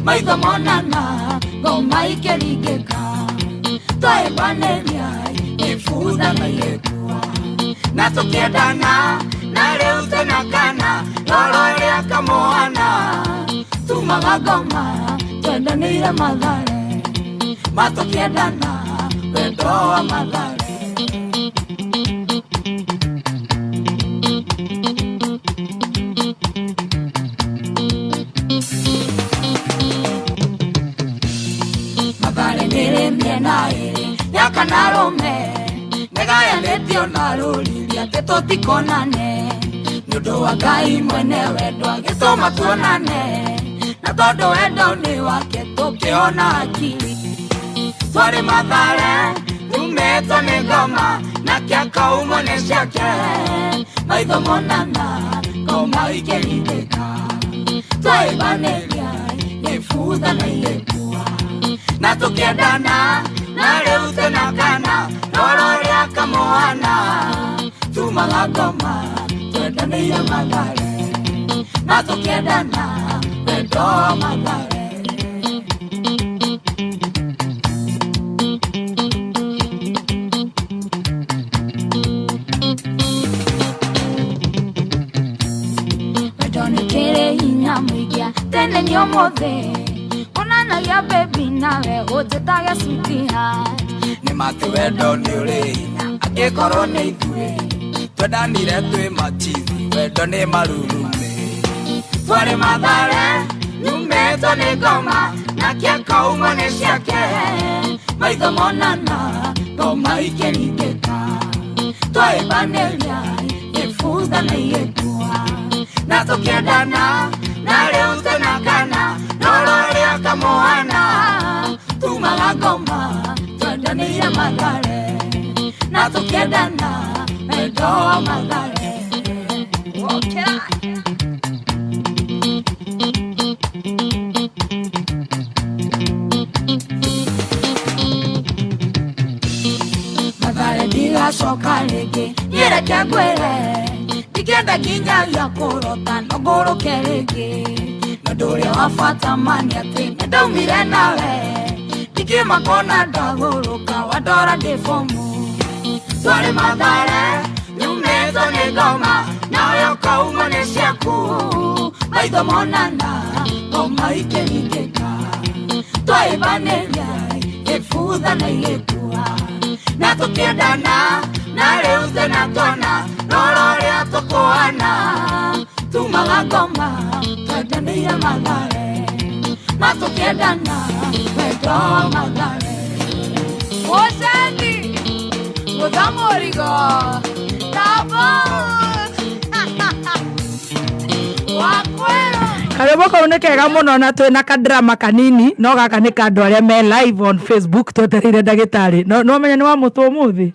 Maitho monana ngoma ikĩringĩka. Twaĩbanĩria ibutha na igĩkua. Na tũkĩendana na rĩu twĩna kana roro rĩa kamwana. Tumaga ngoma twendanĩire Mathare. Matũkĩendana wendo wa Mathare. Mathare nĩrĩ mĩena ĩrĩ ya kana rũme. Nĩgayanĩtio na rũriri atĩ tũtikonane. Nĩ ũndũ wa Ngai mwene wendo agĩtũma tuonane. Na tondũ wendo nĩ wake tũkĩona akili. Twarĩ Mathare tumĩtwo nĩ ngoma nake akaumwo nĩ ciake. Maitho monana ngoma ikĩringĩka. Twaĩbanĩria ibutha na igĩkua. Na tũkĩendana na rĩu twĩna kana roro rĩa kamwana. Tumaga ngoma twendanĩire Mathare. Na tũkĩendana wendo wa Mathare. Wendo nĩ kĩrĩ hinya mũingĩ tene nĩ ũmũthĩ. Onanagia baby nawe ũnjĩtage sweetheart. Nĩ mati wendo nĩ ũrĩ hinya angĩkorwo nĩ ithuĩ twendanire twĩ machizi wendo nĩ marurume. Twarĩ Mathare nyumĩtwo nĩ ngoma nake akaumwo nĩ ciake. Maitho monana ngoma ikĩringĩka. Twaĩbanĩria ibutha na igĩkua. Na tũkĩendana na rĩu twĩna kana roro rĩa kamwana. Tumaga ngoma twendanĩire Mathare. Na tũkĩendana wendo wa Mathare. Wokĩra. Mathare ndigacoka rĩngĩ niĩ reke ngwĩre. Ndingĩenda nginyagia kũrota no ngũrũke rĩngĩ. Na ũndũ ũrĩa wa bata ma nĩ atĩ nĩndaumire nawe. Ndingĩmaka ona ndagũrũka wandora ndĩ bomu. Twarĩ Mathare nyumĩtwo nĩ ngoma nawe ũkaumwo nĩ ciaku. Maitho monana ngoma ikĩringĩka. Twaĩbanĩria ibutha na igĩkua. Na tũkĩendana na rĩu twĩna twana roro rĩa tũkũana. Tumaga ngoma twendanĩire Mathare. Na tũkĩendana wendo wa Mathare. Mũcendi gũtha mũrigo Tabo wakwĩrwo. Karwĩmbo kau nĩ kega mũno na twĩna kadrama kanini no gaka nĩ ka andũ arĩa me live on Facebook twetereire ndagĩtarĩ no no menya nĩ wa mũtwe ũmũthĩ.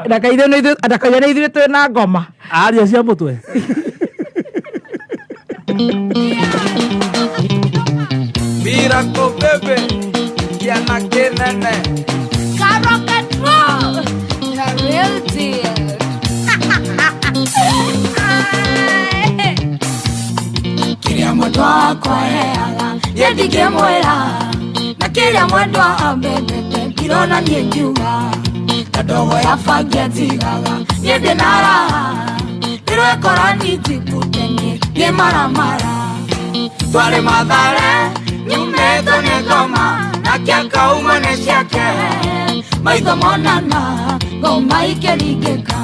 Ndakaithe nĩ ithuĩ twĩna ngoma. Aria cia mũtwe. Miracle baby kĩana kĩnene. Ka-rock and roll, the real deal. Kĩrĩa mwendwa wakwa aheaga niĩ ndingĩmwĩra. Na kĩrĩa mwendwa ambendete ndirona niĩ ngiuga. Ta ndogo ya bangi anjigaga niĩ ndĩna raha. Ndĩrwekora ninjikute niĩ ndĩ maramara. Twarĩ Mathare nyumĩtwo nĩ ngoma nake akaumwo nĩ ciake. Maitho monana ngoma ikĩringĩka.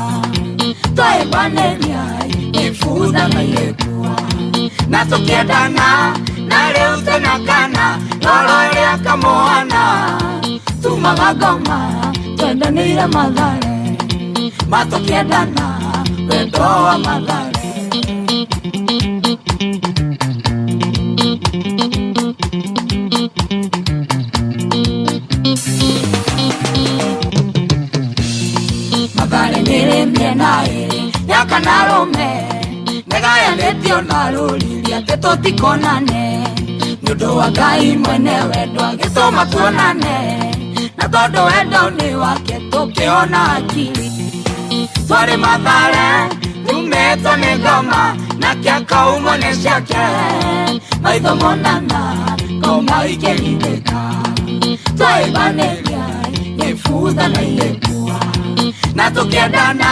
Twaĩbanĩria ibutha na igĩkua. Na tũkĩendana na rĩu twĩna kana roro rĩa kamwana. Tumaga ngoma twendanĩire Mathare. Matũkĩendana wendo wa Mathare. Mathare nĩrĩ mĩena ĩrĩ ya kana rũme. Nĩgayanĩtio na rũriri atĩ tũtikonane. Nĩ ũndũ wa Ngai mwene wendo agĩtũma tuonane. Na tondũ wendo nĩ wake tũkĩona akili. Twarĩ Mathare tumĩtwo nĩ ngoma nake akaumwo nĩ ciake. Maitho monana ngoma Ngoma ikĩringĩka Twaibanĩria Gĩbutha na igĩkua Na tũkĩendana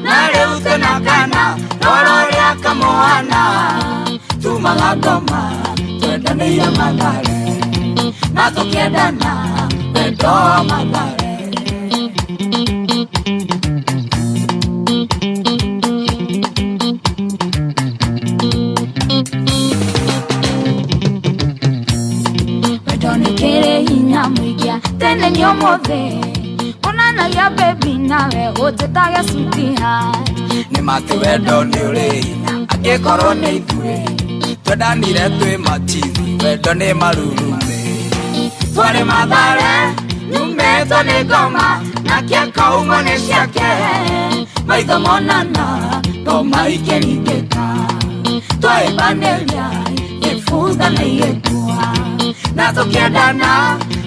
Na rĩu twĩna kana Roro rĩa kamwana Tumaga ngoma Twendanĩire Mathare Na tũkĩendana Wendo wa Mathare. Wendo nĩ kĩrĩ hinya mũingĩ tene nĩ ũmũthĩ Onanagia baby nawe ũnjĩtage sweetheart. Nĩ mati wendo nĩ ũrĩ hinya angĩkorwo nĩ ithuĩ twendanire twĩ machizi wendo nĩ marurume Twarĩ Mathare nyumĩtwo nĩ ngoma nake akaumwo nĩ ciake maitho monana ngoma ikĩringĩka twaibanĩria gĩbutha na igĩkua na tũkĩendana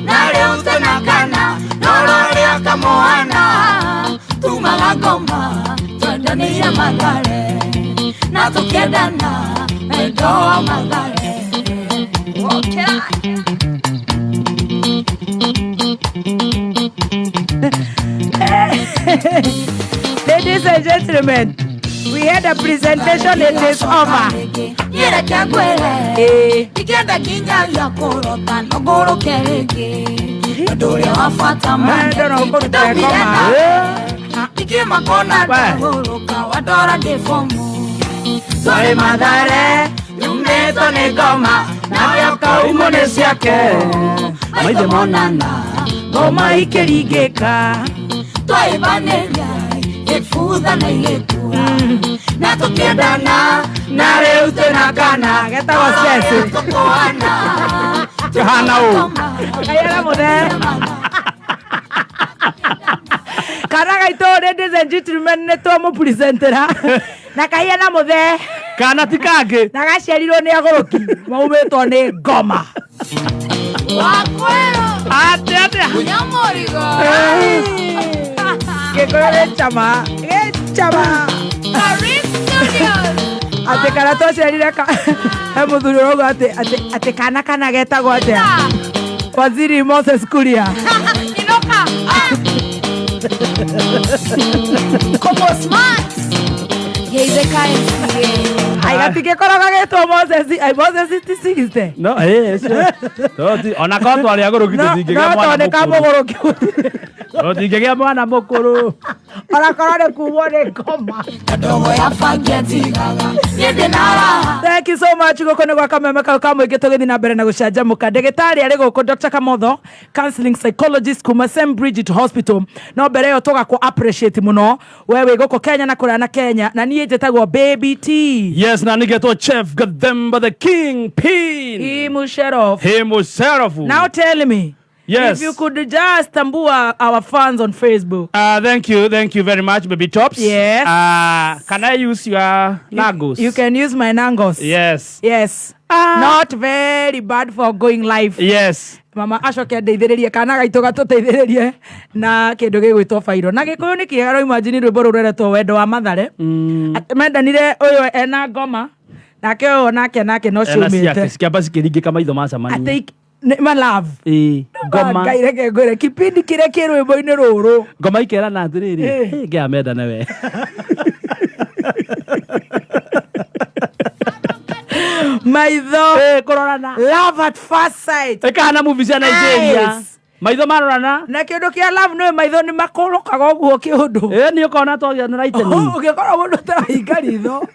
na rĩu twĩna kana roro rĩa kamwana tumaga ngoma twendanĩire Mathare na tũkĩendana wendo wa Mathare. Wokĩra. Ladies and gentlemen, we had a presentation, it is over. Nyĩreke ngwĩre Eh. Ingĩenda kinyagia kũrota no ngũrũke rĩngĩ Ũndũ ũrĩa wa bata Wendo no ũkũrute ngoma. Ingĩmakona We. ndagũrũka wandora ndĩ bomu Twarĩ Mathare nyumĩtwo nĩ ngoma nawe akaumwo nĩ ciake maitho monana Ngoma ikĩringĩka twaibanĩria gĩbutha na igĩkua na tũkĩendana na rĩu twĩna kana Getagwo Ceci. tũkũana Kahana ũũ. Kaiara mũthee. Kana gaitũ ladies and gentlemen nĩ twamũpresentera na kahiana mũthee Kana ti kangĩ. na gaciarirwo nĩ agũrũki maumĩtwo nĩ ngoma. Wakwĩrwo. Atĩ atĩa. Nyamũrigo. Gĩkũyũ gĩ chama gĩ chama. Karim Studios. Atĩ kana twaciarire ka he mũthuri ũrauga atĩ atĩ atĩ kana kana getagwo atĩa Waziri Moses Kuria. Inoka. Ah. Komo smart. Geithĩka MCA. Ai gatingĩkorwo gagetwo Moses ai Moses ti 60. No, eh, ũcio. Ona korwo twarĩ agũrũki No tũtingĩgĩa no mwana tondũ nĩ mũkũrũ. kamũgũrũki Tũtingĩgĩa mwana mũkũrũ. ona korwo nĩ kumwo nĩ ngoma. Ndogo ya bangi atigaga niĩ ndĩ na raha Thank you so much gũkũ nĩ gwa kameme kau ka mũingĩ tũgĩthiĩ na mbere na gũcanjamũka ndagĩtarĩ arĩ gũkũ Dr. Kamotho counseling psychologist kuma St Bridget Hospital no mbere ĩyo tũgakũ appreciate mũno we wĩ gũkũ Kenya na kũraya na Kenya na niĩ njĩtagwo Baby T Yes, na nĩgetwo Chef Gathemba the King Pin. Imusherof Himself. Now tell me Yes. if you could just tambua our fans on Facebook. Thank you very much, Baby Tops. Yes. Can I use your nagos? You can use my nangos. Yes. Yes. Not very bad for going live. Yes. Mama acoke andeithĩrĩrie kana gaitũ gatũteithĩrĩrie na kĩndũ gĩgwĩtwo bairo na gĩkũyũ nĩ kĩega no imagine rwĩmbo rũrũ rũretwo wendo wa mathare. Atĩ mendanire ũyũ ena ngoma nake ũyũ nake nake no Ena ciake ciumĩte cikiamba cikĩringĩka maitho macemania. atĩ nĩ ma love. Ĩĩ, ngoma Ngai reke ngwĩre kipindi kĩrĩa kĩ rwĩmbo-inĩ rũrũ ngoma ikerana atĩrĩrĩ Eh. "Ĩ, ngĩa mendane we maitho Ĩ, kũrorana love at first sight ĩkahana movie cia Nigeria Eyes. maitho marorana na kĩndũ kĩa love nĩ maitho nĩ makũrũkaga ũguo kĩũndũ ĩ nĩ ũkona twagĩa na lightning ũngĩkorwo mũndũ ũtarahinga ritho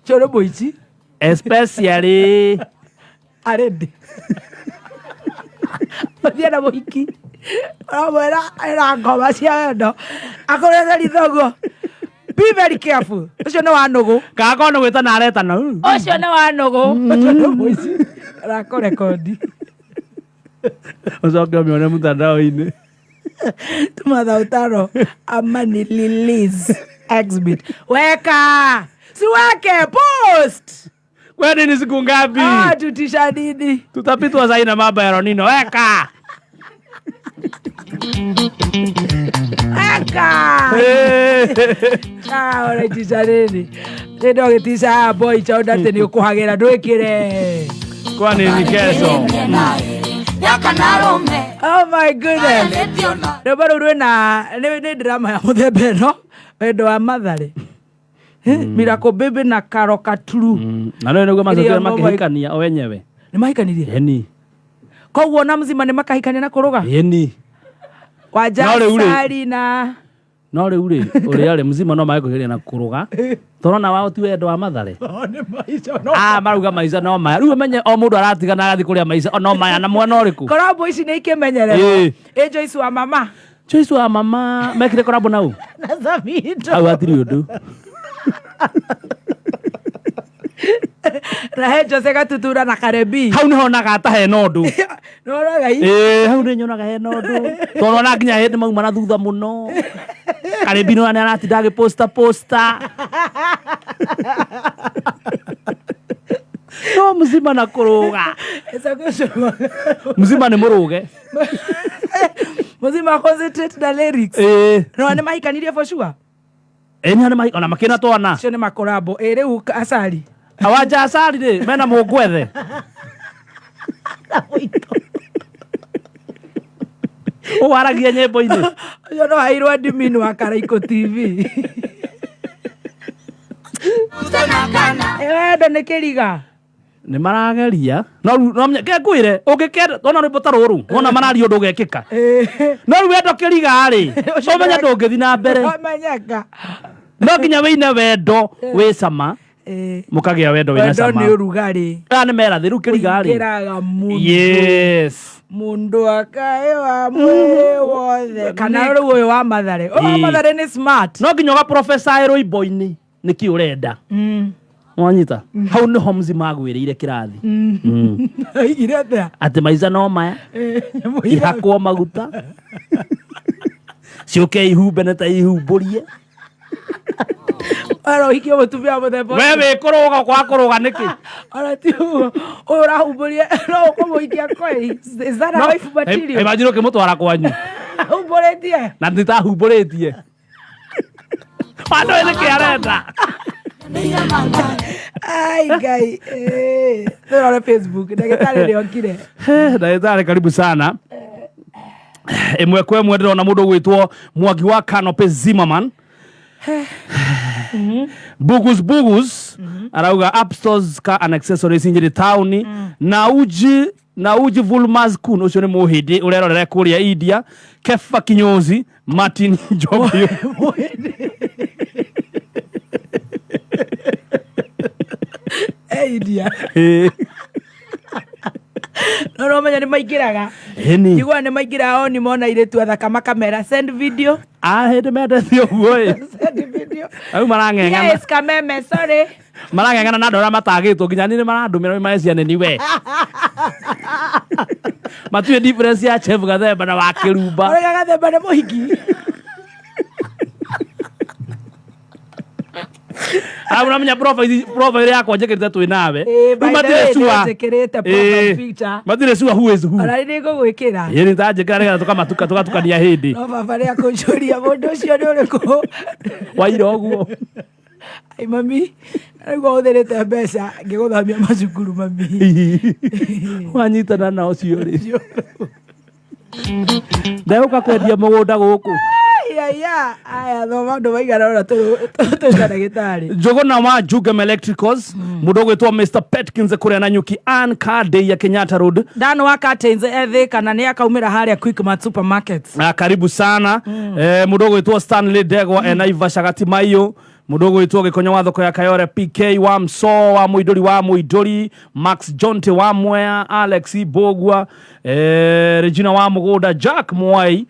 ũcio nĩ mũici especially arĩndĩ ũthiĩ na mũhiki ũramwĩra ĩna ngoma cia wendo akũrĩte ritho ũguo be very careful ũcio nĩ wa nũgũ kana korwo nĩ gwĩtana aretana ũcio nĩ wa nũgũ ũcio nĩ mũici arakũrekondi ũcoke ũmĩone mtandao-inĩ tuma utano ama ni release exhibit weka siweke post kwani ni siku ngapi ah, tutisha nini tutapitwa sahi na mambo ya Ronino weka weka ah, ũraitisha nini nĩ ndogĩtisha boy chaunda atĩ nĩ ũkũhagĩra ndwĩkĩre Kwani ni kesho? Mĩena ĩrĩ yaka na rũme Oh my goodness. Gayanĩtio na Rwĩmbo rũu rwĩna nĩ drama ya mũthemba ĩno wendo wa Mathare. Miracle Baby na Karo Katuru. Na no nĩguo macokire Iria mama- makĩhikania o wenyewe. Nĩ mahikanirie. Ĩni. Koguo na mzima nĩ makahikania na kũrũga. Ĩni. Wanja No rĩu rĩ- Sari na No rĩu rĩ, ũrĩa rĩ mzima no magĩkũgeria na kũrũga. Tũrona wao ti wendo wa Mathare. Ah, marauga maica no maya. Rĩu ũmenye o mũndũ aratigana agathiĩ kũrĩa maica o no maya na mwena ũrĩkũ? Korabo ici nĩ ikĩmenyererwo. Ĩĩ. Ĩ Joyce wa mama Joyce wa mama mekire korabo nau. na Samido. Hau hatirĩ ũndũ. Na he Jose Gatutura na Karebi. Hau nĩho onaga ta hena ũndũ. Nĩwonaga i? Ĩĩ, hau nĩ nyonaga hena ũndũ. Tondũ ona nginya hĩndĩ mauma na thutha mũno. Karebi nĩ aratinda agĩposta posta. No mzima na kũrũga. Mzima nĩ mũrũge. Mzima concentrate na lyrics. Ĩĩ. No nĩ mahikanirie for sure. Ĩĩ nĩ mahika ona makĩna twana. Acio nĩ makorabo. Ĩ rĩu Asari. Awanja acari rĩ mena mũngwethe. Ũwaragia nyĩmbo-inĩ. Ũcio no airwo admin wa Karaiko TV. tena kana Ĩ wendo nĩ kĩriga. Nĩ marageria no rĩu no ke ngwĩre ũngĩkenda wona rwĩmbo ta rũrũ wona mararia ũndũ ũgekĩka no rĩu wendo kĩriga rĩ Ũcio ũmenye ndũngĩthiĩ na mbere Wamenyeka. no nginya wĩine wendo wĩ cama Ĩ. mũkagĩa wendo wĩna Wendo cama nĩ ũrugarĩ. aya nĩ merathĩ rĩu kĩriga rĩ Ũingĩraga mũndũ. yes Mũndũ akaĩwa mwĩrĩ wothe. Kana rĩu ũyũ wa Mathare. Ũyũ wa Ĩ. Mathare nĩ smart. no nginya ũgaprofesaĩ rwĩmbo-inĩ nĩkĩ ũrenda wanyita hau nĩho mzima agwĩrĩire kĩrathi Oigire atĩa? atĩ maica no maya Ĩ, nyamũ ira- ihakwo maguta ciũke ihumbe nĩ ta ihumbũrie Ora ũhikie mũtumia wa mũthemba we ũcio. wĩ kũrũga kwa kũrũga nĩkĩ Ora ti ũguo. Ũyũ ũrahumbũria no ũkũmũhikia kweli. Is that a wife material? imagine ũkĩmũtwara kwanyu Humbũrĩtie. na nĩ tahumbũrĩtie andũ nĩkĩ arenda nĩire Mathare Ai Ngai. Eh. Tũrore Facebook. Ndagĩtarĩ nĩokire. ndagĩtarĩ karibu sana ĩmwe kwa ĩmwe ndĩrona mũndũ ũgwĩtwo mwangi wa Canopy Zimmerman Bugus Bugus arauga app stores car and accessories Nyeri town na uji na uji Vulmas Kun ũcio nĩ mũhĩndĩ ũrerorere kũrĩa India Kefa Kinyozi Martin Njobio Eh, India. No no menya nĩ maingĩraga. ĩni Njiguaga nĩ maingĩraga oni mona airĩtu athaka makamera send video. a hĩndĩ mendete ũguo ĩ Send video. rĩu marang'eng'ana Yes, kameme, sorry. marang'eng'ana na andũ arĩa matagĩtwo nginya niĩ nĩ marandũmĩra marecia nĩ niwe matiũĩ difference ya Chef Gathemba na wa Kĩrumba Ũrĩa Gathemba nĩ mũhiki. Arabu namenya profile profile yakwa njĩkĩrĩte twĩ nawe Ĩĩ, Rĩu by the matirĩ way, sure. nĩnjĩkĩrĩte profile Ĩĩ, picture. matirĩ sure who is who Ona nĩ ngũgwĩkĩra. ĩĩ nĩ tanjĩkĩra nĩgetha tũkamatuka tũgatukania hĩndĩ No baba nĩ akũnjũria mũndũ ũcio nĩ ũrĩkũ. waira ũguo Ai mami, rĩu ũhũthĩrĩte mbeca ngĩgũthamia macukuru mami. wanyitana na ũcio rĩ ndegũka kwendia mũgũnda gũkũ Ai, aya, aya thoma andũ maigana ũna twĩta ndagĩtarĩ. Njũgũna wa Jugem Electricals mũndũ ũgwĩtwo Mr Petkins kũrĩa Nanyuki Ann Carday ya Kenyatta Road Dan wa Curtains ethĩ kana nĩ akaumĩra harĩa Quickmart supermarket. Ah, karibu sana eh, mũndũ ũgwĩtwo Stanley Ndegwa mm. Naivasha Gatimayo mũndũ ũgwĩtwo Gĩkonyo wa thoko ya Kayore PK wa Msoo wa Mũindũri wa Mũindũri Max Jonte wa Mwea Alex Bogwa eh, Regina wa Mũgũnda Jack Mwai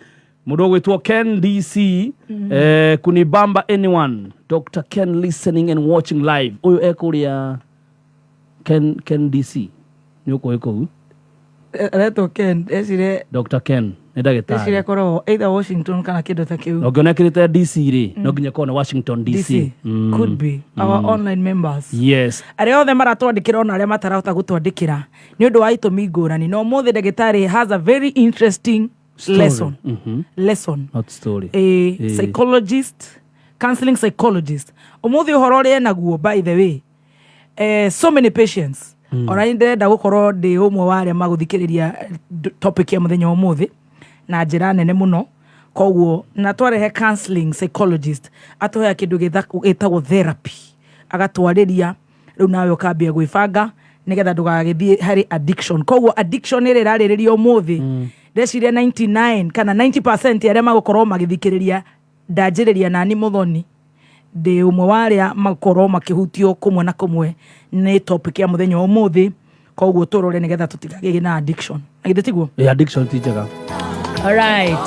mũndũ ũgwĩtwo Ken DC eh, Kunibamba anyone Dr Ken listening and watching live ũyũ ekũrĩa Ken, Ken DC nĩ ũkũĩ kũu Aretwo Ken, ecire Dr Ken nĩ ndagĩtarĩ ecire korwo either Washington kana kĩndũ ta kĩu. na ũngĩona ĩkĩrĩte DC rĩ no nginya ĩkorwo nĩ Washington DC, DC could be our online members. yes arĩa othe maratwandĩkĩra ona arĩa matarahota gũtwandĩkĩra nĩ ũndũ wa itũmi ngũrani na ũmũthĩ ndagĩtarĩ has a very interesting Story. lesson lesson not story a Ĩĩ. psychologist counseling psychologist ũmũthĩ ũhoro ũrĩa enaguo by the way eh, so many patients Ona nĩ ndĩrenda gũkorwo ndĩ ũmwe wa arĩa magũthikĩrĩria topic ya mũthenya wa ũmũthĩ na njĩra nene mũno. Koguo na twarehe counseling psychologist, atũhea kĩndũ gĩtagwo therapy, agatwarĩria rĩu nawe ũkambia gwĩbanga nĩgetha ndũgagĩthiĩ harĩ addiction. Koguo addiction ĩrĩa ĩrarĩrĩria ũmũthĩ, ndeciria 99 kana 90% arĩa magũkorwo magĩthikĩrĩria, ndanjĩrĩria nani mũthoni, ndĩ ũmwe wa arĩa makorwo makĩhutio kũmwe na kũmwe nĩ topic ya mũthenya wa ũmũthĩ. Koguo tũrore nĩgetha tũtigagĩe na addiction, na githĩ tiguo? Ĩ, addiction ti njega. Alright.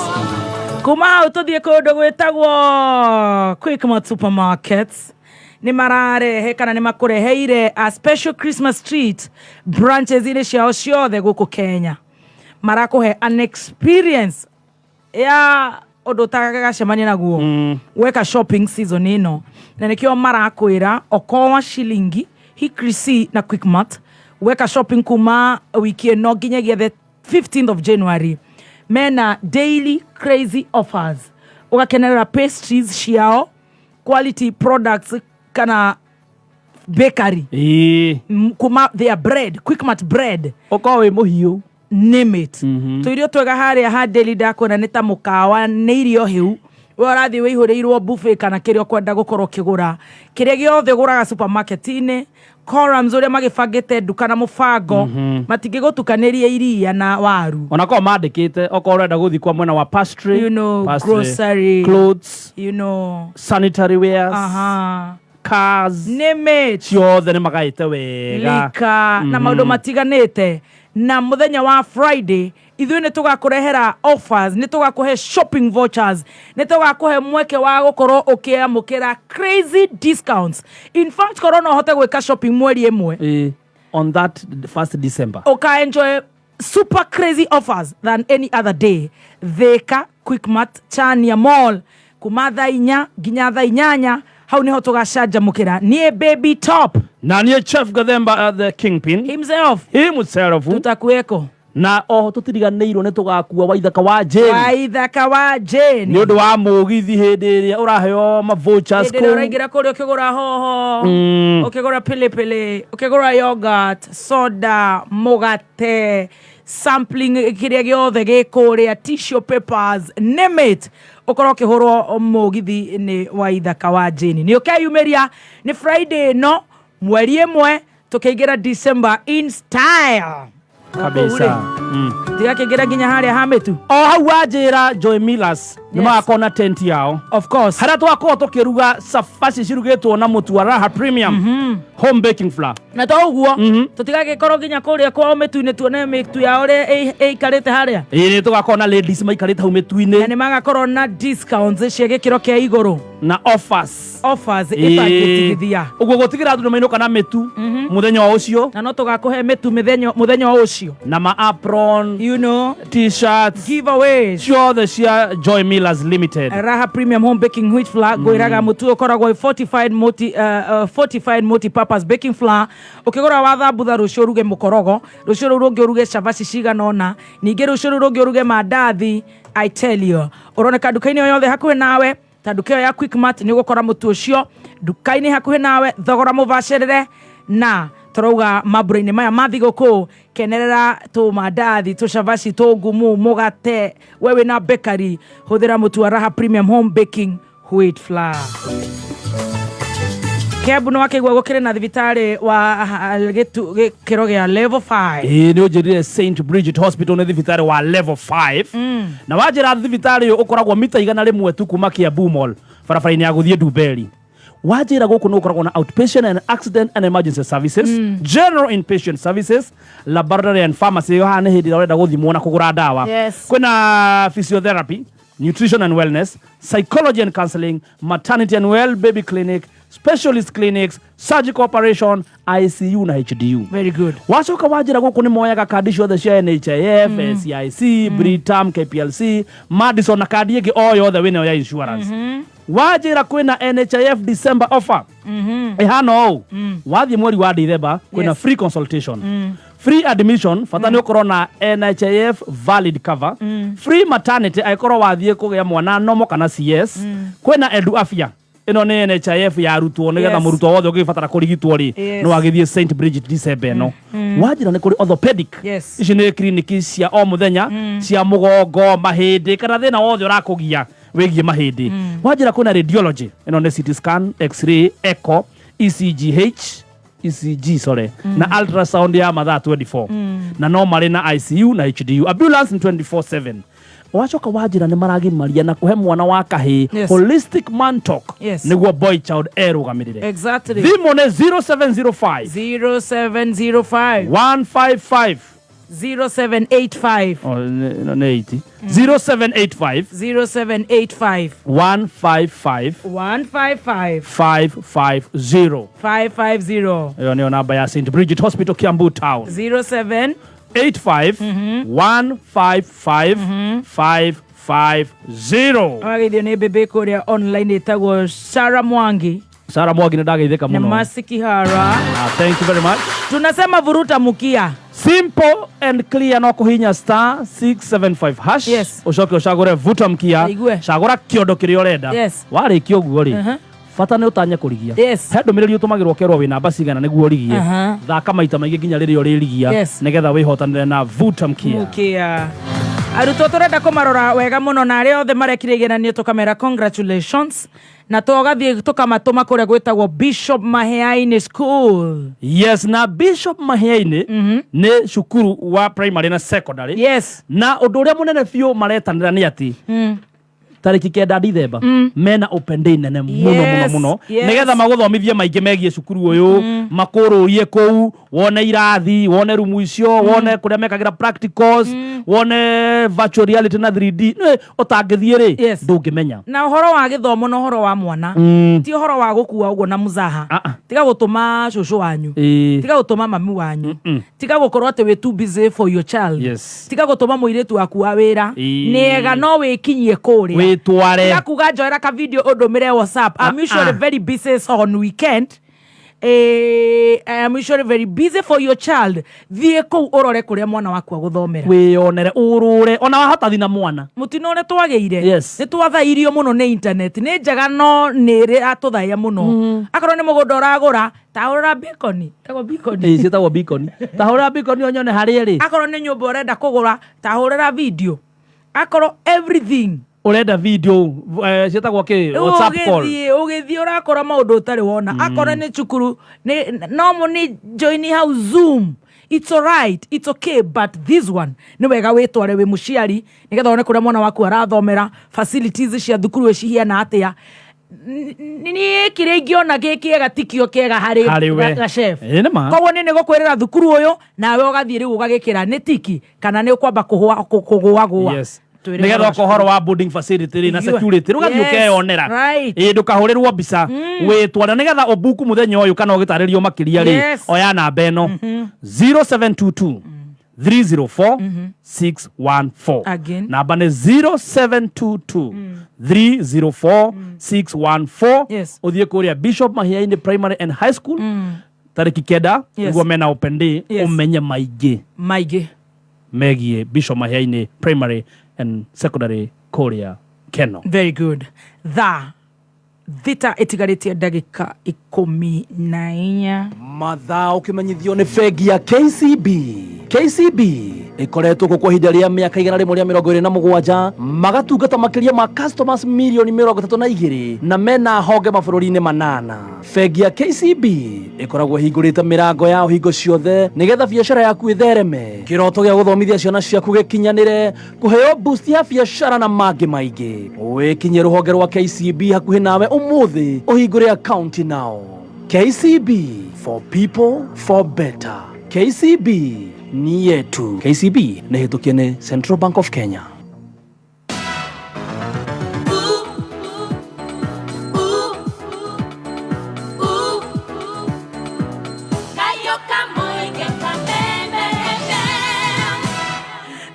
Kuma hau tũthiĩ kũndũ gwĩtagwo Quickmart Supermarkets. Nĩ mararehe kana nĩ makũreheire a special Christmas treat branches-inĩ ciao ciothe gũkũ Kenya. Marakũhe an experience ya ũndũ ũtagacemania naguo weka shopping season ĩno, na nĩkĩo marakwĩra okoa ciringi Hickory na Quickmart weka shopping kuma wiki ĩno nginyagia the 15th of January. Mena daily crazy offers, ũgakenerera pastries ciao, quality products kana bakery. Kuma their bread, Quickmart bread. Ũkorwo wĩ mũhiũ. Name it. Tũirio twega harĩa ha daily ndakwĩra nĩ ta mũkawa, nĩ irio hĩu, we ũrathiĩ wĩihũrĩirwo buffet kana kĩrĩa ũkwenda gũkorwo ũkĩgũra, kĩrĩa gĩothe ũgũraga supermarket-inĩ. Columns ũrĩa magĩbangĩte nduka na mũbango, matingĩgũtukanĩria iria na waru. Onakorwo mandĩkĩte okorwo ũrenda gũthiĩ kwa mwena wa pastry, pastry, grocery, clothes, sanitary wares, cars, name it. Ciothe nĩ magaĩte wega. Lika na maũndũ matiganĩte. Na mũthenya wa Friday ithuĩ nĩ tũgakũrehera offers, nĩ tũgakũhe shopping vouchers, nĩ tũgakũhe mweke wa gũkorwo ũkĩamũkĩra crazy discounts. In fact, korwo no ũhote gwĩka shopping mweri ĩmwe On that first December, ũka enjoy super crazy offers than any other day. Thika Quickmart Chania Mall kuma thaa 4 nginya thaa 8, hau niho tũgacanjamũkĩra. Niĩ Baby Top. Na niĩ Chef Gathemba, the kingpin himself. Himself. Tutakuweko. Na oho tũtiriganĩirwo nĩ tũgakua Waithaka wa Jane. Waithaka wa Jane. Nĩ ũndũ wa mũgithi hĩndĩ ĩrĩa ũraheo ma vouchers hĩndĩ ĩrĩa kũu. Ũraingĩra kũrĩa ũkĩgũra hoho, ũkĩgũra pilipili, ũkĩgũra yogurt, soda, mũgate, sampling, kĩrĩa gĩothe gĩ kũrĩa, tissue papers, name it, ũkorwo ũkĩhũrwo mũgithi nĩ Waithaka wa Jane. Nĩ ũkeyumĩria nĩ Friday ĩno mweri 1, tũkĩingĩra December in style. Kabisa. Tigakĩingĩra nginya harĩa ha mĩtu. O hau wanjĩra Joy Millers nĩ magakorwo na tent yao Of course. Harĩa twakorwo tũkĩruga cabaci cirugĩtwo na mũtu wa Raha Premium Home Baking Flour. Na to ũguo, tũtigagĩkorwo nginya kũrĩa kwao mĩtu-inĩ, tuone mĩtu yao ũrĩa ĩikarĩte harĩa. Ĩĩ, nĩ tũgakorwo na ladies maikarĩte hau Na mĩtu-inĩ. Nĩ magakorwo na discounts cia gĩkĩro kĩa igũrũ. Na offers. Offers ĩtangĩtigithia. Ũguo gũtigĩra andũ nĩ mainũka na mĩtu mũthenya o ũcio. Na no tũgakũhe mĩtu mũthenya o ũcio. Na ma apron, t-shirts, giveaways ciothe cia Joy Millers Limited. Raha Premium Home Baking Wheat Flour, ngwĩraga mũtu ũyũ ũkoragwo wĩ fortified multi purpose baking flour. Ũkĩgũra wa thambutha, rũciũ ũruge mũkorogo, rũciũ rũu rũngĩ ũruge cabaci cigana ũna, ningĩ rũciũ rũu rũngĩ ũruge mandathi. I tell you, ũroneka nduka-inĩ o yothe hakuhĩ nawe, ta nduka ĩyo ya Quickmart, nĩ ũgũkora mũtu ũcio nduka-inĩ hakuhĩ nawe, thogora mũbacĩrĩre. Na tũrauga mambura-inĩ maya ma thigũkũ, kenerera tũmandathi, tũcabaci, tũngumu, mũgate. We wĩna bakery, hũthĩra mũtu wa Raha Premium Home Baking Wheat Flour. Kiambu nĩ wakĩigua gũkĩrĩ na thibitarĩ wa gĩkĩro gĩa level 5. Ĩĩ, nĩ ũnjĩrire St Bridget Hospital nĩ thibitarĩ wa level 5, na wanjĩra thibitarĩ ũyũ ũkoragwo mita 100 tu kuma Kiambu Mall, barabara-inĩ ya gũthiĩ Ndumberi. Wanjĩra gũkũ nĩ gũkoragwo na outpatient and accident and emergency services, general inpatient services, laboratory and pharmacy. Ĩyo haha nĩ hĩndĩ ĩrĩa ũrenda gũthimwo na kũgũra ndawa. Kwĩna physiotherapy, nutrition and wellness, psychology and counseling, maternity and well baby clinic, specialist clinics, surgical operation, ICU na HDU. Very good. Wacoka wanjĩra gũkũ nĩ moyaga kandi ciothe cia NHIF, SCIC, Britam, KPLC, Madison na kandi ĩngĩ o yothe wĩnayo ya insurance. Wanjĩra kwĩna NHIF December offer ĩhana ũũ: wathiĩ mweri wa December kwĩna free consultation, free admission, bata nĩ ũkorwo na NHIF valid cover, free maternity angĩkorwo wathiĩ kũgĩa mwana nomo kana CS, kwĩna Edu Afya. Ĩno nĩ NHIF ya arutwo, nĩgetha mũrutwo wothe ũngĩbatara kũrigitwo rĩ, no agĩthiĩ St Bridget December ĩno. Wanjĩra nĩ kũrĩ orthopedic. Ici nĩ kliniki cia o mũthenya cia mũgongo, mahĩndĩ, kana thĩna wothe ũrakũgia wĩgiĩ mahĩndĩ. Wanjĩra kwĩna radiology, ĩno nĩ CT scan, x-ray, echo, ECGH, ECG, sorry, na ultrasound ya mathaa 24, na no marĩ na ICU na HDU. Ambulance ni 24/7. Wacoka wanjĩra nĩ maragimaria na kũhe mwana wa kahĩĩ holistic man talk, nĩguo boy child erũgamĩrĩre. Thimũ nĩ 0705 0705 155 0785 Oh, nĩ 80 0785 0785 155 155 550. 550. Ĩyo nĩyo namba ya St Bridget Hospital, Kiambu Town. 07 85 155 550. Wagithio nĩ mbĩmbĩ kũrĩa online ĩtagwo Sara Mwangi. Sara Mwangi, nĩ ndageithĩka na mũno. Masi Kihara. Ah, thank you very much. Tunasema vuruta mukia. Simple and clear, no kũhinya star 675 hash, ũcoke ũcagũre vuta mkia. Aigue. Cagũra kĩondo kĩrĩa ũrenda. Warĩkia ũguo rĩ, bata nĩ ũtanye kũrigia. He ndũmĩrĩri ũtũmagĩrwo ũkerwo wĩ namba cigana nĩguo ũrigie. Thaka maita maingĩ nginya rĩrĩa ũrĩrigia, nĩgetha wĩhotanĩre na vuta mkia. Mukia, arutwo tũrenda kũmarora wega mũno, na arĩa othe marekire igeranio tũkamera congratulations, na tũgathiĩ tũkamatũma kũrĩa gwĩtagwo Bishop Maheaini School. Yes, na Bishop Mahiainĩ nĩ cukuru wa primary na secondary. Na ũndũ ũrĩa mũnene biũ maretanĩra nĩ atĩ tarĩki 9 Dithemba mena open day nene mũno mũno mũno, nĩgetha magũthomithie maingĩ megiĩ cukuru ũyũ, makũrũrie kũu, wone irathi, wone rumu icio, wone kũrĩa mekagĩra practicals, wone virtual reality na 3D. Nĩ ũtangĩthiĩ rĩ, ndũngĩmenya. Na ũhoro wa gĩthomo na ũhoro wa mwana ti ũhoro wa gũkua ũguo na mũzaha. Ah, ah. Tiga gũtũma cũcũ wanyu, tiga gũtũma mami wanyu, tiga gũkorwo atĩ wĩ too busy for your child, tiga gũtũma mũirĩtu waku wa wĩra. Nĩega no wĩkinyie kũrĩa. Wĩtware. Tiga kuga njoera ka video ũndũmĩre WhatsApp. I'm Ah, usually ah. very busy on weekend. I am usually very busy for your child. Thiĩ kũu ũrore kũrĩa mwana waku agũthomera. Wĩyonere, ũrũre, ona wahota thi na mwana. Mũtino ũrĩa twagĩire, nĩ twathairio mũno nĩ internet. Nĩ njega, no nĩ ĩrĩ atũthaia mũno. Akorwo nĩ mũgũnda ũragũra, tahũrĩra bikoni, tagwo bikoni. Ĩĩ, ciĩtagwo beacon. Tahũrĩra beacon ũnyone harĩa ĩrĩ. Akorwo nĩ nyũmba ũrenda kũgũra, tahũrĩra video. Akorwo everything Ũrenda video, ciĩtagwo kĩ, WhatsApp call. Ũgĩthiĩ ũgĩthiĩ ũrakora maũndũ ũtarĩ wona. Akorwo nĩ cukuru no mo nĩ join hau Zoom, it's alright, it's okay, but this one nĩ wega wĩtware wĩ mũciari, nĩgetha wone kũrĩa mwana waku arathomera, facilities cia thukuru ĩcihiana atĩa. Niĩ kĩrĩa ingĩona gĩ kĩega tikio kĩega harĩ Harĩ we. gachef. Ĩĩ, nĩ ma. Koguo nĩ nĩgũkwĩrĩra thukuru ũyũ, nawe ũgathiĩ rĩu ũgagĩkĩra nĩ tiki kana nĩ ũkwamba kũgũagũa. Nĩgetha oka ũhoro wa boarding facility rĩ na Igue. security rĩ, ũgathiĩ ũkeyonera. Ĩĩ, ndũkahũrĩrwo mbica, wĩtware nĩgetha ũbuku mũthenya ũyũ kana ũgĩtarĩrio makĩria rĩ, oya namba ĩno 0722 304 614. Again. Namba nĩ 0722 304 614. Ũthiĩ kũrĩa Bishop Mahiainĩ Primary and High School tarĩki 9, nĩguo mena open day, ũmenye maingĩ maingĩ megiĩ Bishop Mahiainĩ Primary and Secondary kũrĩa Keno. Very good. Thaa 6 ĩtigarĩtie ndagĩka 14. Mathaa ũkĩmenyithio nĩ bengi ya KCB. KCB ĩkoretwo kuo kwa ihinda rĩa mĩaka 127, magatungata makĩria ma customers mirioni 32, na mena honge mabũrũri-inĩ manana. Bengi ya KCB ĩkoragwo ĩhingũrĩte mĩrango yao hingo ciothe nĩgetha biacara yaku ĩthereme, kĩroto gĩa gũthomithia ciana ciaku gĩkinyanĩre, kũheo boost ya biacara na mangĩ maingĩ. Wĩkinyie rũhonge rwa KCB hakuhĩ nawe ũmũthĩ ũhingũre akaunti nao. KCB, for people, for better. KCB ni yetu. KCB nĩ hĩtũkie nĩ Central Bank of Kenya.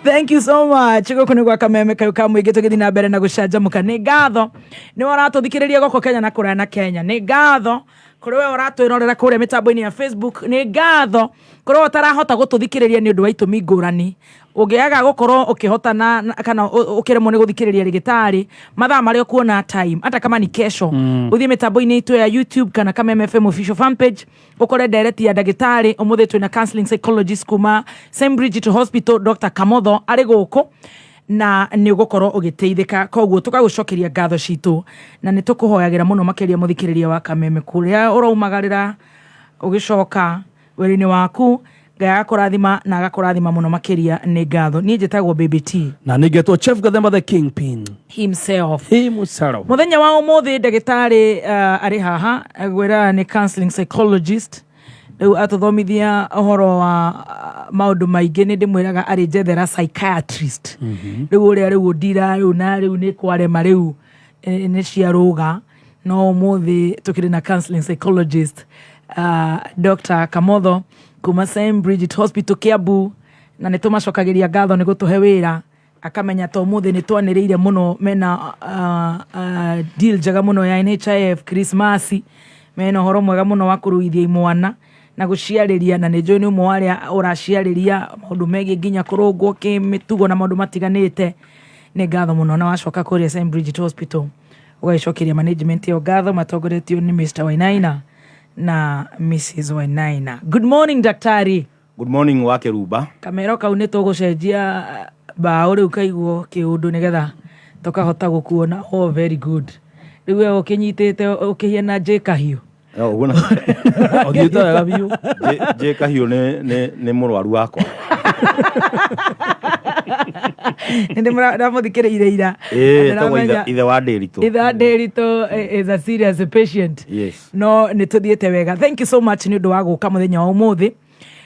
Thank you so much. Gũkũ nĩ gwa kameme kau ka mũingĩ, tũgĩthiĩ na mbere na gũcanjamũka. Nĩ ngatho nĩ ũratũthikĩrĩria gũkũ Kenya na kũraya na Kenya. Nĩ ngatho Kũrĩ we ũratwĩrorera kũrĩa mĩtambo-inĩ ya Facebook, nĩ ngatho. Kũrĩ we ũtarahota gũtũthikĩrĩria nĩ ũndũ wa itũmi ngũrani, ũngĩaga gũkorwo ũkĩhota na kana ũkĩremwo nĩ gũthikĩrĩria rĩgĩtarĩ mathaa marĩa ũkuona time, hata kama ni kesho, ũthiĩ mĩtambo-inĩ itũ ya YouTube kana Kameme FM official fan page, ũkore ndereti ya ndagĩtarĩ. Ũmũthĩ twĩna counseling psychologist kuma St Bridget Hospital, Dr Kamotho arĩ gũkũ, na nĩ ũgũkorwo ũgĩteithĩka. Koguo tũkagũcokeria ngatho citũ na nĩ tũkũhoyagĩra mũno makĩria, mũthikĩrĩria wa Kameme, kũrĩa ũraumagarĩra ũgĩcoka wĩra-inĩ waku. Ngai agakũrathima na agakũrathima mũno makĩria. Nĩ ngatho. Niĩ njĩtagwo Baby T. Na nĩngetwo Chef Gathemba, the kingpin himself. Himself. Mũthenya wa ũmũthĩ ndagĩtarĩ arĩ haha gwĩra nĩ counseling psychologist. Rĩu atũthomithia ũhoro wa maũndũ maingĩ. Nĩ ndĩmwĩraga arĩ njethera psychiatrist rĩu ũrĩa rĩu ũndira rĩu na rĩu nĩ kwarema rĩu, nĩ ciarũga. No ũmũthĩ tũkĩrĩ na counseling psychologist Dr Kamotho kuma St Bridget Hospital, Kiambu, na nĩ tũmacokagĩria ngatho nĩ gũtũhe wĩra. Akamenya ta ũmũthĩ nĩ twanĩrĩire mũno mena deal njega mũno ya NHIF Christmas, mena ũhoro mwega mũno wa kũruithia imwana na gũciarĩria, na nĩ njũĩ nĩ ũmwe wa arĩa ũraciarĩria maũndũ megiĩ nginya kũrũngwo kĩmĩtugo na maũndũ matiganĩte. Nĩ ngatho mũno. Na wacoka kũrĩa St Bridget Hospital, ũgagĩcokeria management ĩyo ngatho matongoretio nĩ Mr Wainaina na Mrs Wainaina. Good morning, daktari. Good morning, wa Keruba. Kamero kau nĩ tũgũcenjia mbaũ rĩu kaiguo kĩũndũ nĩgetha tũkahota gũkuona. Oh, very good. Rĩu we ũkĩnyitĩte ũkĩhiana J Kahiũ. No, ũguo Ũthiĩte wega biũ. J Kahiũ nĩ mũrwaru wakwa. Nĩ ndamũthikĩrĩire ira. Ĩĩ, Na etagwo ndĩramenya ithe wa Ndĩritũ. Ithe wa Ndĩritũ is a serious patient. Yes. No nĩ tũthiĩte wega. Thank you so much nĩ ũndũ wa gũka mũthenya wa ũmũthĩ.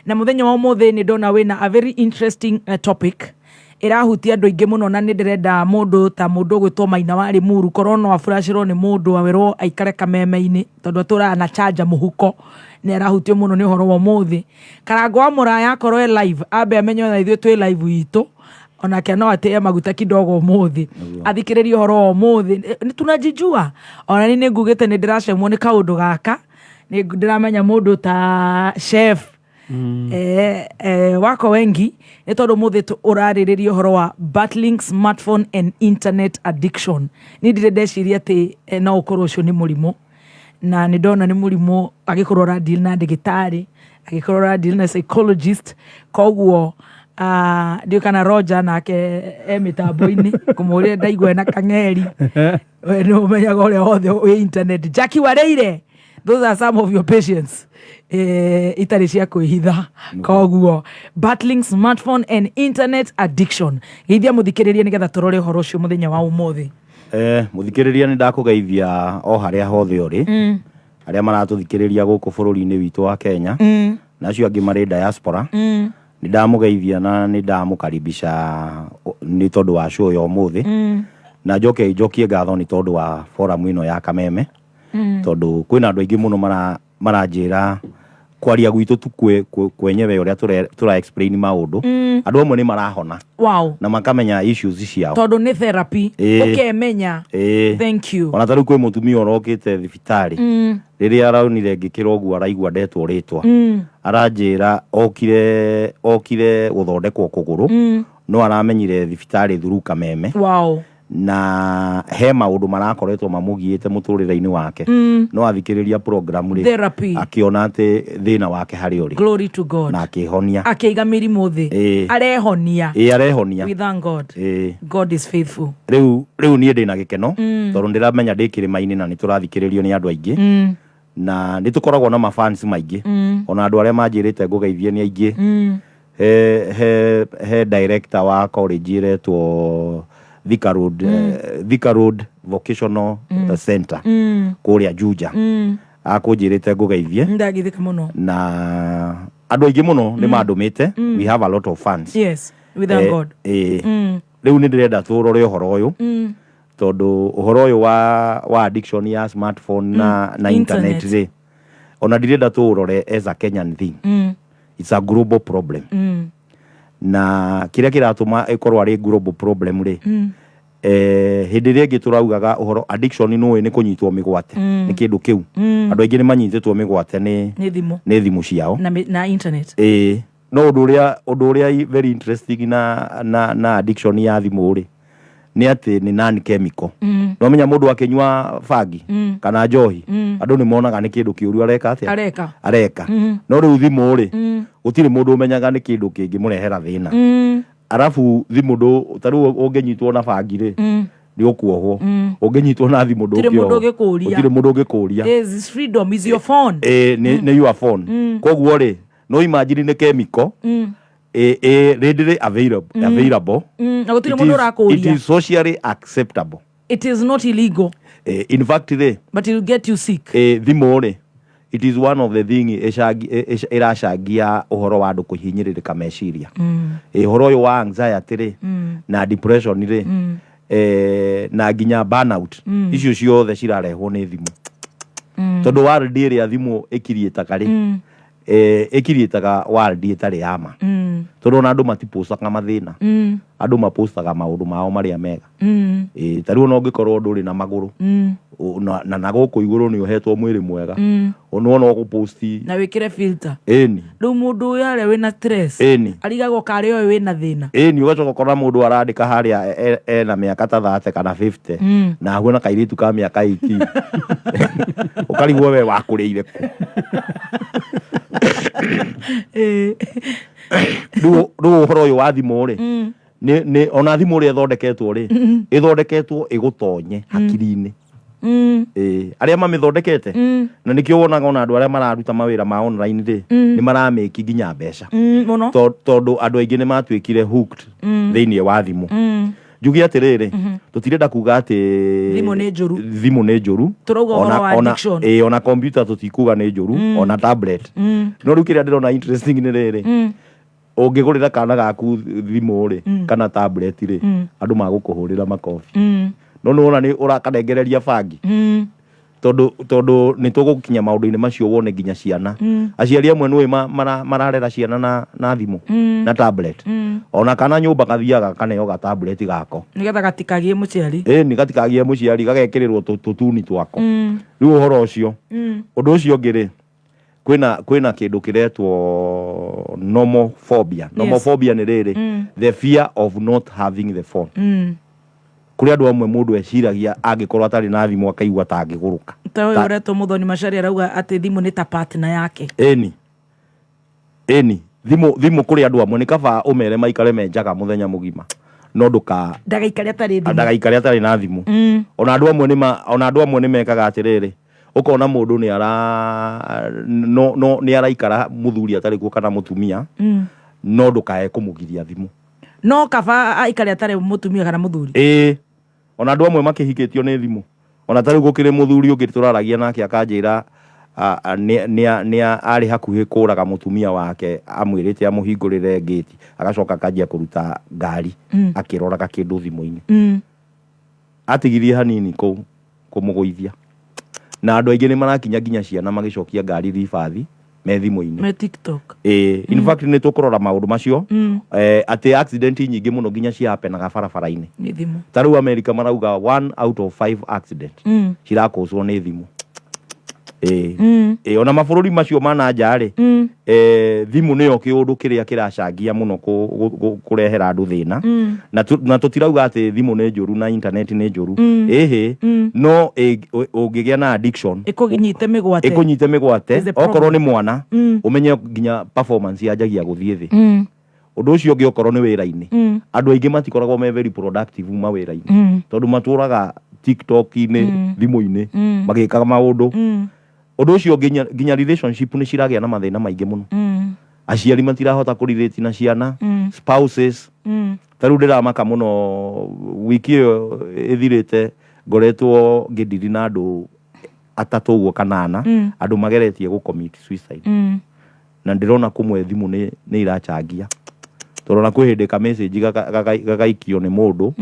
Na mũthenya wa ũmũthĩ nĩ ndona wĩna a very interesting topic ĩrahutia andũ aingĩ mũno, na nĩ ndĩrenda mũndũ ta mũndũ ũgwĩtwo Maina wa Limuru, korwo no aburacĩrwo nĩ mũndũ awĩrwo aikare kameme-inĩ tondũ atũraga na charger mũhuko, nĩ arahutio mũno nĩ ũhoro wa ũmũthĩ. Karango wa Mũraya akorwo e live, ambe amenye ona ithuĩ twĩ live itũ, onake no atĩe maguta kidogo ũmũthĩ athikĩrĩrie ũhoro wa ũmũthĩ. Nĩ tunajijua, ona niĩ nĩ ngugĩte nĩ ndĩracemwo nĩ kaũndũ gaka. Nĩ ndĩramenya mũndũ ta chef wako wengi nĩ tondũ mũthĩ ũrarĩrĩria ũhoro wa battling smartphone and internet addiction. Niĩ ndirĩ ndeciria atĩ no ũkorwo ũcio nĩ mũrimũ, na nĩ ndona nĩ mũrimũ agĩkorwo ũradeal na ndagĩtarĩ, agĩkorwo ũradeal na psychologist. Koguo ndiũĩ kana Roger nake e mĩtambo-inĩ kũmũrĩa ndaigua ena kang'eri. We nĩ ũmenyaga ũrĩa wothe wĩ internet. Jackie Wareire, those are some of your patients, itarĩ cia kwĩhitha. Koguo battling smartphone and internet addiction, geithia mũthikĩrĩria nĩgetha tũrore ũhoro ũcio mũthenya wa ũmũthĩ. Mũthikĩrĩria, nĩ ndakũgeithia o harĩa hothe ũrĩ, arĩa maratũthikĩrĩria gũkũ bũrũri-inĩ witũ wa Kenya na acio angĩ marĩ diaspora. Nĩ ndamũgeithia na nĩ ndamũkaribisha nĩ tondũ wa show ya ũmũthĩ, na njoke njokie ngatho nĩ tondũ wa forum ĩno ya Kameme, tondũ kwĩna andũ aingĩ mũno maranjĩra kwaria gwitũ tu kwenyewe ũrĩa tũra explain maũndũ, andũ amwe nĩ marahona na makamenya issues ciao. Tondũ nĩ therapy. Ũkemenya. Thank you. Ona ta rĩu kwĩ mũtumia ũrokĩte thibitarĩ, rĩrĩa araonire ngĩkĩra ũguo araigua ndetwo rĩtwa, aranjĩra okire gũthondekwo kũgũrũ, no aramenyire thibitarĩ through Kameme, na he maũndũ marakoretwo mamũgiĩte mũtũrĩre-inĩ wake, no athikĩrĩria program rĩ, Therapy. akĩona atĩ thĩna wake harĩ ũrĩ Glory to God. na akĩhonia. Akĩiga mĩrimũ thĩ. Arehonia. Ĩĩ, arehonia. We thank God. God is faithful. Rĩu niĩ ndĩna gĩkeno tondũ ndĩramenya ndĩ kĩrĩma-inĩ na nĩ tũrathikĩrĩrio nĩ andũ aingĩ, na nĩ tũkoragwo na mafans maingĩ, ona andũ arĩa manjĩrĩte ngũgeithie nĩ aingĩ. He director wa college ĩretwo Thika Road, Thika Road Vocational Center kũrĩa Juja, akũnjĩrĩte ngũgeithie. Ndagithĩka mũno. Na andũ aingĩ mũno nĩ mandũmĩte. We have a lot of fans. Yes, we thank God. Rĩu nĩ ndĩrenda tũrore ũhoro ũyũ, tondũ ũhoro ũyũ wa addiction ya smartphone na internet Internet. rĩ, ona ndirenda tũũrore as a Kenyan thing. It's a global problem, na kĩrĩa kĩratũma ĩkorwo arĩ global problem rĩ, Hĩndĩ ĩrĩa ĩngĩ tũraugaga ũhoro addiction nĩ nĩ kũnyitwo mĩgwate nĩ kĩndũ kĩu. Andũ aingĩ nĩ manyitĩtwo mĩgwate nĩ Nĩ thimũ. Nĩ thimũ ciao. Na internet. Ĩĩ, no ũndũ ũrĩa very interesting na addiction ya thimũ rĩ, nĩ atĩ nĩ non chemical. No menya mũndũ akĩnyua bangi kana njohi, andũ nĩ monaga nĩ kĩndũ kĩũru areka atĩa? Areka. Areka. No rĩu thimũ rĩ, gũtirĩ mũndũ ũmenyaga nĩ kĩndũ kĩngĩmũrehera thĩna. Arabu thimũ ndũ, ta rĩu ũngĩnyitwo na bangi rĩ, nĩ ũkuohwo. Ũngĩnyitwo na thimũ, Gũtirĩ mũndũ ndũngĩohwo. Ũngĩkũria. Gũtirĩ mũndũ ũngĩkũria. Is freedom is your phone. Ĩ, nĩ your phone. Koguo rĩ, no imagine nĩ chemical ĩ readily available. Na gũtirĩ It mũndũ It ũrakũria. is socially acceptable. It is not illegal. In fact rĩ, But it will get you sick. Thimũ rĩ, it is one of the thing ĩracangia ũhoro wa andũ kũhinyĩrĩrĩka meciria. Ũhoro ũyũ wa anxiety rĩ, na depression rĩ, na nginya burnout, icio ciothe cirarehwo nĩ thimũ, tondũ world ĩrĩa thimũ ĩkiriĩtaga rĩ, ĩkiriĩtaga world ĩtarĩ ya ma, tondũ ona andũ matipostaga mathĩna, andũ mapostaga maũndũ mao marĩa mega. Ta rĩu ona ũngĩkorwo ndũrĩ na magũrũ, na gũkũ igũrũ nĩ ũhetwo mwĩrĩ mwega, nĩwona ũgũposti. Na wĩkĩre filter. Ĩni. Rĩu mũndũ ũyũ arĩa wĩna stress Ĩni. arigagwo karĩ ũyũ wĩna thĩna. Ĩni, ũgacoka ũkona mũndũ arandĩka harĩa ena mĩaka ta 30 kana 50 na ahuana kairĩtu ka mĩaka 18, ũkarigwo we wakũrĩire kũ. Rĩu ũhoro ũyũ wa thimũ rĩ, nĩ ona thimũ ũrĩa ĩthondeketwo rĩ, ĩthondeketwo ĩgũtonye hakiri-inĩ. Ĩĩ, arĩa mamĩthondekete, na nĩkĩo wonaga ona andũ arĩa mararuta mawĩra ma online rĩ, nĩ maramĩki nginya mbeca. Mũno. Tondũ andũ aingĩ nĩ matuĩkire hooked thĩinĩ wa thimũ. Njuge atĩrĩrĩ, tũtirenda kuga atĩ Thimũ nĩ njũru. Thimũ nĩ njũru. Tũrauga ũhoro wa addiction. Ĩĩ, ona computer tũtikuga nĩ njũru, ona tablet. No rĩu kĩrĩa ndĩrona interesting nĩ rĩrĩ, ũngĩgũrĩra kana gaku thimũ rĩ, kana tablet rĩ, andũ magũkũhũrĩra makobi. No nĩ wona nĩ ũrakanengereria bangi, tondũ nĩ tũgũkinya maũndũ-inĩ macio wone nginya ciana, aciari amwe nĩũĩ mararera ciana na thimũ na tablet. Ona kana nyũmba gathiaga kaneo ga tablet gako. Nĩgetha gatikagie mũciari. Ĩni, gatikagie mũciari, gagekĩrĩrwo tũtuni twako. Rĩu ũhoro ũcio, ũndũ ũcio ũngĩ rĩ, kwĩna kĩndũ kĩretwo nomophobia. Nomophobia nĩ rĩrĩ, the fear of not having the phone. Kũrĩ andũ amwe mũndũ eciragia angĩkorwo atarĩ na thimũ akaigua ta angĩgũrũka. Ta ũyũ ũretwo Mũthoni Macharia arauga atĩ thimũ nĩ ta partner yake. Ĩni, thimũ kũrĩ andũ amwe nĩ kaba ũmere maikare menjaga mũthenya mũgima, no ndũka Ndagaikare atarĩ thimũ. Ndagaikare atarĩ na thimũ. Ona andũ amwe nĩ mekaga atĩrĩrĩ, ũkona mũndũ nĩ ara no, no nĩ araikara mũthuri atarĩ kuo kana mũtumia, no ndũkae kũmũgiria thimũ. No kaba aikare atarĩ mũtumia kana mũthuri. Ĩĩ, ona andũ amwe makĩhikĩtio nĩ thimũ. Ona ta rĩu gũkĩrĩ mũthuri ũngĩ tũraragia nake akanjĩra nĩ arĩ hakuhĩ kũraga mũtumia wake, amwĩrĩte amũhingũrĩre ngĩti, agacoka akanjia kũruta ngari akĩroraga kĩndũ thimũ-inĩ. Atigirie hanini kũmũgũithia. Na andũ aingĩ nĩ marakinya nginya ciana magĩcokia ngari ribathi me thimũ-inĩ. Me TikTok. Ĩĩ, in fact nĩ tũkũrora maũndũ macio, atĩ accident nyingĩ mũno nginya ciapenaga barabara-inĩ. Nĩ thimũ. Ta rĩu America marauga one out of five accident cirakũcwo nĩ thimũ. Ĩĩ. Ĩĩ, ona mabũrũri macio ma na nja rĩ, thimũ nĩyo kĩũndũ kĩrĩa kĩracangia mũno kũrehera andũ thĩna. Na tũtirauga atĩ thimũ nĩ njũru na internet nĩ njũru, ĩhĩ, no ũngĩgĩa na addiction, Ĩkũnyite mĩgwate. Ĩkũnyite mĩgwate. Is the problem. Okorwo nĩ mwana, ũmenye nginya performance yanjagia gũthiĩ thĩ. Ũndũ ũcio ũngĩ, okorwo nĩ wĩra-inĩ, andũ aingĩ matikoragwo me very productive mawĩra-inĩ, tondũ matũraga TikTok-inĩ, thimũ-inĩ, magĩkaga maũndũ. Ũndũ ũcio ũngĩ, nginya relationship nĩ ciragĩa na mathĩna maingĩ mũno. Aciari matirahota kũrelate na ciana, spouses. Ta rĩu ndĩramaka mũno, wiki ĩyo ĩthirĩte ngoretwo ngĩndiri na andũ atatũ ũguo kana ana, andũ mageretie gũ commit suicide. Na ndĩrona kũmwe thimũ nĩ irachangia, tondũ ona kwĩ hĩndĩ ka message gagaikio nĩ mũndũ,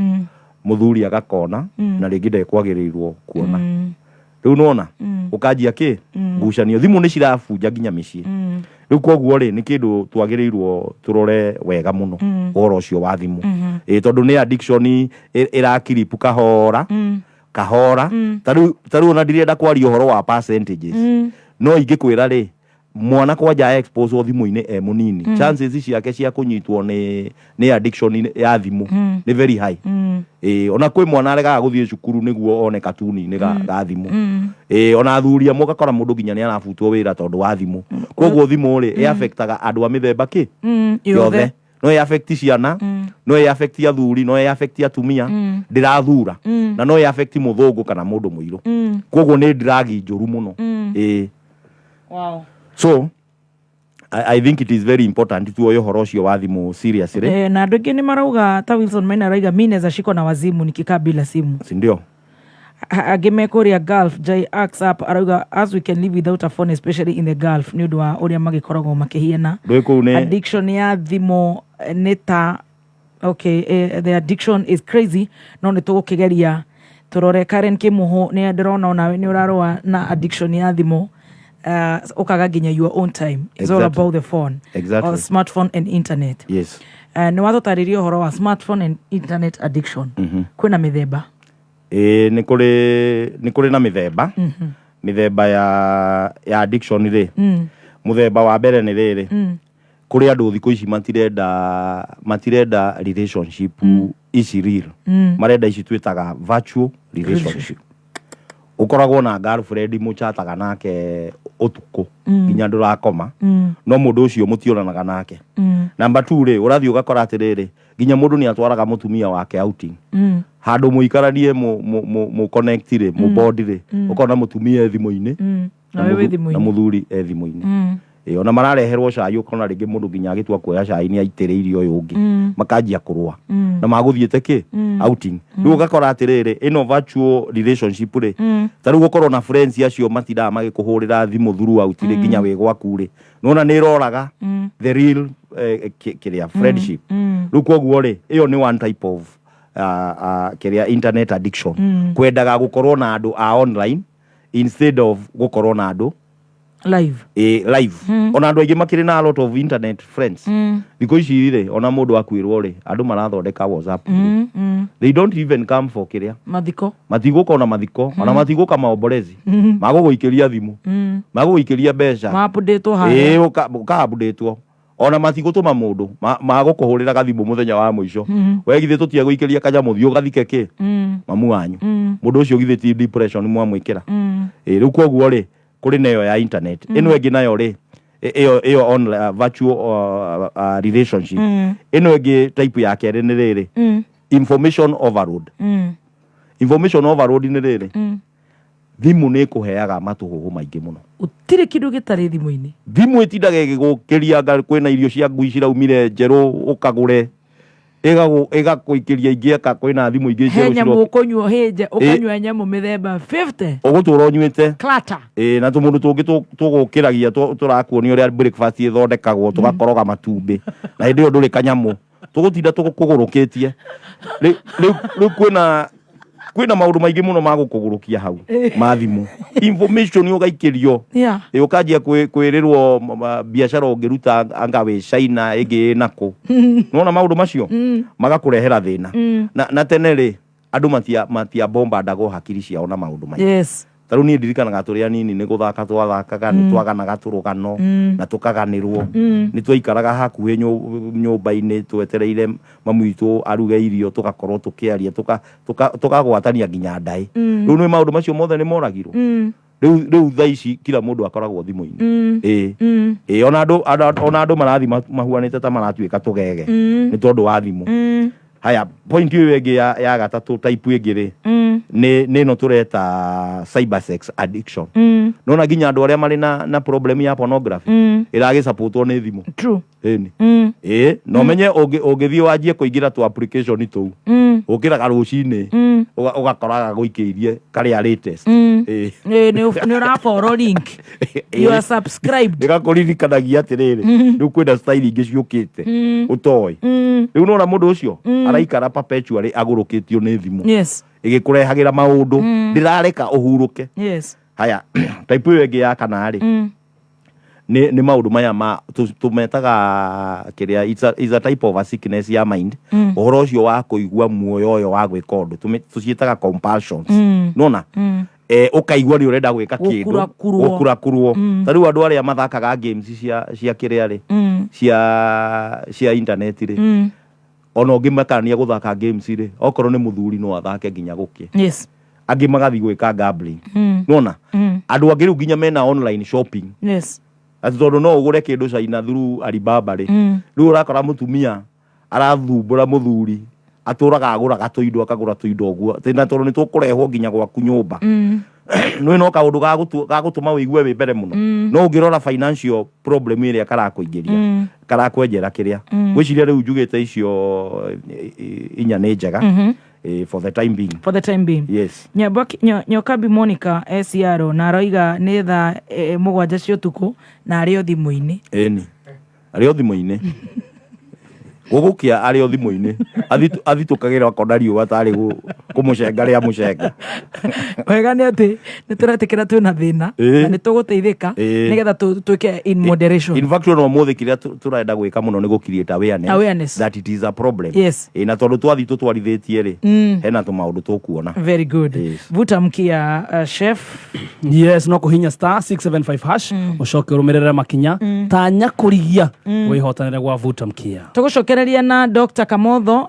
mũthuri agakona na rĩngĩ ndekwagĩrĩirwo kuona. Rĩu nona ũkanjia kĩ ngucanio, thimũ nĩ cirabunja nginya mĩciĩ. Rĩu koguo rĩ, nĩ kĩndũ twagĩrĩirwo tũrore wega mũno, ũhoro ũcio wa thimũ. Ĩ, tondũ nĩ addiction ĩrakiripu kahora kahora. Ta rĩu ona ndirenda kwaria ũhoro wa percentages, no ingĩkwĩra rĩ, mwana kwanja expose thimũ-inĩ e mũnini, chances ciake cia kũnyitwo nĩ addiction ya thimũ nĩ very high. Ĩ, ona kwĩ mwana aregaga gũthiĩ cukuru nĩguo one katuni-inĩ ga thimũ. Ĩ, ona athuri amwe ũgakora mũndũ nginya nĩ arabutwo wĩra tondũ wa thimũ. Koguo thimũ rĩ, ĩ affectaga andũ a mĩthemba kĩ yothe. No ĩ affect ciana, no ĩ affect athuri, no ĩ affect atumia, ndĩrathura, na no ĩ affect mũthũngũ kana mũndũ mũirũ. Koguo nĩ drug njũru mũno. Ĩ. So I think it is very important tuoye ũhoro ũcio wa thimũ seriously. Eh, na andũ aingĩ nĩ marauga, ta Wilson Maina arauga, "Mi naweza shikwa na wazimu nikikaa bila simu." Si ndio? Angĩ mekũrĩa Gulf, Jai Ax up arauga, "As we can live without a phone, especially in the Gulf," nĩ ũndũ wa ũrĩa magĩkoragwo makĩhiana. Ndũĩ kũu nĩ Addiction ya thimũ nĩ ta, okay, the addiction is crazy, no nĩ tũgũkĩgeria tũrore. Karen Kĩmũhũ, nĩ ndĩrona onawe nĩ ũrarũa na addiction ya thimũ, ũkaga nginya your own time is all about the phone or smartphone and internet. Nĩ watũtarĩria ũhoro wa smartphone and internet addiction. Kwĩna mĩthemba? Ĩ, nĩ kũrĩ na mĩthemba ya addiction rĩ. Mũthemba wa mbere nĩ rĩrĩ, kũrĩ andũ thikũ ici matirenda relationship ici real, marenda ici twĩtaga virtual relationship. Ũkoragwo na girlfriend mũchataga nake ũtukũ nginya ndũrakoma, no mũndũ ũcio mũtionanaga nake. Number two rĩ, ũrathiĩ ũgakora atĩrĩrĩ, nginya mũndũ nĩ atwaraga mũtumia wake outing, handũ mũikaranie, mũ connect rĩ, mũ bond rĩ, ũkona mũtumia e thimũ-inĩ na wewe wĩ na thimũ-inĩ. Mũthuri e thimũ-inĩ. Ĩ, ona marareherwo cai, ũkona rĩngĩ mũndũ nginya agĩtua kuoya cai nĩ aitĩrĩirie ũyũ ũngĩ, makanjia kũrũa na magũthiĩte kĩ outing. Rĩu ũgakora atĩrĩrĩ, ĩno virtual relationship rĩ, ta rĩu gũkorwo na friends acio matindaga magĩkũhũrĩra thimũ throughout rĩ, nginya wĩ gwaku rĩ, nĩwona nĩ ĩroraga the real kĩrĩa friendship. Rĩu koguo rĩ, ĩyo nĩ one type of kĩrĩa internet addiction, kwendaga gũkorwo na andũ a online instead of gũkorwo na andũ live. Ĩ, live. Ona andũ aingĩ makĩrĩ na a lot of internet friends thikũ ici rĩ. Ona mũndũ akuĩrwo rĩ, andũ marathondeka WhatsApp group. They don't even come for kĩrĩa mathiko. Matigũka ona mathiko, ona matigũka maombolezi, magũgũikĩria thimũ, magũgũikĩria mbeca. Ma-update harĩa. Ĩ, ũka-updatewo. Ona matigũtũma mũndũ, magũkũhũrĩra gathimũ mũthenya wa mũico. We githĩ tũtiegũikĩria kanyamũ, thiĩ ũgathike kĩ mamu wanyu. Mũndũ ũcio githĩ ti depression mwamwĩkĩra? Ĩ, rĩu koguo rĩ, kũrĩ na ĩyo ya internet. Ĩno ĩngĩ nayo rĩ, ĩyo virtual relationship. Ĩno ĩngĩ, type ya kerĩ nĩ rĩrĩ, information overload. Information overload nĩ rĩrĩ, thimũ nĩ ĩkũheaga matũhũhũ maingĩ mũno. Gũtirĩ kĩndũ gĩtarĩ thimũ-inĩ. Thimũ ĩtindaga ĩgĩgũkĩria anga kwĩna irio cia ngui ciraumire njerũ, ũkagũre, ĩgakũikĩria ingĩ, aka kwĩna thimũ ingĩ He njerũ nyamũ ũkũnyua hĩnje, ũkanyua nyamũ mĩthemba 50. Ũgũtũra ũnyuĩte. Clutter. Ĩ, na tũmũndũ tũngĩ tũgũkĩragia, tũrakuonia ũrĩa breakfast ĩthondekagwo, tũgakoroga matumbĩ, na hĩndĩ ĩyo ndũrĩ kanyamũ, tũgũtinda tũkũgũrũkĩtie. Rĩu kwĩna maũndũ maingĩ mũno ma gũkũgũrũkia hau ma thimũ, information ũgaikĩrio. Ĩ, ũkanjia kwĩrĩrwo biacara ũngĩruta anga wĩ China, ĩngĩ ĩ nakũ. Nĩwona maũndũ macio magakũrehera thĩna. Na tene rĩ, andũ matia bombardagwo hakiri ciao na maũndũ maingĩ. Ta rĩu niĩ ndirikanaga tũrĩ anini nĩ gũthaka twathakaga, nĩ twaganaga tũrũgano na tũkaganĩrwo, nĩ twaikaraga hakuhĩ nyũmba-inĩ twetereire mamu witũ aruge irio, tũgakorwo tũkĩaria, tũkagwatania nginya ndaĩ. Rĩu nĩ maũndũ macio mothe nĩ moragirwo. Rĩu thaa ici kila mũndũ akoragwo thimũ-inĩ. Ĩ, ona andũ marathiĩ mahuanĩte ta maratuĩka tũgege nĩ tondũ wa thimũ. Haya, point ĩyo ĩngĩ ya gatatũ, type ĩngĩ rĩ, nĩ ĩno tũreta cyber sex addiction. Nona nginya andũ arĩa marĩ na problem ya pornography ĩragĩsupportwo nĩ thimũ. Ĩni. Ĩ, na ũmenye ũngĩthiĩ wanjie kũingĩra tũ application tũu, ũkĩraga rũcinĩ ũgakoraga gũikĩirie karĩa latest. Ĩ. Ĩ, nĩ ũrafollow link, you are subscribed. Nĩgakũririkanagia atĩrĩrĩ, rĩu kwĩna style ingĩ ciũkĩte ũtoĩ. Rĩu nona mũndũ ũcio araikara perpetually agũrũkĩtio nĩ thimũ ĩgĩkũrehagĩra maũndũ, ndĩrareka ũhurũke. Haya, type ĩyo ĩngĩ ya kana rĩ, Nĩ maũndũ maya ma tũmetaga kĩrĩa, it's a type of a sickness ya mind. Ũhoro ũcio wa kũigua muoyo ũyũ wa gwĩka ũndũ, tũciĩtaga compulsions. Nona ũkaigua nĩ ũrenda gwĩka kĩndũ. Gũkurakurwo. Gũkurakurwo. Ta rĩu andũ arĩa mathakaga games cia kĩrĩa rĩ, cia internet rĩ, ona ũngĩmakania gũthaka games rĩ, okorwo nĩ mũthuri no athake nginya gũkĩ. Angĩ magathiĩ gwĩka gambling. Nona andũ angĩ rĩu nginya mena online shopping, atĩ tondũ no ũgũre kĩndũ China through Alibaba rĩ, rĩu ũrakora mũtumia arathumbũra mũthuri, atũraga agũraga tũindo, akagũra tũindo ũguo. Atĩ na tondũ nĩ tũkũrehwo nginya gwaku nyũmba, nĩ no kaũndũ ga gũtũma wĩigue wĩ mbere mũno. No ũngĩrora financial problem ĩrĩa karakũingĩria, karakwenjera kĩrĩa, ngwĩciria rĩu njugĩte icio inya nĩ njega for the time being. For the time being. Yes. Nyokabi Monica SCR na aroiga nĩ thaa 7 cia ũtukũ na arĩ o thimũ-inĩ. Ĩni, arĩ o thimũ-inĩ, gũgũkĩa arĩ o thimũ-inĩ. Athitũkagĩra akona riũa tarĩ kũmũcenga rĩa mũcenga. Wega nĩ atĩ nĩ tũretĩkĩra twĩna thĩna na nĩ tũgũteithĩka nĩgetha twĩke in moderation. In fact, ona ũmũthĩ kĩrĩa tũrenda gwĩka mũno nĩ gũ create awareness, Awareness. that it is a problem. Na tondũ twathiĩ tũtwarithĩtie rĩ, hena tũmaũndũ tũkuona. Very good. Yes. Vuta mkia, chef. Yes, no kũhinya *675# ũcoke ũrũmĩrĩre makinya tanya kũrigia wĩhotanĩre gwa vuta mkia. Tũgũcokereria na Dr. Kamotho,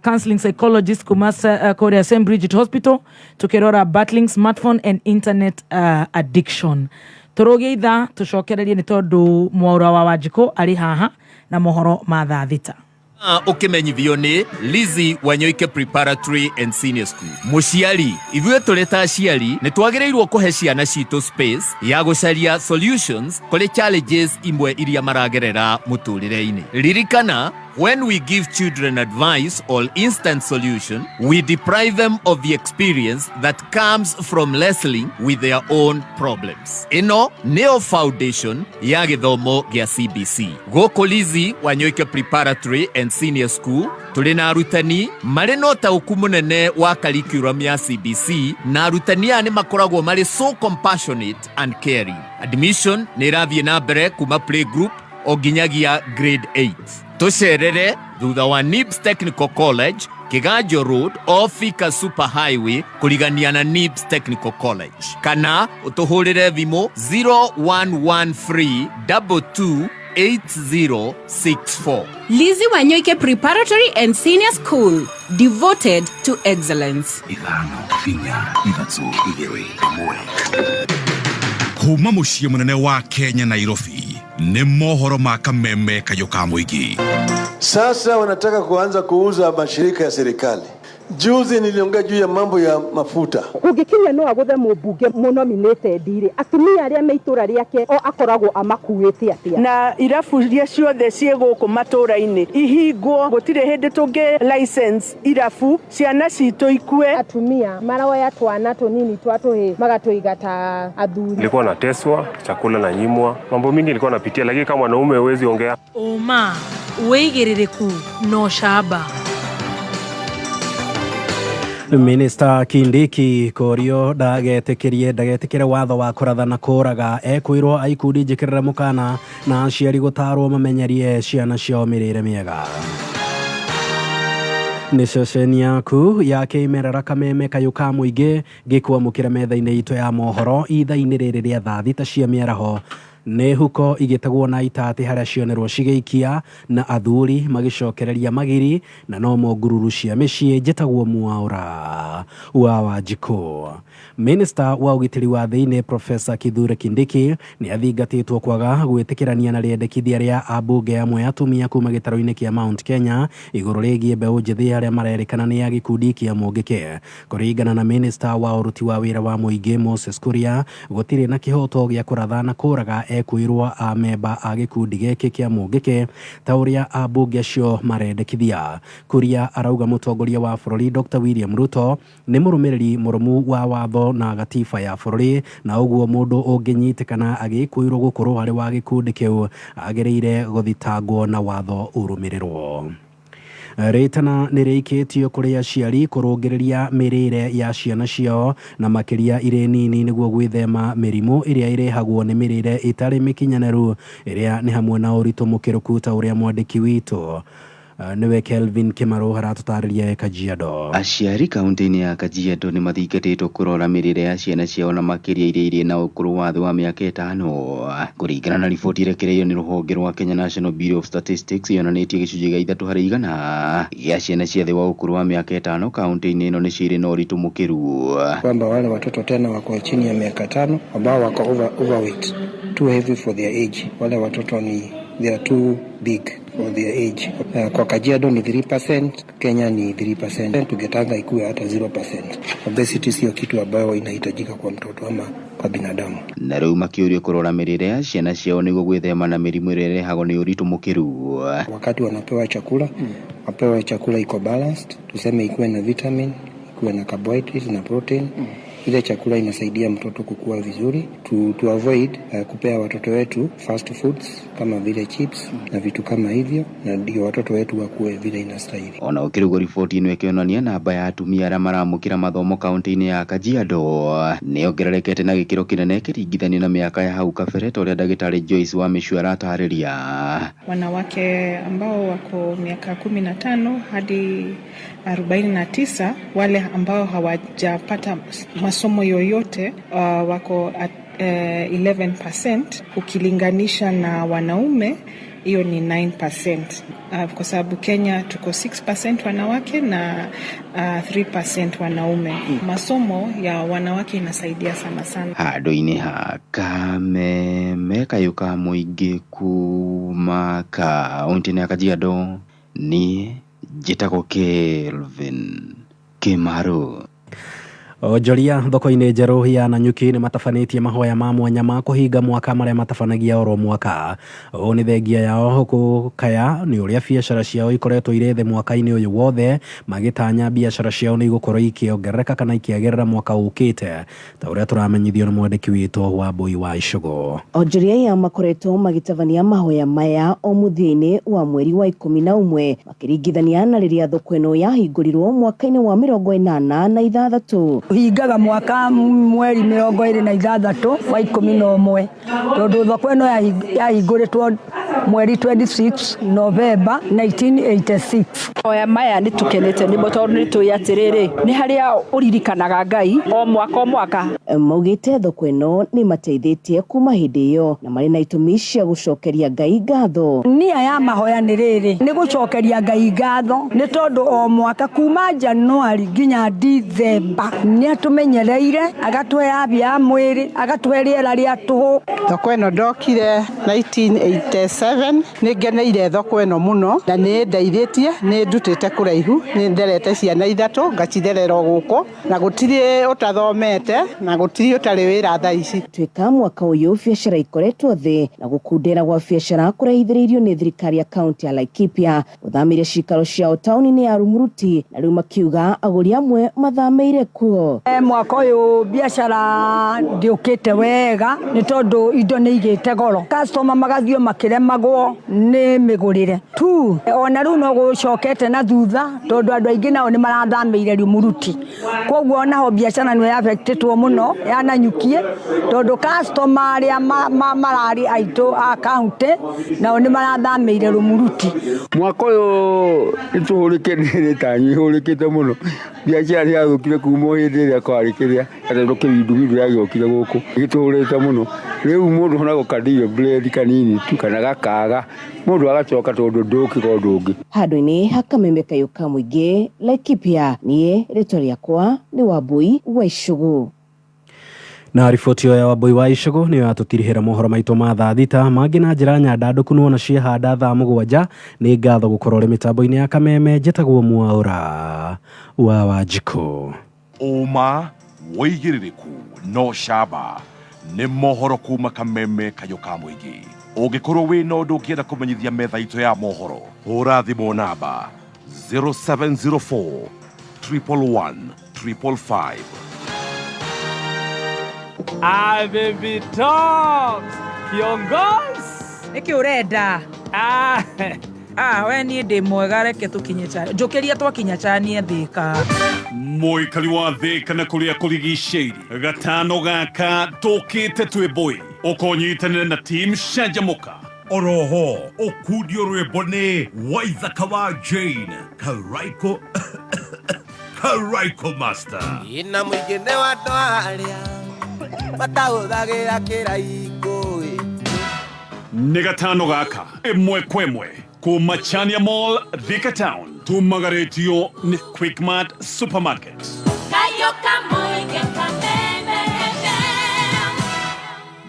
counseling psychologist kuma kũrĩa St Bridget Hospital, tukĩrora battling smartphone and internet addiction. Tũrũgie ithaa tũcokererie nĩ tondũ Mwaũra wa Wanjikũ arĩ haha na mohoro ma thaa 6. Ũkĩmenyithio nĩ Lizzy Wanyoike Preparatory and Senior School. Mũciari, ithuĩ tũrĩ ta aciari nĩ twagĩrĩirwo kũhe ciana citũ space ya gũcaria solutions kũrĩ challenges imwe iria maragerera mũtũrĩre-inĩ. Ririkana, when we give children advice or instant solution, we deprive them of the experience that comes from wrestling with their own problems. Ĩno nĩyo foundation ya gĩthomo gĩa CBC. Gũkũ Lizzy Wanyoike Preparatory and Senior School tũrĩ na arutani marĩ na ũtaũku mũnene wa curriculum ya CBC, na arutani aya nĩ makoragwo marĩ so compassionate and caring. Admission nĩ ĩrathiĩ na mbere kuma playgroup o nginyagia grade 8. Tũcerere thutha wa NIBS Technical College, Kiganjo Road, off Thika Super Highway, kũrigania na NIBS Technical College, kana ũtũhũrĩre thimũ 0113 22 8064. Lizzy Wanyoike Preparatory and Senior School, devoted to excellence. 5 4 3 2 1. Kuma mũciĩ mũnene wa Kenya, Nairobi, nĩ mohoro ma kameme kayũ ka mũingĩ. Sasa wanataka kuanza kuuza mashirika ya serikali. Juzi niliongea juu ya mambo ya mafuta. Kũngĩkinya no agũthe mũmbunge mũnominated rĩ, atumia arĩa me itũra rĩake o akoragwo amakuĩte atĩa? Na irabu iria ciothe ciĩ gũkũ matũra-inĩ ihingwo. Gũtirĩ hĩndĩ tũngĩ license irabu ciana citũ ikue. Atumia maroya twana tũnini twa tũhĩ magatũiga ta athuri. Nilikuwa nateswa, chakula na nyimwa, mambo mingi nilikuwa napitia, lakini kama mwanaume huwezi ongea. Ũma, wĩigĩrĩrĩku na ũcamba. Minista Kindiki kũrio ndagetĩkĩrie ndagetĩkĩre watho wa kũratha na kũraga ekwĩrwo a ikundi njĩkĩrĩre mũkana na aciari gũtarwo mamenyerie ciana ciao mĩrĩre mĩega. Nĩ ceceni yaku ya kĩmerera kameme kayũ ka mũingĩ gĩkwamũkĩra metha-inĩ itũ ya mohoro ithaa-inĩ rĩrĩ rĩa thaa 6 cia mĩaraho. Nĩ huko igĩtegwo na itatĩ harĩa cionerwo cigĩikia na athuri magĩcokereria magiri na no ngururu cia mĩciĩ. Njĩtagwo Mwaũra wa Wanjikũ. Minista wa ũgitĩri wa thĩinĩ Profesa Kithure Kindiki nĩ athingatĩtwo kwaga gwĩtĩkĩrania na rĩendekithia rĩa ambunge amwe atumia kuma gĩtarũ-inĩ kĩa Mount Kenya igũrũ rĩgiĩ mbeũ njĩthĩ arĩa marerĩkana nĩ a gĩkundi kĩa Mũngĩkĩ. Kũringana na minista wa ũruti wa wĩra wa mũingĩ Moses Kuria, gũtirĩ na kĩhoto gĩa kũratha na kũraga ekwĩrwo a memba a gĩkundi gĩkĩ kĩa Mũngĩkĩ ta ũrĩa ambunge acio marendekithia. Kuria arauga mũtongoria wa bũrũri Dr William Ruto nĩ mũrũmĩrĩri mũrũmu wa watho na gatiba ya bũrũri, na ũguo mũndũ ũngĩnyitĩkana agĩkũĩrwo gũkorwo arĩ wa gĩkundi kĩu agĩrĩire gũthitangwo na watho ũrũmĩrĩrwo. Rĩtana nĩ rĩikĩtio kũrĩ aciari kũrũngĩrĩria mĩrĩre ya ciana ciao na makĩria irĩ nini nĩguo gwĩthema mĩrimũ ĩrĩa ĩrehagwo nĩ mĩrĩre ĩtarĩ mĩkinyanĩru ĩrĩa nĩ hamwe na ũritũ mũkĩrũku ta ũrĩa mwandĩki witũ nĩwe Kelvin Kĩmarũ aratũtarĩria e Kajiado. Aciari kaunti-inĩ ya Kajiado nĩ mathingatĩtwo kũrora mĩrĩre ya ciana ciao na makĩria iria irĩ na ũkũrũ wa thĩ wa mĩaka ĩtano. Kũringana na riboti ĩrekereirio nĩ rũhonge rwa Kenya National Bureau of Statistics yonanĩtie gĩcunjĩ gĩa 3% gĩa ciana cia thĩ wa ũkũrũ wa mĩaka ĩtano kaunti-inĩ ĩno nĩcio irĩ na ũritũ mũkĩru. Kwamba wale watoto tena wako chini ya miaka 5 ambao wako overweight, too heavy for their age. Wale watoto ni they are too big for their age. Kwa Kajiado ni 3%, Kenya ni 3%, tungetaka ikuwe hata 0%. Obesity sio kitu ambayo inahitajika kwa mtoto ama kwa binadamu. Na rĩu makĩũrio kũrora mĩrĩre ya ciana ciao nĩguo gwĩthema na mĩrimũ ĩrĩa ĩrehagwo nĩ ũritũ mũkĩru. Wakati wanapewa chakula, wapewe chakula iko balanced, tuseme ikuwe na vitamin, ikuwe na carbohydrates na protein. Ile chakula inasaidia mtoto kukua vizuri. To avoid kupea watoto wetu fast foods kama vile chips na vitu kama hivyo, na ndio watoto wetu wakue vile inastahili. Ona ũkĩrĩ ũguo riboti ĩno ĩkĩonania namba ya atumia arĩa maramũkĩra mathomo kaunti-inĩ ya Kajiado nĩ yongererekete na gĩkĩro kĩnene ĩkĩringithanio na mĩaka ya hau kabere ta ũrĩa ndagĩtarĩ Joyce Wamĩcu aratarĩria. Wanawake ambao wako miaka 15 hadi 49, wale ambao hawajapata masomo yoyote wako at 11%, ukilinganisha na wanaume hiyo ni 9%. Kwa sababu Kenya tuko 6% wanawake na 3% wanaume. Masomo ya wanawake inasaidia sana sana. Handũ-inĩ ha Kameme kayũ ka mũingĩ kuma kaunti-inĩ ya Kajiado, niĩ njĩtagwo Kelvin Kĩmarũ. Onjoria thoko-inĩ njerũ ya Nanyuki nĩ matabanĩtie mahoya ma mwanya ma kũhinga mwaka marĩa matabanagia oro mwaka. Ũũ nĩ thengia yao gũkaya nĩ ũrĩa biacara ciao ikoretwo irĩ thĩ mwaka-inĩ ũyũ wothe, magĩtanya biacara ciao nĩ igũkorwo ikĩongerereka kana ikĩagĩrĩra mwaka ũkĩte, ta ũrĩa tũramenyithio nĩ mwandĩki witũ Wambui wa Icũgũ. Onjoria aya makoretwo magĩtabania mahoya maya o mũthia-inĩ wa mweri wa 11 makĩringithania na rĩrĩa thoko ĩno yahingũrirwo mwaka-inĩ wa 86. Hingaga mwaka mweri 26 wa 11 tondu thoko ĩno yahingũrĩtwo mweri 26 November 1986. Oya maya nĩ tũkenete nĩmo tondũ nĩ tũĩ atĩrĩrĩ nĩ harĩa ũririkanaga Ngai o mwaka o mwaka. Maugĩte thoko ĩno nĩ mateithĩtie kuma hĩndĩ ĩyo na marĩ na itũmi cia gũcokeria Ngai ngatho. Nia ya mahoya nĩ rĩrĩ nĩ gũcokeria Ngai ngatho nĩ tondũ o mwaka kuma Januari nginya Dithemba nĩ atũmenyereire agatũhe afya ya mwĩrĩ agatũhe rĩera rĩa tũhũ. Thoko ĩno ndokire 1987 nĩ ngeneire thoko ĩno mũno na nĩ ndeithĩtie nĩ ndutĩte kũraihu nĩ nderete ciana 3 ngacitherera gũkũ na gũtirĩ ũtathomete na gũtirĩ ũtarĩ wĩra thaa ici. Tuĩka mwaka ũyũ biacara ikoretwo thĩ na gũkundera gwa biacara kũrehithĩrĩirio nĩ thirikari ya kaunti ya Laikipia gũthamĩria cikaro ciao taũni-inĩ ya Rumuruti na rĩu makiuga agũri amwe mathamĩire kuo. Mwaka ũyũ biacara ndĩũkĩte wega nĩ tondũ indo nĩ igĩte goro, customer magathiĩ makĩremagwo nĩ mĩgũrĩre tu. Ona rĩu no gũcokete na thutha tondũ andũ aingĩ nao nĩ marathamĩire Rumuruti, koguo onaho biacara nĩ yaffectĩtwo mũno ya Nanyuki tondũ customer arĩa mararĩ aitũ a county nao nĩ marathamĩire Rumuruti. Mwaka ũyũ nĩ tũhũrĩkĩte nĩ tanyi hũrĩkĩte mũno, biacara nĩ yathũkire kuma hĩndĩ ĩrĩa kwarĩ kĩrĩa gatendo kĩwinduwindu gĩagĩũkire gũkũ gĩtũhũrĩte mũno. Rĩu mũndũ onago kandiire bread kanini tu kana gakaga mũndũ agacoka tondũ ndũkĩka ũndũ ũngĩ. Handũ-inĩ ha Kameme kayũ ka mũingĩ Laikipia, niĩ rĩtwa rĩakwa nĩ Wambui wa Icũgũ. Na riboti ĩyo ya Wambui wa Icũgũ nĩyo yatũtirihĩra mohoro maitũ ma thaa 6 mangĩ na njĩra nyandandũku nĩwona ciehanda thaa 7. Nĩ ngatho gũkorwo ũrĩ mĩtambo-inĩ ya Kameme. Njĩtagwo Mwaũra wa Wanjikũ. Ũma wĩigĩrĩrĩku no camba nĩ mohoro kuma Kameme kayũ ka mũingĩ. Ũngĩkorwo wĩna ũndũ ũngĩenda kũmenyithia metha itũ ya mohoro, hũra thimũ namba 0704 111 555. Ah, baby talks. Kiongozi. Nĩkĩ ũrenda? Ah, Ah, we niĩ ndĩ mwega, reke tũkinye chania, njũkĩria twakinya chania Thĩka. Mũikari wa Thĩka na kũrĩa kũrigicĩirie, gatano gaka tũkĩte twĩ mbũi, ũkonyitanĩre na team Canjamũka. Oroho ũkundio rwĩmbo nĩ Waithaka wa Jane Karaiko, Karaiko Master. Ina mũingĩ nĩ wa andũ arĩa matahũthagĩra kĩraikũ. Nĩ gatano gaka ĩmwe kwa ĩmwe kuma Chania Mall, Thika Town, tumagarĩtio nĩ Quickmart Supermarket. Kayoka Muingi Kameme FM.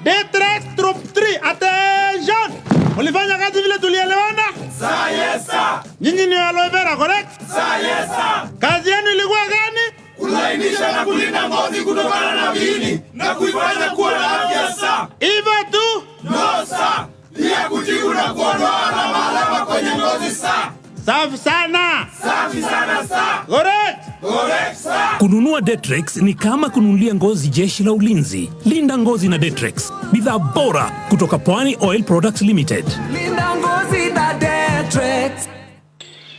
D3 Troop 3, attention! Ulifanya kazi vile tulielewana? Sir, yes sir. Nyinyi ni aloe vera, correct? Sir, yes sir. Kazi yenu ilikuwa gani? Kulainisha na kulinda ngozi kutokana na viini na kuifanya kuwa na afya, sir. Hivyo tu? No sir. Pia kutibu na kuondoa alama alama kwenye ngozi, sir. Safi sana. Safi sana, sir. Correct. Correct, sir. Kununua Detrex ni kama kununulia ngozi jeshi la ulinzi. Linda ngozi na Detrex, bidhaa bora kutoka Pwani Oil Products Limited. Linda ngozi na Detrex.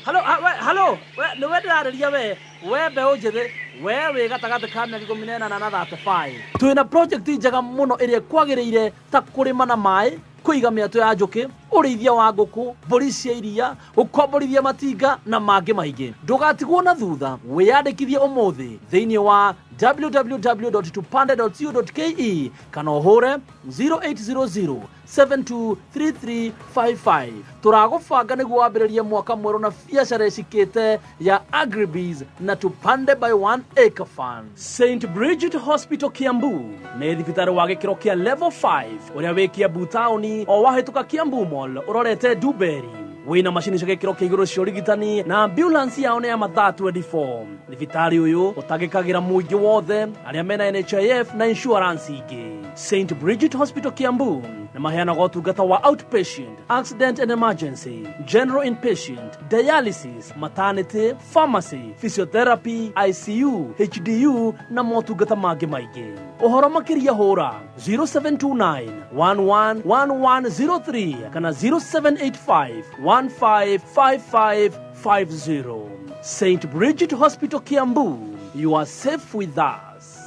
Halo, ah, we, halo, we, nĩ we ndĩrarĩria we, we mbeũ njĩthĩ, we wĩ gatagatĩ ka mĩaka 18 na 35. Twĩna project njega mũno ĩrĩa ĩkwagĩrĩire ta kũrĩma na maĩ, kũiga mĩatũ ya njũkĩ, ũrĩithia wa ngũkũ, mbũri cia iria, gũkomborithia matinga na mangĩ maingĩ. Ndũgatigwo na thutha, wĩyandĩkithie ũmũthĩ thĩinĩ wa www.tupande.co.ke kana ũhũre 0800 723355. Tũragũbanga nĩguo wambĩrĩrie mwaka mwerũ na biacara ĩcikĩte ya Agribiz na Tupande by One Acre Fund. St Bridget Hospital Kiambu nĩ thibitarĩ wa gĩkĩro kĩa level 5 ũrĩa wĩ Kiambu taũni o wahĩtũka Kiambu Mall ũrorete Duberi, wĩna macini cia gĩkĩro kĩa igũrũ cia ũrigitani na ambulance yao nĩ ya mathaa 24. Thibitarĩ ũyũ ũtangĩkagĩra mũingĩ wothe arĩa mena NHIF na insurance ingĩ. St Bridget Hospital Kiambu nĩ maheanaga ũtungata wa outpatient, accident and emergency, general inpatient, dialysis, maternity, pharmacy, physiotherapy, ICU, HDU na motungata mangĩ maingĩ. Ũhoro makĩria hũra 0729 111103 kana 0785 155550. St Bridget Hospital Kiambu, you are safe with us.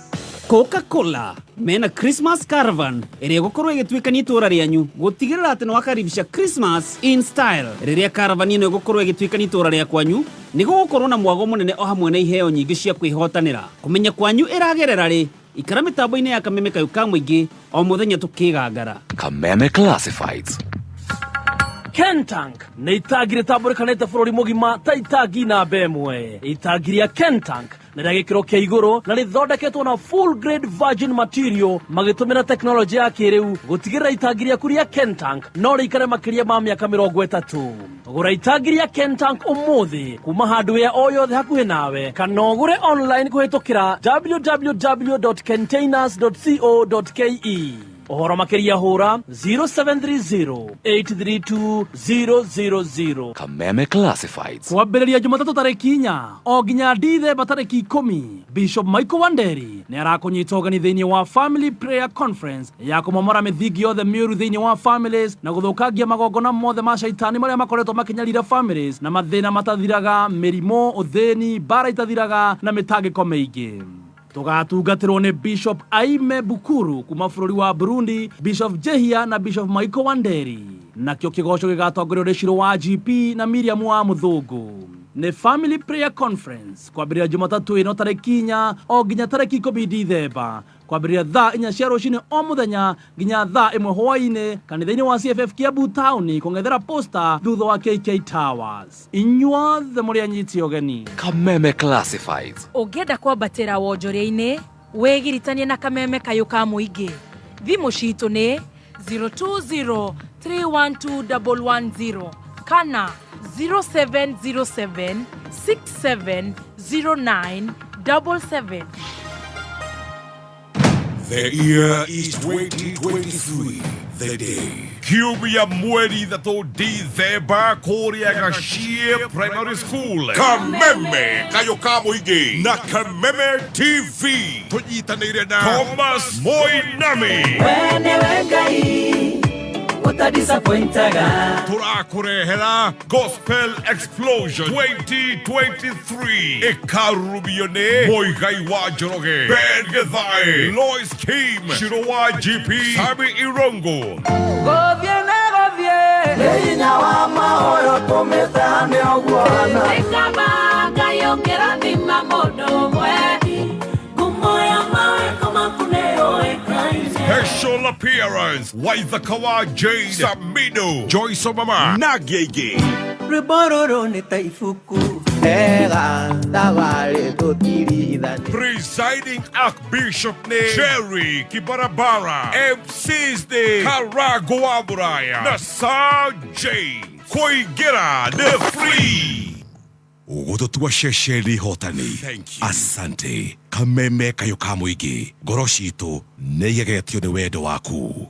Coca-Cola mena Christmas Caravan ĩrĩa ĩgũkorwo ĩgĩtuĩkania itũũra rĩanyu gũtigĩrĩra atĩ nĩ wakaribisha Christmas in style. Rĩrĩa caravan ĩno ĩgũkorwo ĩgĩtuĩkania itũũra rĩa kwanyu, nĩ gũgũkorwo na mwago mũnene o hamwe na iheo nyingĩ cia kwĩhotanĩra. Kũmenya kwanyu ĩragerera rĩ, ikara mĩtambo-inĩ ya Kameme Kayũ ka Mũingĩ o mũthenya tũkĩgangara. Kameme Classifieds. Kentank nĩ itangi rĩtambũrĩkanĩte bũrũri mũgima ta itangi namba ĩmwe. Itangi rĩa Kentank nĩ rĩa gĩkĩro kĩa igũrũ na rĩthondeketwo na full grade virgin material magĩtũmĩra tekinoronjĩ ya kĩrĩu gũtigĩrĩra itangi rĩaku rĩa Kentank no rĩikare makĩria ma mĩaka 30. Gũra itangi rĩa Kentank ũmũthĩ kuma hardware o yothe hakuhĩ nawe kana ũgũre online kũhĩtũkĩra www.containers.co.ke. Ũhoro makĩria hũra 0730 832 000. Kameme Classifieds. Kwambĩrĩria Jumatatũ tarĩki 4 o nginya Dithemba tarĩki 10, Bishop Michael Wanderi nĩ arakũnyita ũgeni thĩinĩ wa Family Prayer Conference ya kũmomora mĩthingi yothe mĩũru thĩinĩ wa families na gũthũkangia magongona mothe ma caitani marĩa makoretwo makĩnyarira families na mathĩna matathiraga, mĩrimũ, ũthĩni, mbara itathiraga na mĩtangĩko mĩingĩ. Tũgatungatĩrwo nĩ Bishop Aime Bukuru kuma bũrũri wa Burundi, Bishop Jehia na Bishop Michael Wanderi. Nakĩo kĩgoco gĩgatongorio nĩ Shiro wa GP na Miriam wa Mũthũngũ. Nĩ Family Prayer Conference kwambĩrĩria Jumatatũ ĩno tarĩki 4 o nginya tarĩki 10 Dithemba, kwambĩrĩria thaa 4 cia rũcinĩ o mũthenya nginya thaa 1 hwaĩ-inĩ kanitha-inĩ wa CFF Kiambu Town kũng'ethera posta thutha wa KK Towers. Inyuothe mũrĩ anyiti ũgeni. Kameme Classifieds. Ũngĩenda kwambatĩra wonjoria-inĩ, wĩgiritanie na Kameme Kayũ ka Mũingĩ. Thimũ citũ nĩ 020 312 110 kana 0707 6709 77. The year is 2023, the day. Kiumia mweri 3 Dithemba kũrĩa Gachie Primary School. Kameme Kayũ ka Mũingĩ na Kameme TV tũnyitanĩire na Thomas Moinami. We nĩwe Ngai Utadisappointaga. Tũrakũrehera Gospel Explosion 2023 ĩkarurumio nĩ Mũigai wa Njoroge, Ben Githae, Lois Kim, Shiro wa GP, Sami Irongo. Gothie na gothie. Nĩ hinya wa mahoyo tũmĩte nĩ ũguo. Nĩkaba Ngai ũkĩrathima mũndũ ũmwe. Ngumo ya mawĩko maku nĩyũĩkaine. Special appearance Waithaka wa Jane, Samido, Joyce Omama na Gigi. Rwĩmbo rũrũ nĩ ta ibuku. Ega thabarĩ tũtirithane. Presiding Archbishop ni Jerry Kibarabara, MCs ni Karago wa Muraya na Sir James. Kũingĩra nĩ free. Ũgũtũtua ceceni hotani. Asante. Kameme kayũ ka mũingĩ. Ngoro citũ nĩ igegetio nĩ wendo waku.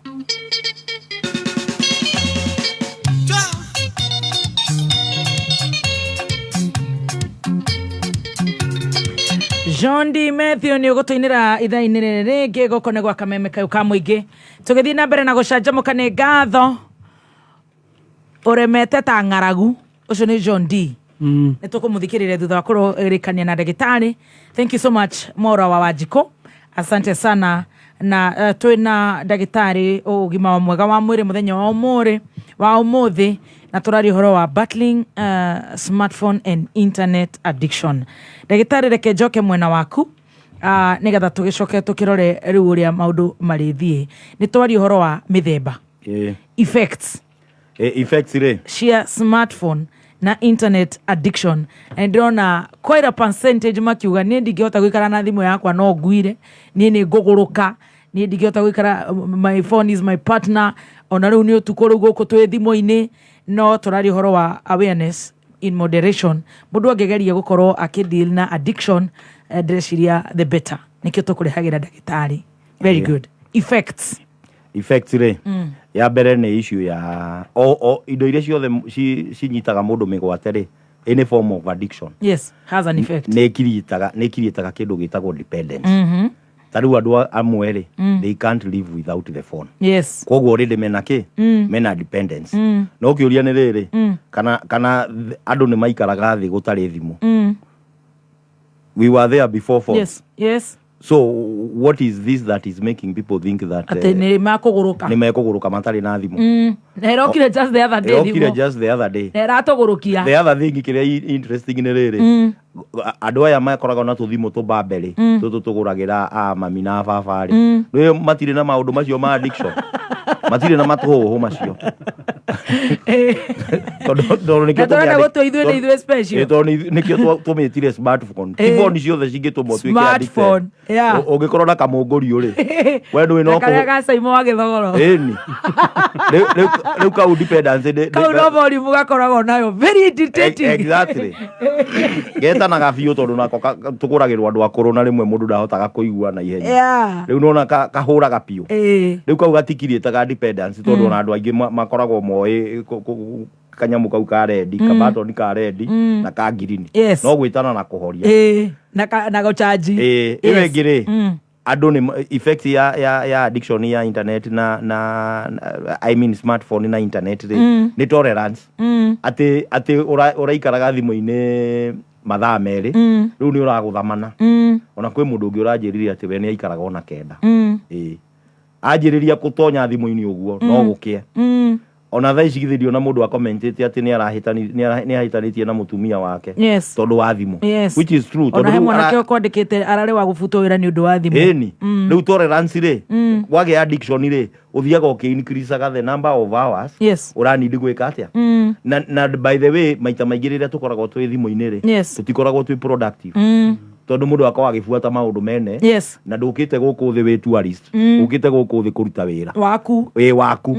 John D. Matthew nä å gå tå inä ra ithaa-inä rä rä rĩngĩ gũkũ nĩ gwa kameme kayũ ka mũingĩ tũgĩthiĩ na mbere na gũcanjamũka nĩ ngatho ũremete ta ng'aragu ũcio nĩ John D. Nĩ tũkũmũthikĩrĩria thutha wa kũrĩkania na ndagĩtarĩ. Thank you so much Mora wa Wanjikũ, asante sana na twĩna ndagĩtarĩ ũgima wa mwega wa mwĩrĩ mũthenya wa ũmũrĩ wa ũmũthĩ na tũraria ũhoro wa battling smartphone and internet addiction. Ndagĩtarĩ, reke njoke mwena waku nĩgetha tũgĩcoke tũkĩrore rĩu ũrĩa maũndũ marĩthiĩ. Nĩ twaria ũhoro wa mĩthemba effects Effects rĩ cia smartphone na internet addiction, na ndĩrona quite a percentage makiuga niĩ ndingĩhota gũikara na thimũ yakwa no nguire, niĩ nĩ ngũgũrũka, niĩ ndingĩhota gũikara, my phone is my partner, ona rĩu nĩ ũtukũ rĩu gũkũ twĩ thimũ-inĩ. No tũraria ũhoro wa awareness in moderation, mũndũ angĩgeria gũkorwo akĩdeal na addiction, ndĩreciria the better, nĩkĩo tũkũrehagĩra ndagĩtarĩ. Very good. Effects. Effects rĩ, ya mbere nĩ issue ya o indo iria ciothe cinyitaga mũndũ mĩgwate rĩ, any form of addiction Yes, has an effect. Nĩ ĩkiriĩtaga kĩndũ gĩtagwo dependence. Ta rĩu andũ amwe rĩ, they can't live without the phone. Koguo already mena kĩ? Mena dependence. No kĩũria nĩ rĩrĩ, kana andũ nĩ maikaraga thĩ gũtarĩ thimũ? We were there before phones. So what is this that is making people think that atĩ nĩ makũgũrũka? Nĩ mekũgũrũka matarĩ na thimũ. Na ĩrokire just the other day. Ĩrokire thimũ just the other day. Na ĩratũgũrũkia. The other thing kĩrĩa interesting nĩ rĩrĩ, andũ aya makoragwo na tũthimũ tũbambe rĩ, tũtũ tũgũragĩra a mami na baba rĩ, rĩu matirĩ na maũndũ macio ma addiction, matirĩ na matũhũhũ macio, tondũ nĩkĩo Na tũrenda gũtua ithuĩ nĩ ithuĩ special. Ĩ, tondũ nĩkĩo tũmĩtire smartphone. Ti phone ciothe cingĩtũma ũtuĩke addicted. Smartphone, yeah. Ũngĩkorwo na kamũngũriũ rĩ, we ndũĩ no Na karĩa ga Saimo wa gĩthogoro. Ĩni rĩu kau dependence kau no volume gakoragwo nayo very irritating. Exactly, getanaga biũ tondũ nako tũgũragĩrwo andũ akũrũ na rĩmwe mũndũ ndahotaga kũigua na ihenya. Rĩu nona kahũraga biũ. Rĩu kau gatikiriĩtaga dependence tondũ ona andũ aingĩ makoragwo moĩ kanyamũ kau ka red, kabatoni ka red na ka ngirini, no gwĩtana na kũhoria. Ĩĩ, na gũchanji. Ĩĩ, ĩyo ĩngĩ rĩ, andũ nĩ effect ya addiction ya internet na I mean smartphone na internet rĩ, nĩ tolerance, atĩ ũraikaraga thimũ-inĩ mathaa 2, rĩu nĩ ũragũthamana. Ona kwĩ mũndũ ũngĩ ũranjĩrire atĩ we nĩ aikaraga ona 9. Ĩĩ, anjĩrĩria gũtonya thimũ-inĩ ũguo no gũkĩe. Ona thaa ici githĩ ndiona mũndũ akomentĩte atĩ nĩ ahĩtanĩtie na mũtumia wake tondũ wa thimũ, which is true, Ona tondũ he rĩu mwanake ũkwandĩkĩte ararĩ wa gũbutwo wĩra nĩ ũndũ wa thimũ. Ĩni, rĩu tolerance rĩ, wagĩa addiction rĩ, ũthiaga ũkĩ-increasaga the number of hours ũranindi gwĩka atĩa. Na by the way, maita maingĩ rĩrĩa tũkoragwo twĩ thimũ-inĩ rĩ, tũtikoragwo twĩ productive, tondũ mũndũ akoragwo agĩbuata maũndũ mene, na ndũkĩte gũkũ thĩ wĩ tourist, ũkĩte gũkũ thĩ kũruta wĩra waku. Wĩ waku.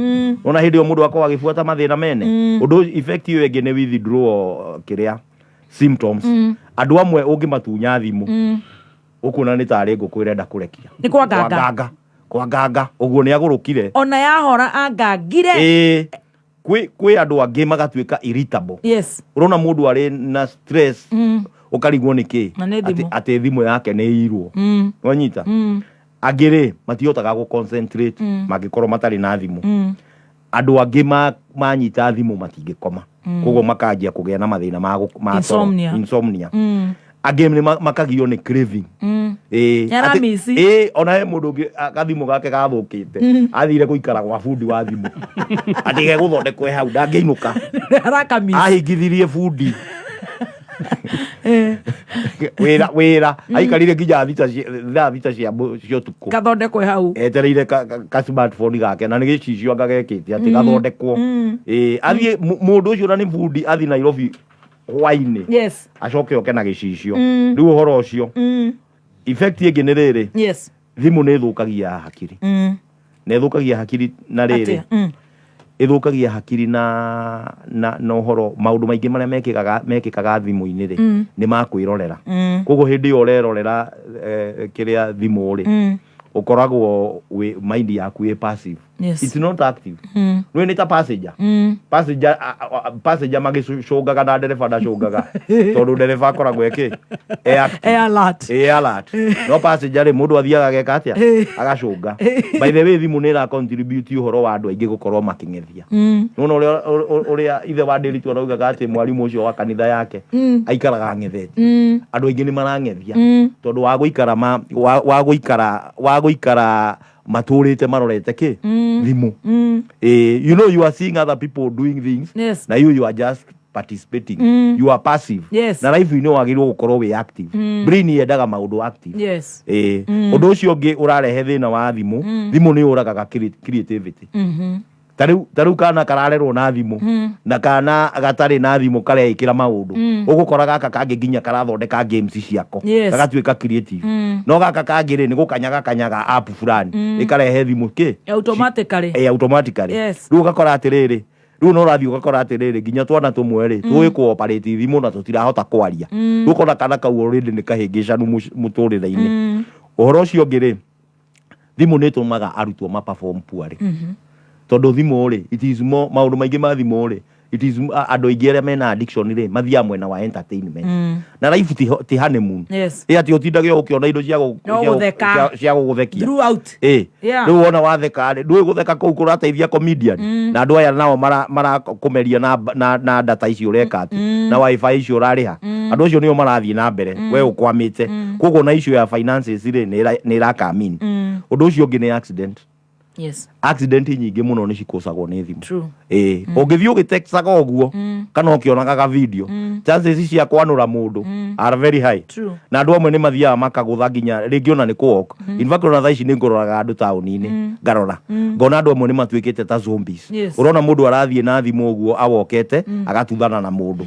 Ona hĩndĩ ĩyo mũndũ akoragwo agĩbuata mathĩna mene. Ũndũ effect ĩyo ĩngĩ nĩ withdrawal, kĩrĩa symptoms. Andũ amwe ũngĩmatunya thimũ, ũkuona nĩ tarĩ ngũkũ ĩrenda kũrekia. Nĩ kwanganga. Kwanganga, kwanganga ũguo nĩ agũrũkire. Ona yahora angangire. Ĩĩ, kwĩ andũ angĩ magatuĩka irritable. Ũrona mũndũ arĩ na stress, ũkarigwo nĩ kĩ. Na nĩ thimũ. Atĩ thimũ yake nĩ irwo. Wanyita? Angĩ rĩ, matihotaga gũ concentrate mangĩkorwo matarĩ na thimũ. Andũ angĩ manyita thimũ matingĩkoma. Koguo makanjia kũgĩa na mathĩna ma toro. Insomnia. Insomnia. Angĩ nĩ makagio nĩ craving. Ĩĩ, Nĩ aramisi. Ĩĩ, ona he mũndũ ũngĩ gathimũ gake gathũkĩte, athire gũikara gwa bundi wa thimũ atĩ gegũthondekwo e hau, ndangĩinũka. Arakamisi. Ahingithirie bundi wĩra wĩra, aikarire nginya thaa 6 cia ũtukũ Gathondekwe hau. Etereire ka smartphone gake, na nĩ gĩcicio anga gekĩte atĩ gathondekwo. Ĩĩ, athiĩ mũndũ ũcio na nĩ bundi, athiĩ Nairobi hwainĩ, acoke oke na gĩcicio. Rĩu ũhoro ũcio, effect ĩngĩ nĩ rĩrĩ, thimũ nĩ ĩthũkagia hakiri. Na ĩthũkagia hakiri na rĩrĩ, Atĩa? Ĩthũkagia hakiri na ũhoro maũndũ maingĩ marĩa mekĩkaga thimũ-inĩ rĩ, nĩ ma kwĩrorera. Koguo hĩndĩ ĩyo ũrerorera kĩrĩa thimũ rĩ, ũkoragwo wĩ mind yaku ĩ passive. It's not active. Nĩ ta passenger. Passenger passenger magĩcũngaga na ndereba ndacũngaga, tondũ ndereba akoragwo eke e active. E alert. E alert. No passenger rĩ, mũndũ athiaga ageka atĩa? Agacũnga. By the way, thimũ nĩ ĩra contribute ũhoro wa andũ aingĩ gũkorwo makĩng'ethia. Nĩwona ũrĩa ithe wa Ndĩritũ araugaga atĩ mwarimũ ũcio wa kanitha yake aikaraga ang'ethete. Andũ aingĩ nĩ marang'ethia tondũ wa gũikara wa gũikara matũrĩte marorete kĩ? Thimũ. You are seeing other people doing things, na you are just participating. You are passive. Na life inĩ wagĩrĩirwo gũkorwo wĩ active. Brain yendaga maũndũ active. Ũndũ ũcio ũngĩ ũrarehe thĩna wa thimũ, thimũ nĩ yũragaga creativity. Ta rĩu kana kararerwo na thimũ na kana gatarĩ na thimũ kareĩkĩra maũndũ, ũgũkora gaka kangĩ nginya karathondeka games ciako, gagatuĩka creative. No gaka kangĩ rĩ, nĩ gũkanyaga kanyaga app fulani, ĩkarehe thimũ kĩ? Automatically. Automatically. Rĩu ũgakora atĩrĩrĩ, rĩu no ũrathiĩ ũgakora atĩrĩrĩ, nginya twana tũmwe rĩ, tũĩ kũoperate thimũ na tũtirahota kwaria. Rĩu ũkona kana kau already nĩ kahĩngĩcanu mũtũrĩre-inĩ. Ũhoro ũcio ũngĩ rĩ, thimũ nĩ ĩtũmaga arutwo ma perform poorly, tondũ thimũ rĩ, it is more maũndũ maingĩ ma thimũ rĩ, it is andũ aingĩ arĩa mena addiction rĩ, mathiaga mwena wa entertainment. Na life ti honeymoon. Ĩ atĩ ũtindage ũkĩona indo cia No gũtheka. cia gũgũthekia Throughout. Rĩu wona watheka rĩ, ndũĩ gũtheka kũu kũrateithia comedian na andũ aya nao marakũmeria na data ici ũreka atĩ na wifi icio ũrarĩha. Andũ acio nĩo marathiĩ na mbere, we ũkwamĩte. Koguo na issue ya finances rĩ, nĩ ĩrakamin. Ũndũ ũcio ũngĩ nĩ accident. Accident nyingĩ mũno nĩ cikũcagwo nĩ thimũ. Ũngĩthiĩ ũgĩtextaga ũguo kana ũkĩonaga ga video, chances cia kwanũra mũndũ are very high. Na andũ amwe nĩ mathiaga makagũtha nginya rĩngĩ ona nĩ kũwalk. In fact, ona thaa ici nĩ ngũroraga andũ taũni-inĩ, ngarora ngona andũ amwe nĩ matuĩkĩte ta zombies. Ũrona mũndũ arathiĩ na thimũ ũguo awokete, agatuthana na mũndũ,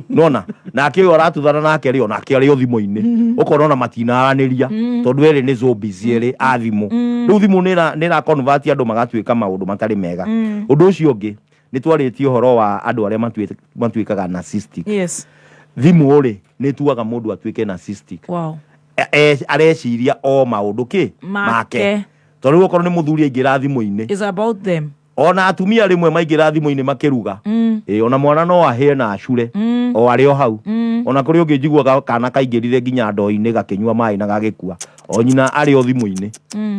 nona nake ũyũ aratuthana nake rĩ, onake arĩ o thimũ-inĩ, ũkona ona matinaranĩria, tondũ erĩ nĩ zombies erĩ a thimũ. Rĩu thimũ nĩ ĩra convert andũ magatuĩka maũndũ matarĩ mega. Ũndũ ũcio ũngĩ nĩ twarĩtie ũhoro wa andũ arĩa matuĩkaga narcissistic. Thimũ rĩ, nĩ ĩtuaga mũndũ atuĩke narcissistic. Areciria o maũndũ kĩ? Make. Tondũ rĩu okorwo nĩ mũthuri aingĩra thimũ-inĩ, It's about them. Ona atumia rĩmwe maingĩra thimũ-inĩ makĩruga. Ĩ ona mwana no ahĩe na acure o arĩ o hau. Ona kũrĩ ũngĩ njiguaga kana kaingĩrire nginya ndoo-inĩ gakĩnyua maĩ na gagĩkua, o nyina arĩ o thimũ-inĩ.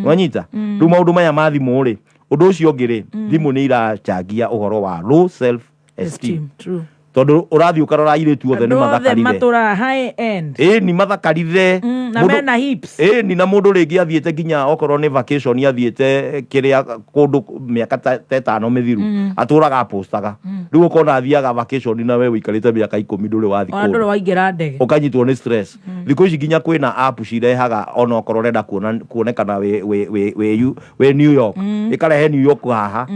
Nwanyita? Rĩu maũndũ maya ma thimũ rĩ, ũndũ ũcio ũngĩ rĩ, thimũ nĩ irachangia ũhoro wa low self esteem. True. Tondũ ũrathiĩ ũkarora airĩtu othe nĩ Andũ othe mathakarire. matũraga high end. Ĩ ni mathakarire. Na mena hips. Ĩ ni na mũndũ rĩngĩ athiĩte nginya okorwo nĩ vacation, athiĩte kĩrĩa kũndũ mĩaka ta 5 mĩthiru, atũraga apostaga. Rĩu ũkona athiaga vacation na we ũikarĩte mĩaka 10 ndũrĩ wathiĩ Ona ndũrĩ kũndũ, waingĩra ndege. Ũkanyitwo nĩ stress. Thikũ ici nginya kwĩna app cirehaga ona okorwo ũrenda kuona kuonekana wĩ New York, ĩkarehe New York haha.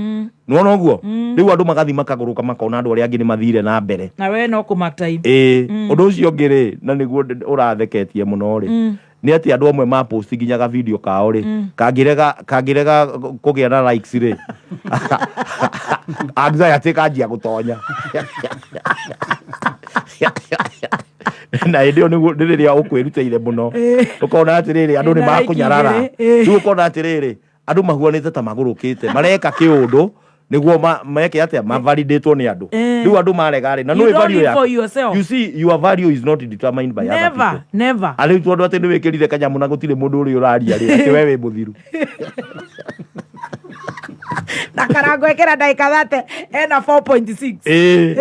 Nĩwona ũguo? Rĩu andũ magathiĩ makagũrũka, makona andũ arĩa angĩ nĩ mathire na mbere. Na we no kũmark time. Ĩĩ. Ũndũ ũcio ũngĩ rĩ, na nĩguo ũratheketie mũno rĩ, nĩ atĩ andũ amwe ma post nginya ga video kao rĩ, kangĩrega kũgĩa na likes rĩ, anxiety kanjia gũtonya, na hĩndĩ ĩyo nĩguo nĩ rĩrĩa ũkwĩrutĩire mũno, ũkona atĩrĩrĩ, andũ nĩ Ĩna like makũnyarara. igĩrĩ, ĩĩ. Rĩu ũkona atĩrĩrĩ, andũ mahuanĩte ta magũrũkĩte, mareka kĩũndũ nĩguo meke atĩa? Mavalidatwo nĩ andũ. Rĩu andũ marega rĩ, na You nĩũĩ don't value live yaku. for yourself. You see, your value is not determined by other Never, people. never. Arĩu tondũ atĩ nĩ wĩkĩrire kanyamũ na gũtirĩ mũndũ ũrĩa ũraria rĩ, atĩ we wĩ mũthiru. Na karango ĩkĩra ndagĩka 30 ena 4.6. Ĩĩ,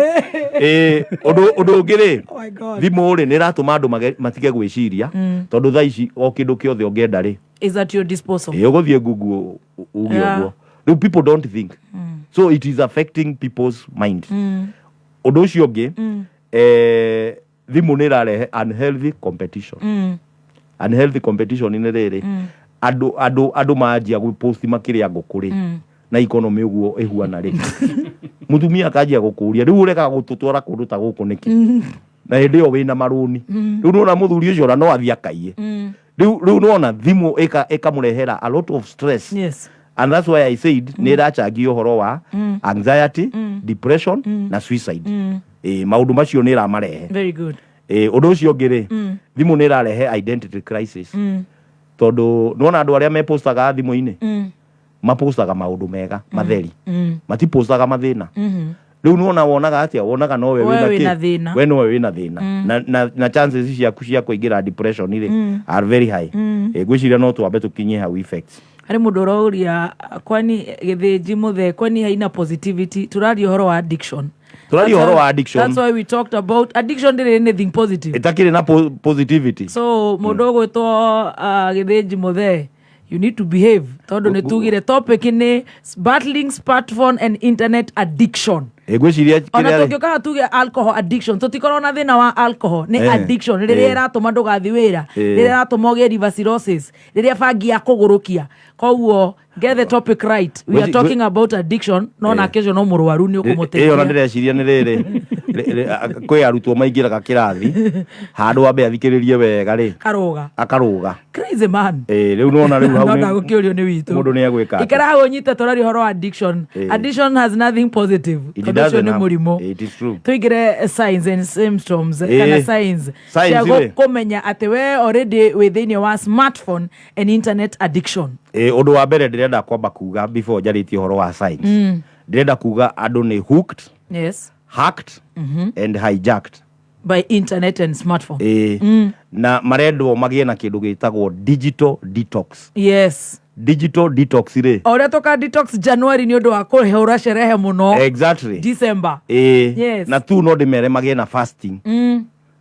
ĩĩ, ũndũ ũngĩ rĩ, Oh my God. thimũ rĩ nĩ ĩratũma andũ matige gwĩciria, tondũ thaa ici o kĩndũ kĩothe ũngĩenda rĩ, Is at your disposal. Ĩĩ, ũgũthiĩ Google uge ũguo. Rĩu people don't think, so it is affecting people's mind. Ũndũ ũcio ũngĩ, thimũ nĩ ĩrarehe unhealthy competition. Unhealthy competition nĩ rĩrĩ, andũ manjia gwĩpost makĩrĩa ngũkũ rĩ, na economy ũguo ĩhuana rĩ, mũtumia akanjia gũkũria, rĩu ũrekaga gũtũtwara kũndũ ta gũkũ nĩkĩ, na hĩndĩ ĩyo wĩna marũni? Rĩu nĩwona mũthuri ũcio ona no athiĩ akaiye. Rĩu nĩwona thimũ ĩkamũrehera a lot of stress. And that's why I said nĩ ĩrachangia ũhoro wa anxiety, depression na suicide. Maũndũ macio nĩ ĩramarehe. Very good. Ũndũ ũcio ũngĩ rĩ, thimũ nĩ ĩrarehe identity crisis, tondũ nĩwona andũ arĩa mepostaga thimũ-inĩ, mapostaga maũndũ mega matheri, matipostaga mathĩna. Rĩu nĩwona wonaga atĩa? Wonaga nowe We wĩna wĩna kĩ? Thĩna. We nowe wĩna thĩna. Na chances ciaku cia kũingĩra depression rĩ, are very high. Ngwĩciria no twambe tũkinyie hau effects. Harĩ mũndũ ũroria, kwani gĩthĩnji mũthee, kwani haina positivity? Tũraria ũhoro wa addiction. Tũraria ũhoro wa addiction. That's why we talked about addiction. Ndĩrĩ anything positive. Ĩtakĩrĩ na positivity. So mũndũ ũgwĩtwo gĩthĩnji mũthee, you need to behave, tondũ nĩ tugire topic nĩ battling smartphone and internet addiction. Ngwĩciria Ona kĩrĩa rĩ- tũngĩũkaga tuge alcohol addiction, tũtikorwo na thĩna wa alcohol, nĩ addiction rĩrĩa ĩratũma ndũgathi wĩra, rĩrĩa ĩratũma ũgĩe liver cirrhosis, rĩrĩa bangi ya kũgũrũkia. Koguo get the topic right. We are talking about addiction, no nake ũcio no mũrwaru nĩ Ĩyo ona ũkũmũteithia. ndĩreciria nĩ rĩrĩ, kwĩ arutwo maingĩraga kĩrathi, handũ wambe athikĩrĩrie wega rĩ, Karũga. Akarũga. Crazy man. Rĩu nona rĩu hau No ndagũkĩũrio nĩ witũ. Mũndũ nĩ egwĩka atĩa? Ikara hau ũnyite, tũraria ũhoro wa addiction. Addiction has nothing positive, It tondũ ũcio doesn't nĩ mũrimũ. It is true. Tũingĩre signs and symptoms, kana signs Signs cia rĩ. kũmenya atĩ we already wĩ thĩinĩ wa smartphone and internet addiction. Ũndũ wa mbere ndĩrenda kwamba kuga before njarĩtie ũhoro wa signs, ndĩrenda kuga andũ nĩ hooked, hacked and hijacked by internet and smartphone. Na marendwo magĩe na kĩndũ gĩtagwo digital detox. Digital detox rĩ, O ũrĩa tũka detox January nĩ ũndũ wa kũhũra sherehe mũno, December. Na tu no ndĩmere magĩe na fasting.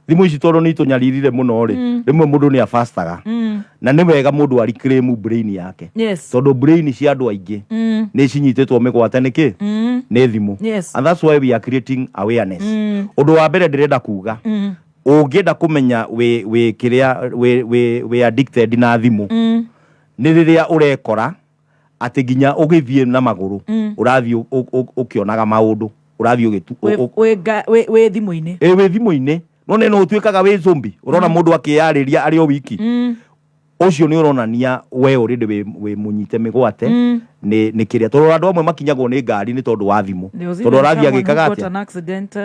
Thimũ ici tondũ nĩ itũnyaririre mũno rĩ, rĩmwe mũndũ nĩ afastaga, na nĩ wega mũndũ ariclaim brain yake, tondũ brain cia andũ aingĩ nĩ cinyitĩtwo mĩgwate nĩ kĩ? Nĩ thimũ. And that's why we are creating awareness. Ũndũ wa mbere ndĩrenda kuga, ũngĩenda kũmenya wĩ kĩrĩa wĩ addicted na thimũ, nĩ rĩrĩa ũrekora atĩ nginya ũgĩthiĩ na magũrũ, ũrathiĩ ũkĩonaga maũndũ, ũrathiĩ ũgĩtu Wĩ thimũ-inĩ. Ĩ, wĩ thimũ-inĩ, no nĩ no ũtuĩkaga wĩ zombie, ũrona mũndũ akĩyarĩria arĩ o wiki. Ũcio nĩ ũronania we already wĩ mũnyite mĩgwate nĩ kĩrĩa, tondũ andũ amwe makinyagwo nĩ ngari nĩ tondũ wa thimũ, tondũ ũrathiĩ agĩkaga atĩa? An accident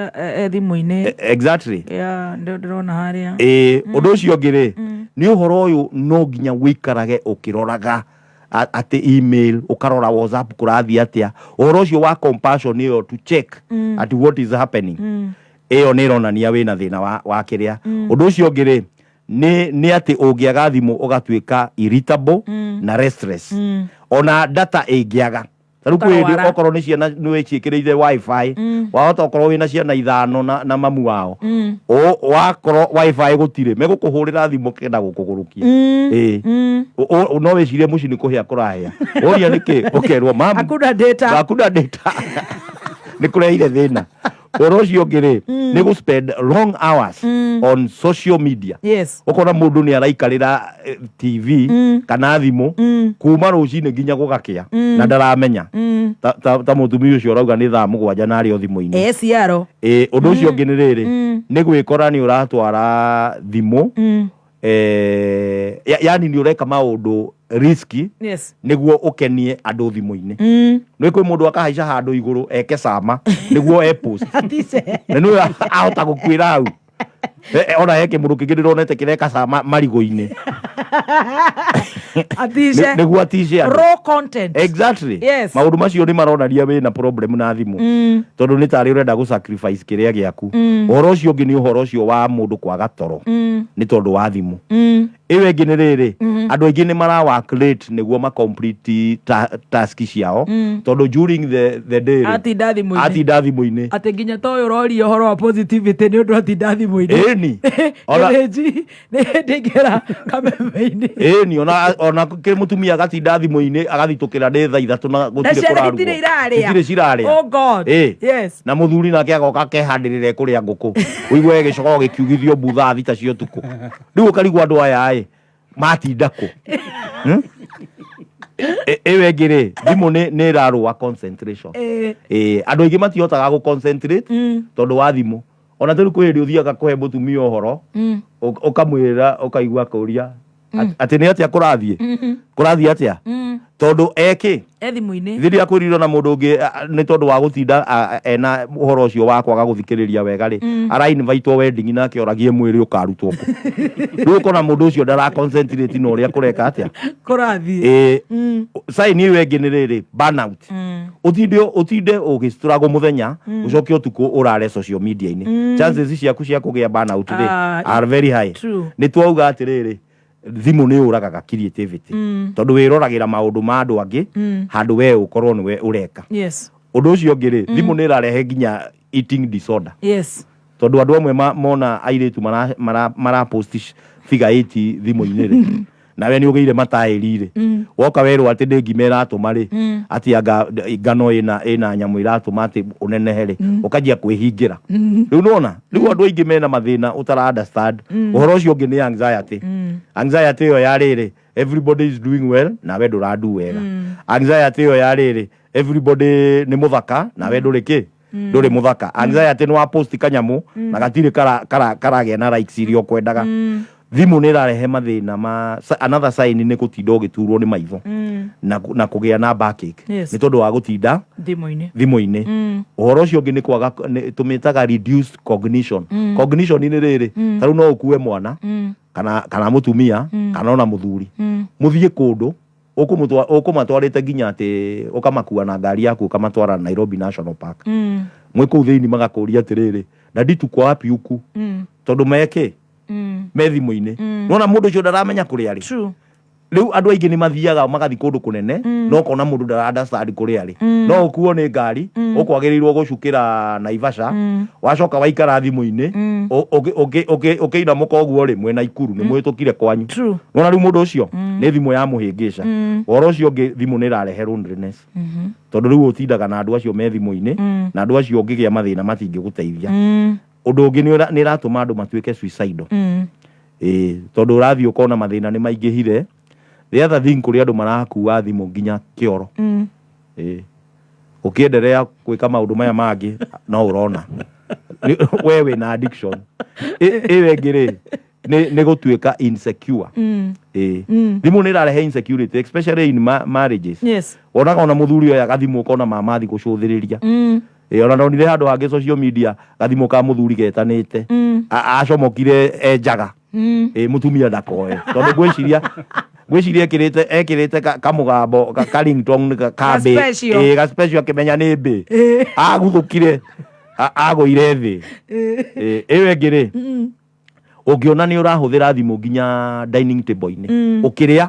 thimũ-inĩ. Exactly. Yeah, ndio ndĩrona harĩa. Ĩ, ũndũ ũcio ũngĩ rĩ, nĩ ũhoro ũyũ no nginya wĩikarage ũkĩroraga atĩ email, ũkarora WhatsApp kũrathiĩ atĩa, ũhoro ũcio wa compassion ĩyo to check at what is happening, ĩyo nĩ ĩronania wĩna thĩna wa kĩrĩa. Ũndũ ũcio ũngĩ rĩ, nĩ atĩ ũngĩaga thimũ ũgatuĩka irritable na restless. Ona data ĩngĩaga, ta rĩu kwĩ hĩndĩ Ũkarwara. okorwo nĩ ciana nĩ wĩciĩkĩrĩire WiFi, wahota okorwo wĩna ciana ithano na mamu wao, wakorwo WiFi gũtirĩ, megũkũhũrĩra thimũ kenda gũkũgũrũkia. Ĩ. No wĩcirie mũciĩ nĩ kũhĩa kũrahĩa, ũria nĩkĩ, ũkerwo mamu Hakuna data. Hakuna data, nĩ kũrehire thĩna. Ũhoro ũcio ũngĩ rĩ, nĩ gũ spend long hours on social media. Ũkona mũndũ nĩ araikarĩra TV kana thimũ kuma rũcinĩ nginya gũgakĩa, na ndaramenya. Ta mũtumia ũcio ũrauga nĩ thaa 7 na arĩ o thimũ-inĩ. Ciaro. Ĩ, ũndũ ũcio ũngĩ nĩ rĩrĩ, nĩ gwĩkora nĩ ũratwara thimũ, yani nĩ ũreka maũndũ risky nĩguo ũkenie andũ thimũ-inĩ. Nĩ kwĩ mũndũ akahaica handũ igũrũ eke cama nĩguo e post. Atice. Na nĩwe ahota gũkuĩra hau. Ona he kĩmũndũ kĩngĩ ndĩronete kĩreka cama marigũ-inĩ. Atice. Nĩguo atice andũ. Raw content. Exactly. Maũndũ macio nĩ maronania wĩna problem na thimũ, tondũ nĩ tarĩ ũrenda gũ sacrifice kĩrĩa gĩaku. Ũhoro ũcio ũngĩ nĩ ũhoro ũcio wa mũndũ kwaga toro nĩ tondũ wa thimũ. Ĩyo ĩngĩ nĩ rĩrĩ, Andũ aingĩ nĩ mara work late nĩguo ma complete task ciao, tondũ during the day rĩ, Atinda thimũ-inĩ. Atinda thimũ-inĩ. Atä nginya ta å yå ũroria å horo wa positivity nä å ndå atinda thimå-inä. Ĩni. Ona- Gĩthĩnji nä hĩndä ingĩra kameme-inĩ. Ĩni, ona kĩ mũtumia agatinda thimũ-inĩ agathitũkĩra nĩ thaa 3 na Na gũtirĩ ciana kũrarugwo. itirĩ irarĩa. Itirĩ cirarĩa. Oh God. Ĩ. Yes. Na mũthuri nake agoka akehandĩrĩra kũrĩa ngũkũ, ũigue gĩcogoo gĩkiugithio mbu thaa 6 cia ũtukũ. Rĩu ũkarigwo andũ aya ĩ matinda kũ? Hmm? Ĩyo ĩngĩ rĩ, thimũ nĩ ĩrarũa concentration. Ĩ, andũ aingĩ matihotaga gũ concentrate tondũ wa thimũ. Ona tarĩu kwĩ hĩndĩ ũthiaga kũhe mũtumia ũhoro, ũkamwĩra, ũkaigua akũria atĩ nĩ atĩa kũrathiĩ, kũrathiĩ atĩa, tondũ ekĩ E thimũ-inĩ. Rĩrĩa akwĩrirwo na mũndũ ũngĩ, nĩ tondũ wa gũtinda ena ũhoro ũcio wa kwaga gũthikĩrĩria wega rĩ, ara-invitwo wedding nake oragie mwĩrĩ ũkarutwo kũ. Rĩu ũkona mũndũ ũcio ndara concentrate na ũrĩa kũreka atĩa. Kũrathiĩ. Ĩ, sign ĩyo ĩngĩ nĩ rĩrĩ, burnout. Ũtinde ũgĩstruggle mũthenya, ũcoke ũtukũ ũrare social media-inĩ. Chances ciaku cia kũgĩa burnout rĩ, are very high. True. Nĩ twauga atĩrĩrĩ, thimũ nĩ yũragaga creativity, tondũ wĩroragĩra maũndũ ma andũ angĩ handũ we ũkorwo nĩwe ũreka. Ũndũ ũcio ũngĩ rĩ, thimũ nĩ ĩrarehe nginya eating disorder, tondũ andũ amwe mona airĩtu mara post figure 8 thimũ-inĩ rĩ, nawe nĩ ũgĩire mataĩri rĩ, woka werwo atĩ nĩ ngima ĩratũma rĩ, atĩ anga ngano ĩna nyamũ ĩratũma atĩ ũnenehe rĩ, ũkanjia kwĩhingĩra. Rĩu nĩwona rĩu andũ aingĩ mena mathĩna ũtara understand. Ũhoro ũcio ũngĩ nĩ anxiety. Anxiety ĩyo ya rĩrĩ, everybody is doing well nawe ndũrandu wega. Anxiety ĩyo ya rĩrĩ, everybody nĩ mũthaka nawe ndũrĩ kĩ, ndũrĩ mũthaka. Anxiety nĩ wa post kanyamũ na gatirĩ karagĩa na likes iria ũkwendaga. Thimũ nĩ ĩrarehe mathĩna ma another sign nĩ gũtinda ũgĩturwo nĩ maitho na kũgĩa na backache, nĩ tondũ wa gũtinda thimũ-inĩ. Thimũ-inĩ. Ũhoro ũcio ũngĩ nĩ kwaga tũmĩtaga reduced cognition. Cognition nĩ rĩrĩ, ta rĩu no ũkue mwana kana mũtumia kana ona mũthuri, mũthiĩ kũndũ ũkũmatwarĩte nginya atĩ ũkamakua na ngari yaku, ũkamatwara Nairobi National Park. Mwĩ kũu thĩinĩ magakũria atĩrĩrĩ, "Daddy, tuko wapi huku?" Tondũ mekĩ me thimũ-inĩ. Nona mũndũ ũcio ndaramenya kũrĩa arĩ. True. Rĩu andũ aingĩ nĩ mathiaga magathi kũndũ kũnene, no ũkona mũndũ ndara understand kũrĩa arĩ. No ũkuo nĩ ngari ũkwagĩrĩirwo gũcukĩra Naivasha, wacoka waikara thimũ-inĩ, ũkĩinamũka ũguo rĩ, mwĩna Ikuru nĩ mũhĩtũkire kwanyu. True. Nona rĩu mũndũ ũcio nĩ thimũ yamũhĩngĩca. Ũhoro ũcio ũngĩ, thimũ nĩ ĩrarehe loneliness, tondũ rĩu ũtindaga na andũ acio me thimũ-inĩ, na andũ acio ũngĩgĩa mathĩna matingĩgũteithia. Ũndũ ũngĩ nĩ ĩratũma andũ matuĩke suicidal. Ĩĩ, tondũ ũrathiĩ ũkona mathĩna nĩ maingĩhire. The other thing, kũrĩ andũ marakua thimũ nginya kĩoro. Ĩĩ, ũkĩenderea gwĩka maũndũ maya mangĩ no ũrona we wĩna addiction. Ĩyo ĩngĩ rĩ, nĩ gũtuĩka insecure. Ĩĩ, thimũ nĩ ĩrarehe insecurity, especially in marriages. Wonaga ona mũthuri oya gathimũ, ũkona mamathi gũcũthĩrĩria. Ĩĩ, ona ndonire handũ hangĩ social media gathimũ ka mũthuri getanĩte. Acomokire enjaga. Ĩĩ, mũtumia ndakoe, tondũ ngwĩciria ekĩrĩte kamũgambo ka ringtone ka mbĩ. Ga special. Ĩĩ, ga special, akĩmenya nĩ mbĩ. Aguthũkire, agũire thĩ. Ĩĩ, ĩyo ĩngĩ rĩ, ũngĩona nĩ ũrahũthĩra thimũ nginya dining table-inĩ, ũkĩrĩa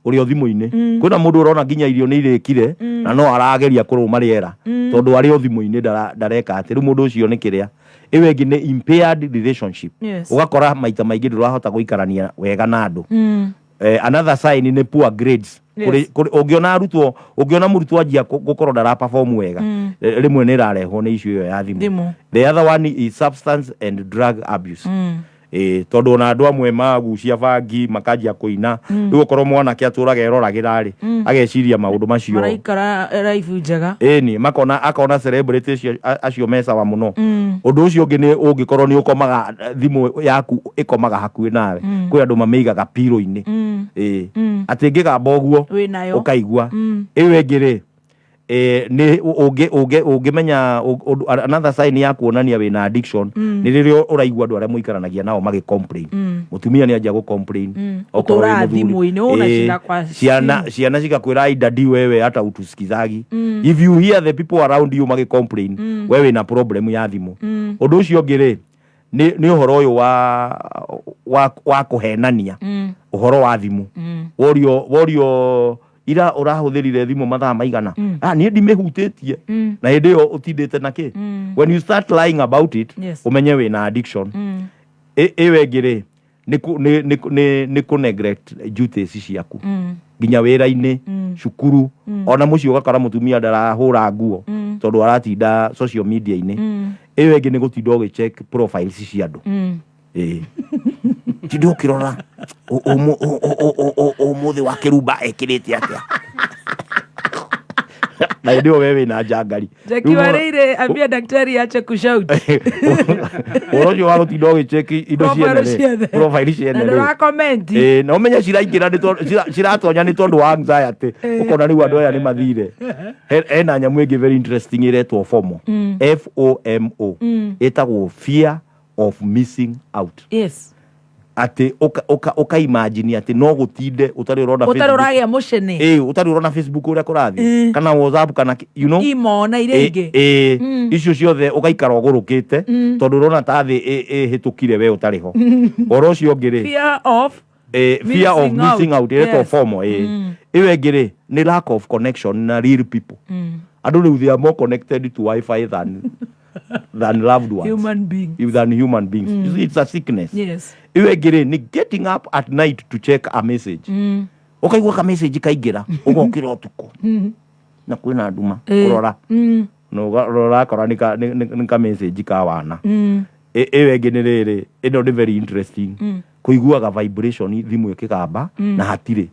ũrĩ o thimũ-inĩ. Kwĩna mũndũ ũrona nginya irio nĩ irĩkire na no arageria kũrũma rĩera tondũ arĩ o thimũ-inĩ, ndareka atĩ rĩu mũndũ ũcio nĩ kĩrĩa. Ĩyo ĩngĩ nĩ impaired relationship. Ũgakora maita maingĩ ndũrahota gũikarania wega na andũ. Another sign nĩ poor grades. Ũngĩona arutwo, ũngĩona mũrutwo anjia gũkorwo ndara perform wega, rĩmwe nĩ ĩrarehwo nĩ issue ĩyo ya thimũ. Thimũ. The other one is substance and drug abuse. Ĩĩ, tondũ ona andũ amwe magucia bangi makanjia kũina. Rĩu okorwo mwanake atũraga eroragĩra rĩ, ageciria maũndũ macio maraikara life njega. Ĩni, makona akona celebrity acio me sawa mũno. Ũndũ ũcio ũngĩ nĩ ũngĩkorwo nĩ ũkomaga, thimũ yaku ĩkomaga hakuhĩ nawe. Kwĩ andũ mamĩigaga pillow-inĩ. Ĩĩ, atĩ ngĩgamba ũguo Wĩnayo. ũkaigua. Ĩyo ĩngĩ rĩ, nĩ ũngĩmenya another sign ya kuonania wĩna addiction nĩ rĩrĩa ũraigua andũ arĩa mũikaranagia nao magĩ complain. Mũtumia nĩ anjia gũ complain. Okorwo wĩ Ũtũraga mũthuri. thimũ-inĩ, ũnashinda kwa Ciana simu. ciana cigakwĩra, "Ai, daddy, wewe hata utusikizagi." If you hear the people around you magĩ complain, we wĩna problem ya thimũ. Ũndũ ũcio ũngĩ rĩ, nĩ ũhoro ũyũ wa kũhenania ũhoro wa thimũ. Worio ira ũrahũthĩrire thimũ mathaa maigana, ah, niĩ ndimĩhutĩtie, na hĩndĩ ĩyo ũtindĩte na kĩ. When you start lying about it, ũmenye wĩna addiction. Ĩyo ĩngĩ rĩ, nĩ kũ- nĩ- nĩ- nĩ- nĩ kũ neglect duties ciaku, nginya wĩra-inĩ, cukuru, ona mũciĩ, ũgakora mũtumia ndarahũra nguo tondũ aratinda social media-inĩ. Ĩyo ĩngĩ nĩ gũtinda ũgĩcheck profiles cia andũ. Ĩĩ, tinda ũkĩrora ũmũthĩ wa kĩrumba ekĩrĩte atĩa, na hĩndĩ ĩyo we wĩna njangari. Jackie Wareire, ambia daktari ache kushout. Ũhoro ũcio wa gũtinda ũgĩcheck indo Profile ciene rĩ, ciothe. profile ciene Na rĩ. ndũrakomenti. Ĩĩ, na ũmenye ciraingĩra nĩ tondũ- ciratonya nĩ tondũ wa anxiety. Ũkona rĩu andũ aya nĩ mathire. Hena nyamũ ĩngĩ very interesting ĩretwo FOMO, FOMO, ĩtagwo fear of missing out. Atĩ ũka imagine atĩ no gũtinde ũtarĩ ũrona Ũtarĩ Facebook. ũragĩa mũcene. Ĩĩ, ũtarĩ ũrona Facebook ũrĩa kũrathiĩ, kana WhatsApp, kana Imo na iria ingĩ. Ĩĩ, icio ciothe ũgaikara ũgũrũkĩte, tondũ ũrona ta thĩ ĩhĩtũkire we ũtarĩ ho. Ũhoro ũcio ũngĩ rĩ, Fear of fear of missing out. missing out, ĩretwo FOMO. Ĩĩ, ĩyo ĩngĩ rĩ, nĩ lack of connection na real people. Andũ rĩu, they are more connected to wifi than loved ones, Human being. than human beings. You see, it's a sickness. Ĩyo ĩngĩ rĩ, nĩ getting up at night to check a message. Ũkaigua ka message kaingĩra, ũgokĩra ũtukũ na kwĩna nduma kũrora, na ũrakora nĩ ka message ka wana. Ĩyo ĩngĩ nĩ rĩrĩ, ĩno nĩ very interesting, kũiguaga vibration thimũ ĩkĩgamba, na hatirĩ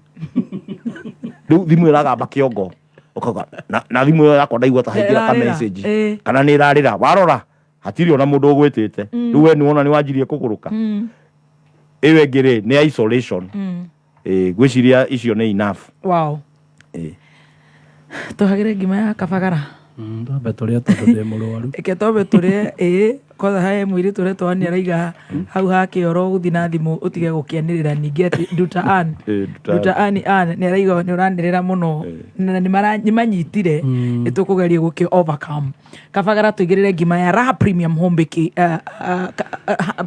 rĩu thimũ ĩragamba kĩongo, ũkauga na thimũ ĩyo yakwa ndaigua ta haingĩra ka Ĩrarĩra. message, kana nĩ ĩrarĩra, warora hatirĩ ona mũndũ ũgwĩtĩte. Rĩu we nĩ wona nĩ wanjirie kũgũrũka. Ĩyo ĩngĩ rĩ, nĩ isolation. Ĩĩ, ngwĩciria icio nĩ enough. Ĩĩ. Tũhagĩre ngima ya kabagara. Twambe tũrĩe tondũ ndĩ mũrwaru. Reke twambe tũrĩe. Ĩĩ, kwanza he mũirĩtu ũretwo Ann araiga hau ha kĩoro gũthiĩ na thimũ ũtige gũkĩanĩrĩra ningĩ atĩ Nduta Ann. Ĩĩ, Nduta. Nduta Ann, Ann nĩ araiga nĩ ũranĩrĩra mũno na nĩ manyitire, nĩ tũkũgeria gũkĩ overcome. Kabagara, tũigĩrĩre ngima ya Raha Premium Home Baking,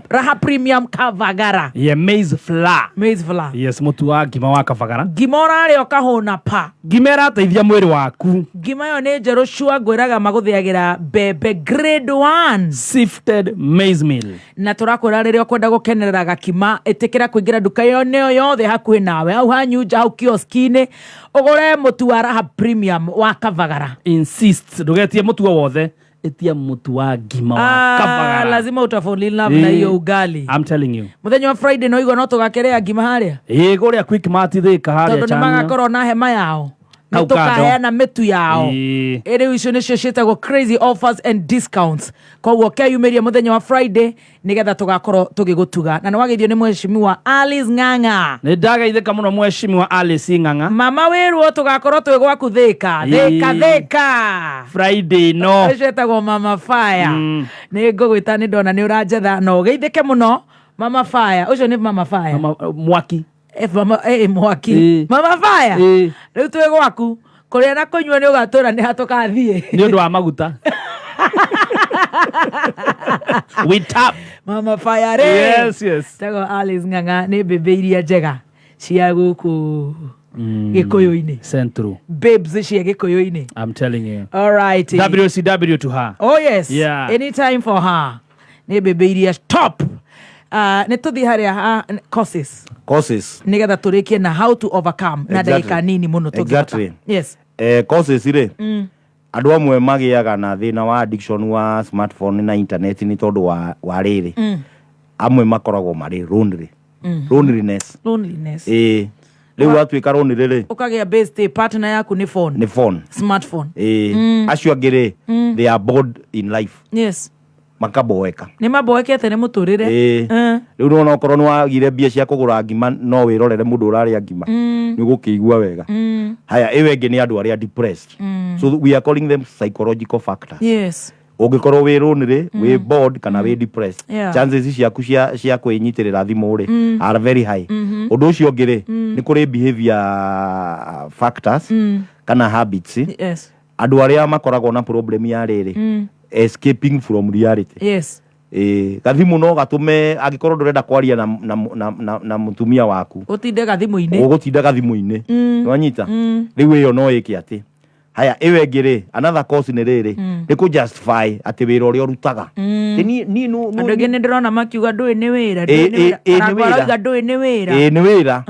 Raha Premium Kavagara. Yeah, maize flour. Maize flour. Yes, mũtu wa ngima wa kabagara. Ngima ũrarĩa ũkahũna pa. Ngima ĩrateithia mwĩrĩ waku. Ngima ĩyo nĩ njerũ cua, ngwĩraga magũthĩagĩra mbembe grade 1. Sifted maize meal. Na tũrakwĩra rĩrĩa ũkwenda gũkenerera gakima, ĩtĩkĩra kũingĩra nduka ĩyo nĩyo yothe hakuhĩ nawe, hau hanyunja, hau kioski-inĩ, ũgũre mũtu wa Raha Premium wa Kavagara. Insist, ndũgetie mũtu o wothe, ĩtia mũtu wa ngima wa Ah, kabagara. lazima utafall in love na hiyo ugali. I'm telling you. Mũthenya wa Friday no igua no tũgakerea ngima harĩa. Ĩĩ, kũrĩa Quickmart Thĩka harĩa Tondũ nĩ Chania. magakorwo na hema yao, nĩ Hau kando. tũkaheana mĩtu yao. Ĩĩ. Rĩu icio nĩcio ciĩtagwo crazy offers and discounts, koguo keyumĩrie mũthenya wa Friday nĩgetha tũgakorwo tũgĩgũtuga, na nĩ wageithio nĩ mheshimiwa Alice Ng'ang'a. Nĩ ndageithĩka mũno, mheshimiwa Alice Ng'ang'a. Mama wĩrwo tũgakorwo twĩ gwaku Thĩka. Thĩka. Thĩka. Friday no. Ũcio etagwo Mama Fire. Nĩ ngũgwĩta, nĩ ndona nĩ ũranjetha, na ũgeithĩke mũno Mama Fire. Ũcio nĩ Mama Fire. Mama, mwaki. Mama, mwaki. Mama Fire, rĩu twĩ gwaku kũrĩa na kũnyua, nĩ ũgatũra nĩ ha tũkathiĩ. Nĩ ũndũ wa maguta. We tap. Mama Fire rĩ. Yes. Tagwo Alice Ng'ang'a, nĩ mbĩmbĩ iria njega cia gũkũ Gĩkũyũ-inĩ. Central. Babes cia Gĩkũyũ-inĩ. I'm telling you. All right. WCW to her. Oh yes. Anytime for her. Nĩ mbĩmbĩ iria top. Nĩ tũthiĩ harĩa causes, Causes. nĩgetha tũrĩkie na how to overcome na ndagĩka nini mũno tũngĩhota. Causes rĩ, andũ amwe magĩaga na thĩna wa addiction wa smartphone na internet nĩ tondũ wa rĩrĩ, amwe makoragwo marĩ lonely. Loneliness. Loneliness. Ĩĩ, rĩu watuĩka lonely rĩ, Ũkagĩa bestie, partner yaku nĩ phone. Nĩ phone. Smartphone. Ĩĩ, acio angĩ rĩ, they are bored in life. Makaboeka. Nĩ maboekete nĩ mũtũrĩre. Ĩĩ. Rĩu nĩwona okorwo nĩ wagire mbia cia kũgũra ngima, no wĩrorere mũndũ ũrarĩa ngima, nĩ ũgũkĩigua wega. Haya, ĩyo ĩngĩ nĩ andũ arĩa depressed. So we are calling them psychological factors. Ũngĩkorwo wĩ lonely, wĩ bored kana wĩ depressed, chances ciaku cia kwĩnyitĩrĩra thimũ rĩ, are very high. Ũndũ ũcio ũngĩ rĩ, nĩ kũrĩ behavior factors kana habits. Andũ arĩa makoragwo na problem ya rĩrĩ, escaping from reality. Ĩĩ, gathimũ no gatũme angĩkorwo ndũrenda kwaria na, na, na, na, na mũtumia waku Ũtinde gathimũ-inĩ. Ũgũtinda gathimũ-inĩ. Nĩwanyita? Mm. Rĩu ĩyo no ĩke atĩ haya ĩyo ĩngĩ rĩ, another cause nĩ rĩrĩ, nĩ kũ justify atĩ wĩra ũrĩa ũrutaga. Ĩ niĩ Andũ aingĩ nĩ ndĩrona makiuga ndũĩ nĩ wĩra, Ĩ, ndũĩ nĩ wĩra. ĩ, ĩ, nĩ Arangwo wĩra. arauga ndũĩ nĩ wĩra. Ĩ nĩ wĩra.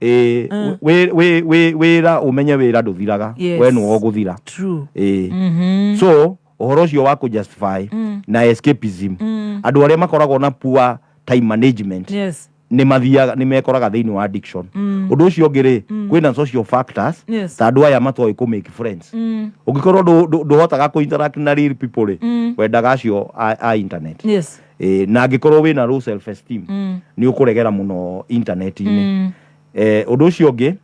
Ĩ, wĩra ũmenye wĩra ndũthiraga. We nĩwe ũgũthira. True. Ĩ. So ũhoro ũcio wa kũ justify na escapism, andũ arĩa makoragwo na poor time management nĩ mathiaga, nĩ mekoraga thĩinĩ wa addiction. Ũndũ ũcio ũngĩ rĩ, kwĩna social factors, ta andũ aya matoĩ kũ make friends. Ũngĩkorwo ndũhotaga kũ interact na real people rĩ, wendaga acio a internet. Ĩ, na angĩkorwo wĩna low self esteem, nĩ ũkũregera mũno internet-inĩ. Ũndũ ũcio ũngĩ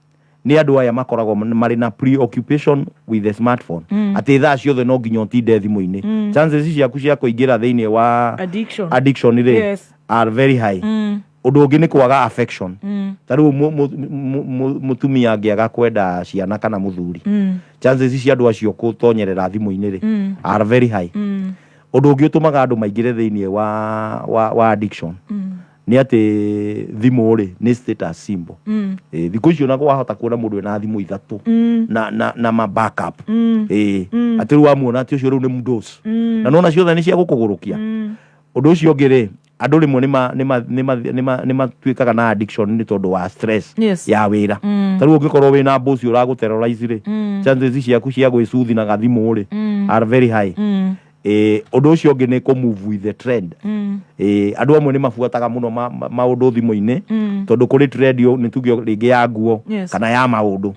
nĩ andũ aya makoragwo marĩ na preoccupation with the smartphone, atĩ thaa ciothe no nginya ũtinde thimũ-inĩ. Chances ciaku cia kũingĩra thĩinĩ wa Addiction. addiction rĩ, are very high. Ũndũ ũngĩ nĩ kwaga affection. Ta rĩu mũtumia angĩaga kwenda ciana kana mũthuri, chances cia andũ acio gũtonyerera thimũ-inĩ rĩ, are very high. Ũndũ ũngĩ ũtũmaga andũ maingĩre thĩinĩ wa addiction nĩ atĩ thimũ rĩ, nĩ status symbol. Ĩ, thikũ icio nako wahota kuona mũndũ ena thimũ ithatũ na ma backup. Ĩ, atĩ rĩu wamuona atĩ ũcio rĩu nĩ mũndũ na nona ciothe nĩ cia gũkũgũrũkia. Ũndũ ũcio ũngĩ rĩ, andũ rĩmwe nĩ matuĩkaga na addiction nĩ tondũ wa stress ya wĩra. Ta rĩu ũngĩkorwo wĩna boss ũragũterrorize rĩ, chances ciaku cia gwĩcuthi na gathimũ rĩ, are very high. Ĩ, ũndũ ũcio ũngĩ nĩ kũ move with the trend. Ĩ, andũ amwe nĩ mabuataga mũno maũndũ thimũ-inĩ, tondũ kũrĩ trend nĩ tuge rĩngĩ ya nguo kana ya maũndũ.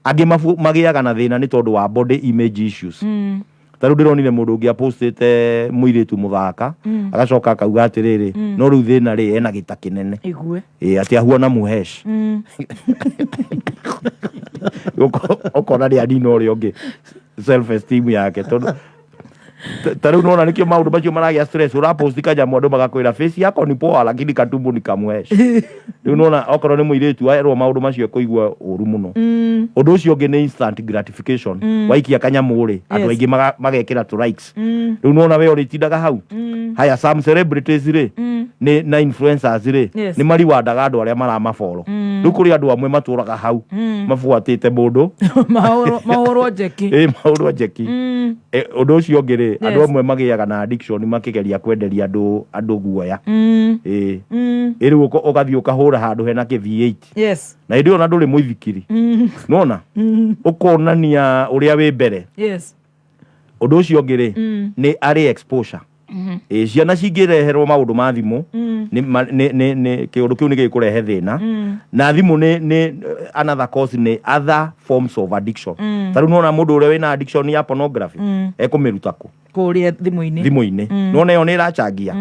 Angĩ magĩaga na thĩna nĩ tondũ wa body image issues. Ta rĩu ndĩronire mũndũ ũngĩ apostĩte mũirĩtu mũthaka, agacoka akauga atĩrĩrĩ, no rĩu thĩna rĩ, ena gĩta kĩnene. Igue. Ĩ, atĩ ahuana muhesh. Ũkona nĩ anina ũrĩa ũngĩ self esteem yake, tondũ ta rĩu nona nĩkĩo maũndũ macio maragĩa stress. Ũraposti kanyamũ, andũ magakwĩra face yako ni poa lakini katumbo ni kamwesh. Rĩu nona okorwo nĩ mũirĩtu erwo maũndũ macio, ekũigua ũru mũno. Ũndũ ũcio ũngĩ nĩ instant gratification. Waikia kanyamũ rĩ, andũ aingĩ magekĩra tũ likes. Rĩu nona we ũrĩtindaga hau. Haya, some celebrities rĩ, nĩ na influencers rĩ, nĩ mariwandaga andũ arĩa maramafollow. Rĩu kũrĩ andũ amwe matũraga hau mabuatĩte mũndũ Mahũrwo njeki. Ĩ, mahũrwo njeki. Ĩ, ũndũ ũcio ũngĩ rĩ, andũ amwe magĩaga na addiction makĩgeria kwenderia andũ guoya. Ĩ. Ĩ, rĩu ũgathiĩ ũkahũra handũ hena kĩ V8 na hĩndĩ ĩyo na ndũrĩ mũithikiri, nona ũkonania ũrĩa wĩ mbere. Ũndũ ũcio ũngĩ rĩ, nĩ arĩ exposure. Ĩ, ciana cingĩreherwo maũndũ ma thimũ, nĩ kĩũndũ kĩu nĩ gĩkũrehe thĩna. Na thimũ nĩ another cause, nĩ other forms of addiction. Ta rĩu nona mũndũ ũrĩa wĩna addiction ya pornography, ekũmĩruta kũ? Kũrĩa thimũ-inĩ. Thimũ-inĩ. Nona ĩyo nĩ ĩrachangia.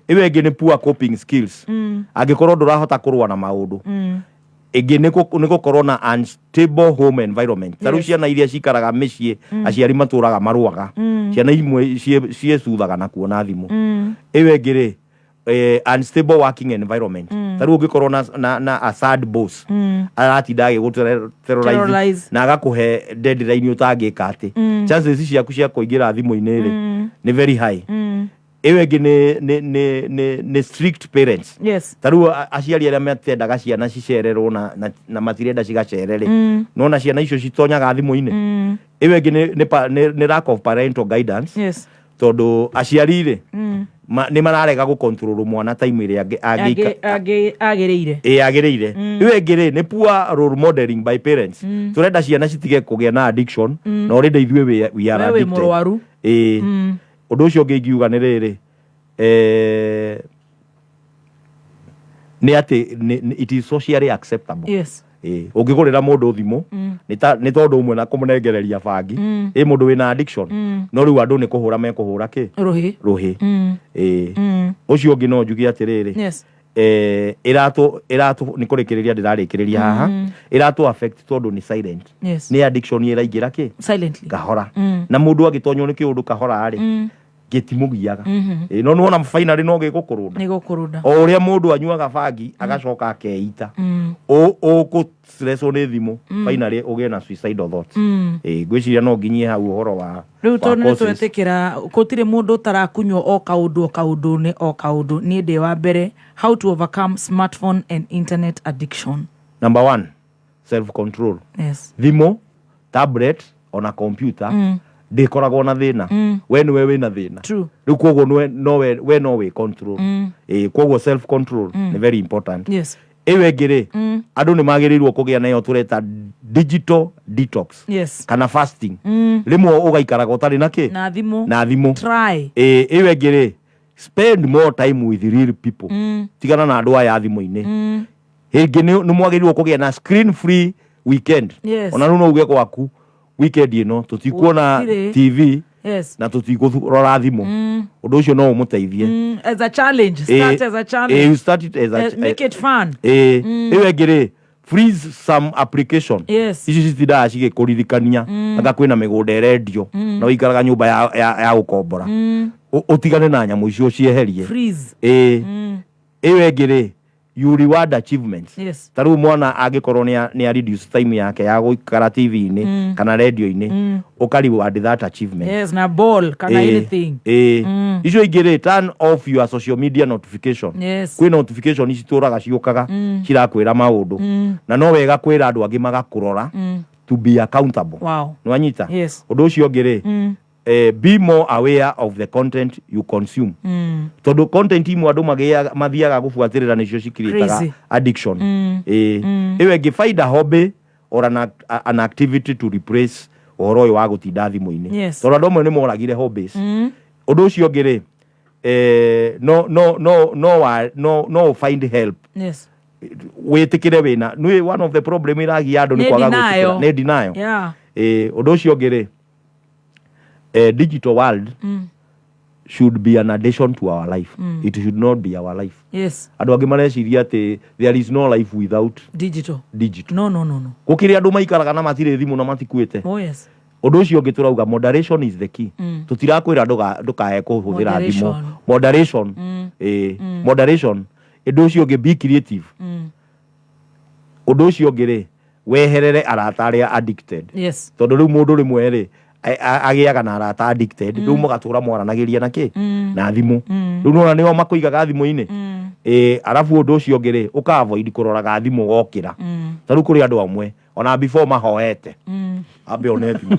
Ĩyo ĩngĩ nĩ poor coping skills, angĩkorwo ndũrahota kũrũa na maũndũ. Ĩngĩ nĩ gũkorwo na unstable home environment. Ta rĩu ciana iria cikaraga mĩciĩ aciari matũraga marũaga, ciana imwe ciĩcuthaga na kuona thimũ. Ĩyo ĩngĩ rĩ, unstable working environment. Ta rĩu ũngĩkorwo na a sad boss aratinda agĩgũ Terrorize. terrorize na agakũhe deadline ũtangĩka atĩ, chances ciaku cia kũingĩra thimũ-inĩ rĩ, nĩ very high. Ĩyo ĩngĩ nĩ strict parents. Ta rĩu aciari arĩa matendaga ciana cicererwo na matirenda cigacere rĩ, nona ciana icio citonyaga thimũ-inĩ. Ĩyo ĩngĩ nĩ lack of parental guidance, tondũ aciari rĩ, nĩ mararega gũ mwana time ĩrĩa angĩika Agĩrĩire. Ĩ, agĩrĩire. Ĩyo ĩngĩ rĩ, nĩ poor role modeling by parents. Tũrenda ciana citige kũgĩa na addiction, na already ithuĩ we are We wĩ addicted. mũrwaru. Ĩ. Ũndũ ũcio ũngĩ ingiuga nĩ rĩrĩ, nĩ atĩ it is socially acceptable. Ĩ, ũngĩgũrĩra mũndũ thimũ, nĩ tondũ ũmwe na kũmũnengereria bangi. Ĩ, mũndũ wĩna addiction, no rĩu andũ nĩ kũhũra mekũhũra kĩ Rũhĩ. Rũhĩ. Ĩ. Ũcio ũngĩ no njuge atĩrĩrĩ, ĩratũ nĩ kũrĩkĩrĩria ndĩrarĩkĩrĩria haha, ĩratũ affect tondũ nĩ silent. Nĩ addiction ĩraingĩra kĩ Silently. Kahora. Na mũndũ agĩtonywo nĩ kĩũndũ kahora rĩ, gĩtimũgiaga. Ĩ, no nĩwona finally no gĩgũkũrũnda. Nĩ gũkũrũnda. O ũrĩa mũndũ anyuaga bangi agacoka akeita, ũkũ stresswo nĩ thimũ, finally ũgĩe na suicidal thoughts. Ĩĩ, ngwĩciria no nginyie hau ũhoro wa Rĩu wa tondũ nĩ causes. twetĩkĩra gũtirĩ mũndũ ũtarakunywo o kaũndũ o kaũndũ-inĩ o kaũndũ, niĩ ndĩ wa mbere, how to overcome smartphone and internet addiction? Number one, self control. Thimũ, tablet, ona computer ndĩkoragwo na thĩna. We nĩwe wĩna thĩna. Rĩu koguo nĩwe- nowe we no wĩ control. Ĩĩ, koguo self control nĩ very important. Ĩyo ĩngĩ rĩ, andũ nĩ magĩrĩirwo kũgĩa nayo tũreta digital detox kana fasting. Rĩmwe ũgaikaraga ũtarĩ na kĩ? Na thimũ. Na thimũ. Try. Ĩĩ, ĩyo ĩngĩ rĩ, spend more time with real people. Tigana na andũ aya thimũ-inĩ. Hĩngĩ nĩ mwagĩrĩirwo kũgĩa na screen free weekend. Ona rĩu no uge gwaku, weekend ĩno tũtikuona Gũtirĩ. TV na tũtikũrora thimũ. Ũndũ ũcio no ũmũteithie. As a challenge, start as a challenge. You start it as a Make it fun. Ĩĩ. Ĩyo ĩngĩ rĩ, freeze some application. Ici citindaga cigĩkũririkania anga kwĩna mĩgũnda ĩrendio na ũikaraga nyũmba ya gũkombora. Ũtigane na nyamũ icio, ũcieherie. Freeze. Ĩĩ. Ĩyo ĩngĩ rĩ, you reward achievements. Ta rĩu mwana angĩkorwo nĩ a reduce time yake ya gũikara TV-inĩ kana radio-inĩ, ũka reward that achievement. Yes, na ball kana anything. Ĩĩ. Icio ingĩ rĩ, turn off your social media notification. Kwĩ notification citũraga ciũkaga cirakwĩra maũndũ, na no wega kwĩra andũ angĩ magakũrora to be accountable. Nĩwanyita? Yes. Ũndũ ũcio ũngĩ rĩ, be more aware of the content you consume, tondũ content imwe andũ mathiaga gũbuatĩrĩra nĩcio cikirĩtaga Crazy. addiction. Ĩĩ. Ĩyo ĩngĩ, find a hobby or an activity to replace ũhoro ũyũ wa gũtinda thimũ-inĩ, tondũ andũ amwe nĩ moragire hobbies. Ũndũ ũcio ũngĩ rĩ, no no no no find help. Wĩtĩkĩre wĩna nĩ one of the problem iragia andũ nĩ Nĩ kwaga denial. gwĩtĩkĩra, nĩ denial. Ũndũ ũcio ũngĩ rĩ, digital world should be an addition to our life. It should not be our life. Andũ angĩ mareciria atĩ there is no life without digital. Digital. No, no, no, no. Gũkĩrĩ andũ maikaraga na matirĩ thimũ na matikuĩte. Oh yes. Ũndũ ũcio ũngĩ tũrauga, moderation is the key. Tũtirakwĩra ndũkae kũhũthĩra thimũ. Moderation. Moderation. Ĩĩ, moderation. Ũndũ ũcio ũngĩ, be creative. Ũndũ ũcio ũngĩ rĩ, weherere arata arĩa addicted, tondũ rĩu mũndũ rĩmwe rĩ agĩaga na arata addicted, rĩu mũgatũra mwaranagĩria na kĩ? Na thimũ. Rĩu nona nĩo makũigaga thimũ-inĩ. Ĩĩ, arabu ũndũ ũcio ũngĩ rĩ, ũka avoid kũroraga thimũ wokĩra. Ta rĩu kũrĩ andũ amwe ona before mahoete, ambe one thimũ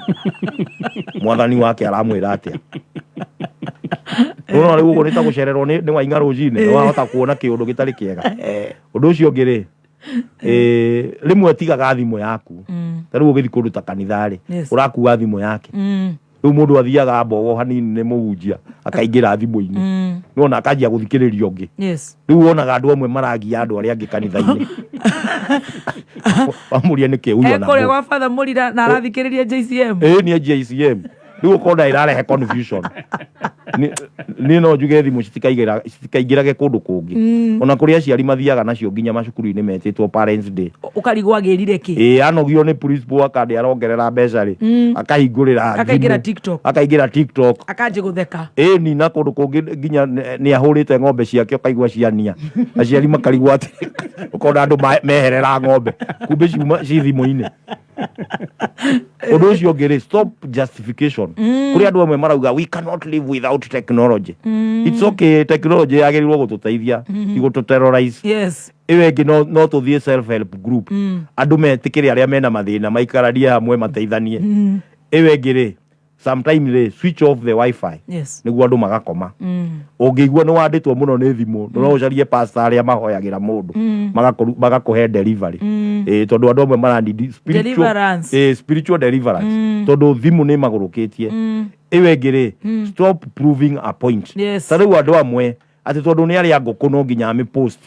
mwathani wake aramwĩra atĩa. Nona rĩu ũguo nĩ ta gũcererwo nĩ waing'a rũcinĩ, wahota kuona kĩũndũ gĩtarĩ kĩega. Ũndũ ũcio ũngĩ rĩ, rĩmwe tigaga thimũ yaku. Ta rĩu ũgĩthiĩ kũndũ ta kanitha rĩ, ũrakua thimũ yake. Rĩu mũndũ athiaga mbogo hanini nĩ mũhunjia, akaingĩra thimũ-inĩ, nona akanjia gũthikĩrĩria ũngĩ. Rĩu wonaga andũ amwe maragia andũ arĩa angĩ kanitha-inĩ, wamũria nĩkĩ huyu Ekũrĩa ana gwa Father Mũrira na arathikĩrĩria JCM. Ĩĩ, nĩ JCM. Rĩu ũkona ĩrarehe confusion. Niĩ no njuge thimũ citikaingĩrage kũndũ kũngĩ. Ona kũrĩ aciari mathiaga nacio nginya macukuru-inĩ metĩtwo parents day. Ũkarigwo agĩrire kĩ. Ĩĩ, anogio nĩ principal akandĩ arongerera mbeca rĩ, akahingũrĩra Akaingĩra thimũ, TikTok. Akaingĩra TikTok. Akanjĩ gũtheka. Ĩni na kũndũ kũngĩ nginya nĩ ahũrĩte ng'ombe ciake, ũkaigua ciania, aciari makarigwo atĩ ũkona andũ meherera ng'ombe, kumbe ciuma ci thimũ-inĩ. Ũndũ ũcio ũngĩ rĩ, stop justification. Kũrĩ andũ amwe marauga, "We cannot live without technology." It's okay, technology yagĩrĩirwo gũtũteithia, ti gũtũ terrorize. Ĩyo ĩngĩ, no tũthiĩ self help group. Andũ metĩkĩre arĩa mena mathĩna maikaranie hamwe mateithanie. Ĩyo ĩngĩ rĩ, sometime rĩ, switch off the wifi nĩguo andũ magakoma. Ũngĩigua nĩ wandĩtwo mũno nĩ thimũ, no ũcarie pastor arĩa mahoyagĩra mũndũ, magakũhe delivery. Ĩĩ, tondũ andũ amwe maranidi spiritual, Deliverance. ĩĩ, spiritual deliverance, tondũ thimũ nĩ magũrũkĩtie. Ĩyo ĩngĩ rĩ, stop proving a point. Ta rĩu andũ amwe atĩ tondũ nĩ arĩa ngũkũ no nginya amĩ post.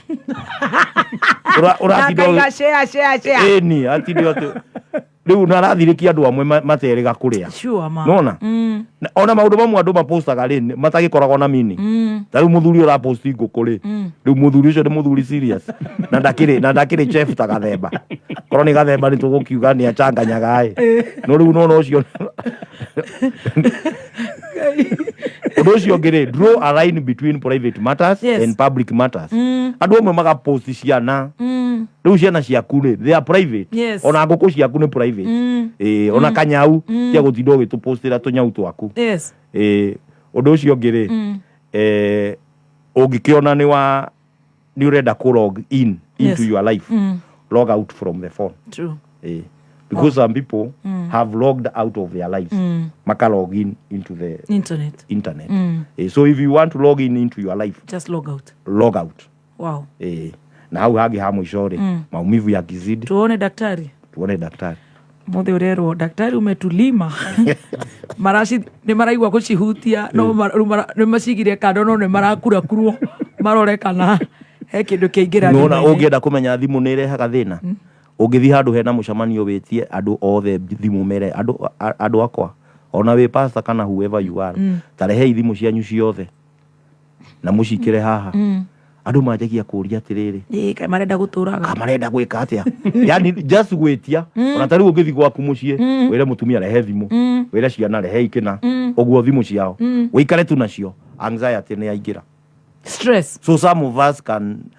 Ũratinda Akaiga share, share, share. Ĩni atinde atĩ rĩu na arathirĩkia andũ amwe materĩga kũrĩa. Sure ma. Nona? Ona maũndũ mamwe andũ mapostaga rĩ, matagĩkoragwo na meaning. Ta rĩu mũthuri ũraposti ngũkũ rĩ, rĩu mũthuri ũcio nĩ mũthuri serious na ndakĩrĩ chef ta Gathemba. Korwo nĩ Gathemba nĩ tũgũkiuga nĩ achanganyaga ĩ, no rĩu nona ũcio. Ũndũ ũcio ũngĩ rĩ, draw a line between private matters and public matters. Andũ amwe magapost ciana. Rĩu ciana ciaku rĩ, they are private. Ona ngũkũ ciaku nĩ private. Ĩĩ, ona kanyau tia gũtinda ũgĩtũpostĩra tũnyau twaku. Ĩĩ, ũndũ ũcio ũngĩ rĩ, ũngĩkĩona nĩ wa nĩ ũrenda kũ log in into your life, log out from the phone. Eh, because some people have logged out of their lives, maka log in into the Internet. internet. Eh, so if you want to log in into your life, Just log out. Log out. Eh, na hau hangĩ ha mũico rĩ, maumivu yakizidi, Tuone daktari. Tuone daktari. Mothe ũrerwo daktari umetulima maraci nĩ maraigua gũcihutia no rĩu nĩ macigire kando no nĩ marakurakurwo marore kana he kĩndũ kĩaingĩra Nona thimũ-inĩ. Ũngĩenda kũmenya thimũ nĩ ĩrehaga thĩna, ũngĩthiĩ handũ hena mũcemanio wĩtie andũ othe thimũ, mere andũ akwa, ona wĩ pastor kana whoever you are, tarehei thimũ cianyu ciothe na mũcikĩre haha. Andũ manjagia kũria atĩrĩrĩ, Ĩĩ, kaĩ marenda gũtũraga? Marenda gwĩka atĩa? Yani just gwĩtia. Ona ta rĩu ũngĩthiĩ gwaku mũciĩ, wĩre mũtumia rehe thimũ, wĩre ciana rehei kĩna, ũguo thimũ ciao, wĩikare tu nacio, anxiety nĩ yaingĩra. Stress. So some of us can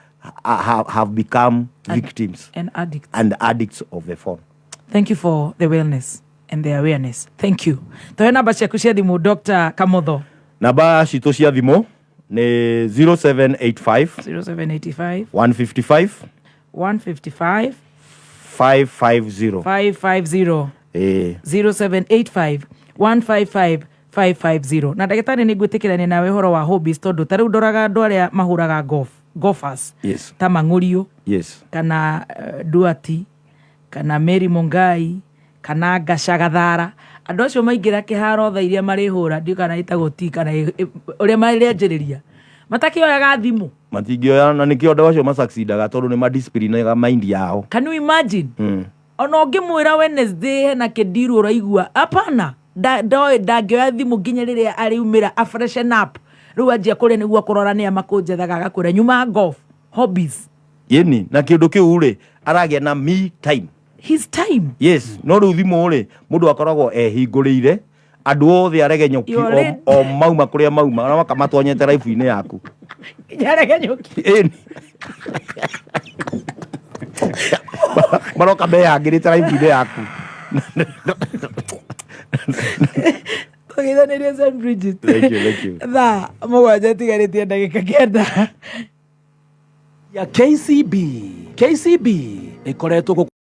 have become victims and addicts and addicts of the phone. Thank you for the wellness and the awareness. Thank you. Tohe namba ciaku cia thimũ, Dr. Kamotho. Namba citũ cia thimũ nĩ 0785 0785 155 155 550. 550. Ĩĩ. 0785 155 550. Na ndagĩtarĩ, nĩ ngwĩtĩkĩrania nawe ũhoro wa hobbies, tondũ ta rĩu ndoraga andũ arĩa mahũraga golf, golfers, ta Mang'ũriũ, kana Duati, kana Mary Mungai, kana Ngaca Gathara, andũ acio maingĩra kĩharo tha iria marĩhũra, ndiũ kana ĩtagwo ti kana ũrĩa marĩanjĩrĩria matakĩoyaga thimũ. Matingĩoya, na nĩkĩo andũ acio masucceedaga, tondũ nĩ madisciplinaga mind yao. Can you imagine? Ona ũngĩmwĩra Wednesday hena kĩndiru, ũraigua hapana, ndoĩ ndangĩoya thimũ nginya rĩrĩa arĩumĩra a freshen up, rĩu anjia kũrĩa nĩguo kũrora nĩa makũnjethaga, agakwĩra nyuma golf, hobbies. Yĩni na kĩndũ kĩu rĩ, aragĩa na me time. His time. Yes, no rĩu thimũ rĩ, mũndũ akoragwo ehingũrĩire andũ othe aregenyũki. You're ready. O mauma kũrĩa mauma na makamatonyete life-inĩ yaku. Nginya aregenyũki. Ĩni. Maroka mehangĩrĩte life-inĩ yaku. Tũgeithanĩrie St. Bridget. Thank you, thank you. Thaa 7 itigarĩtie ndagĩka 9. Ya KCB. KCB ĩkoretwo.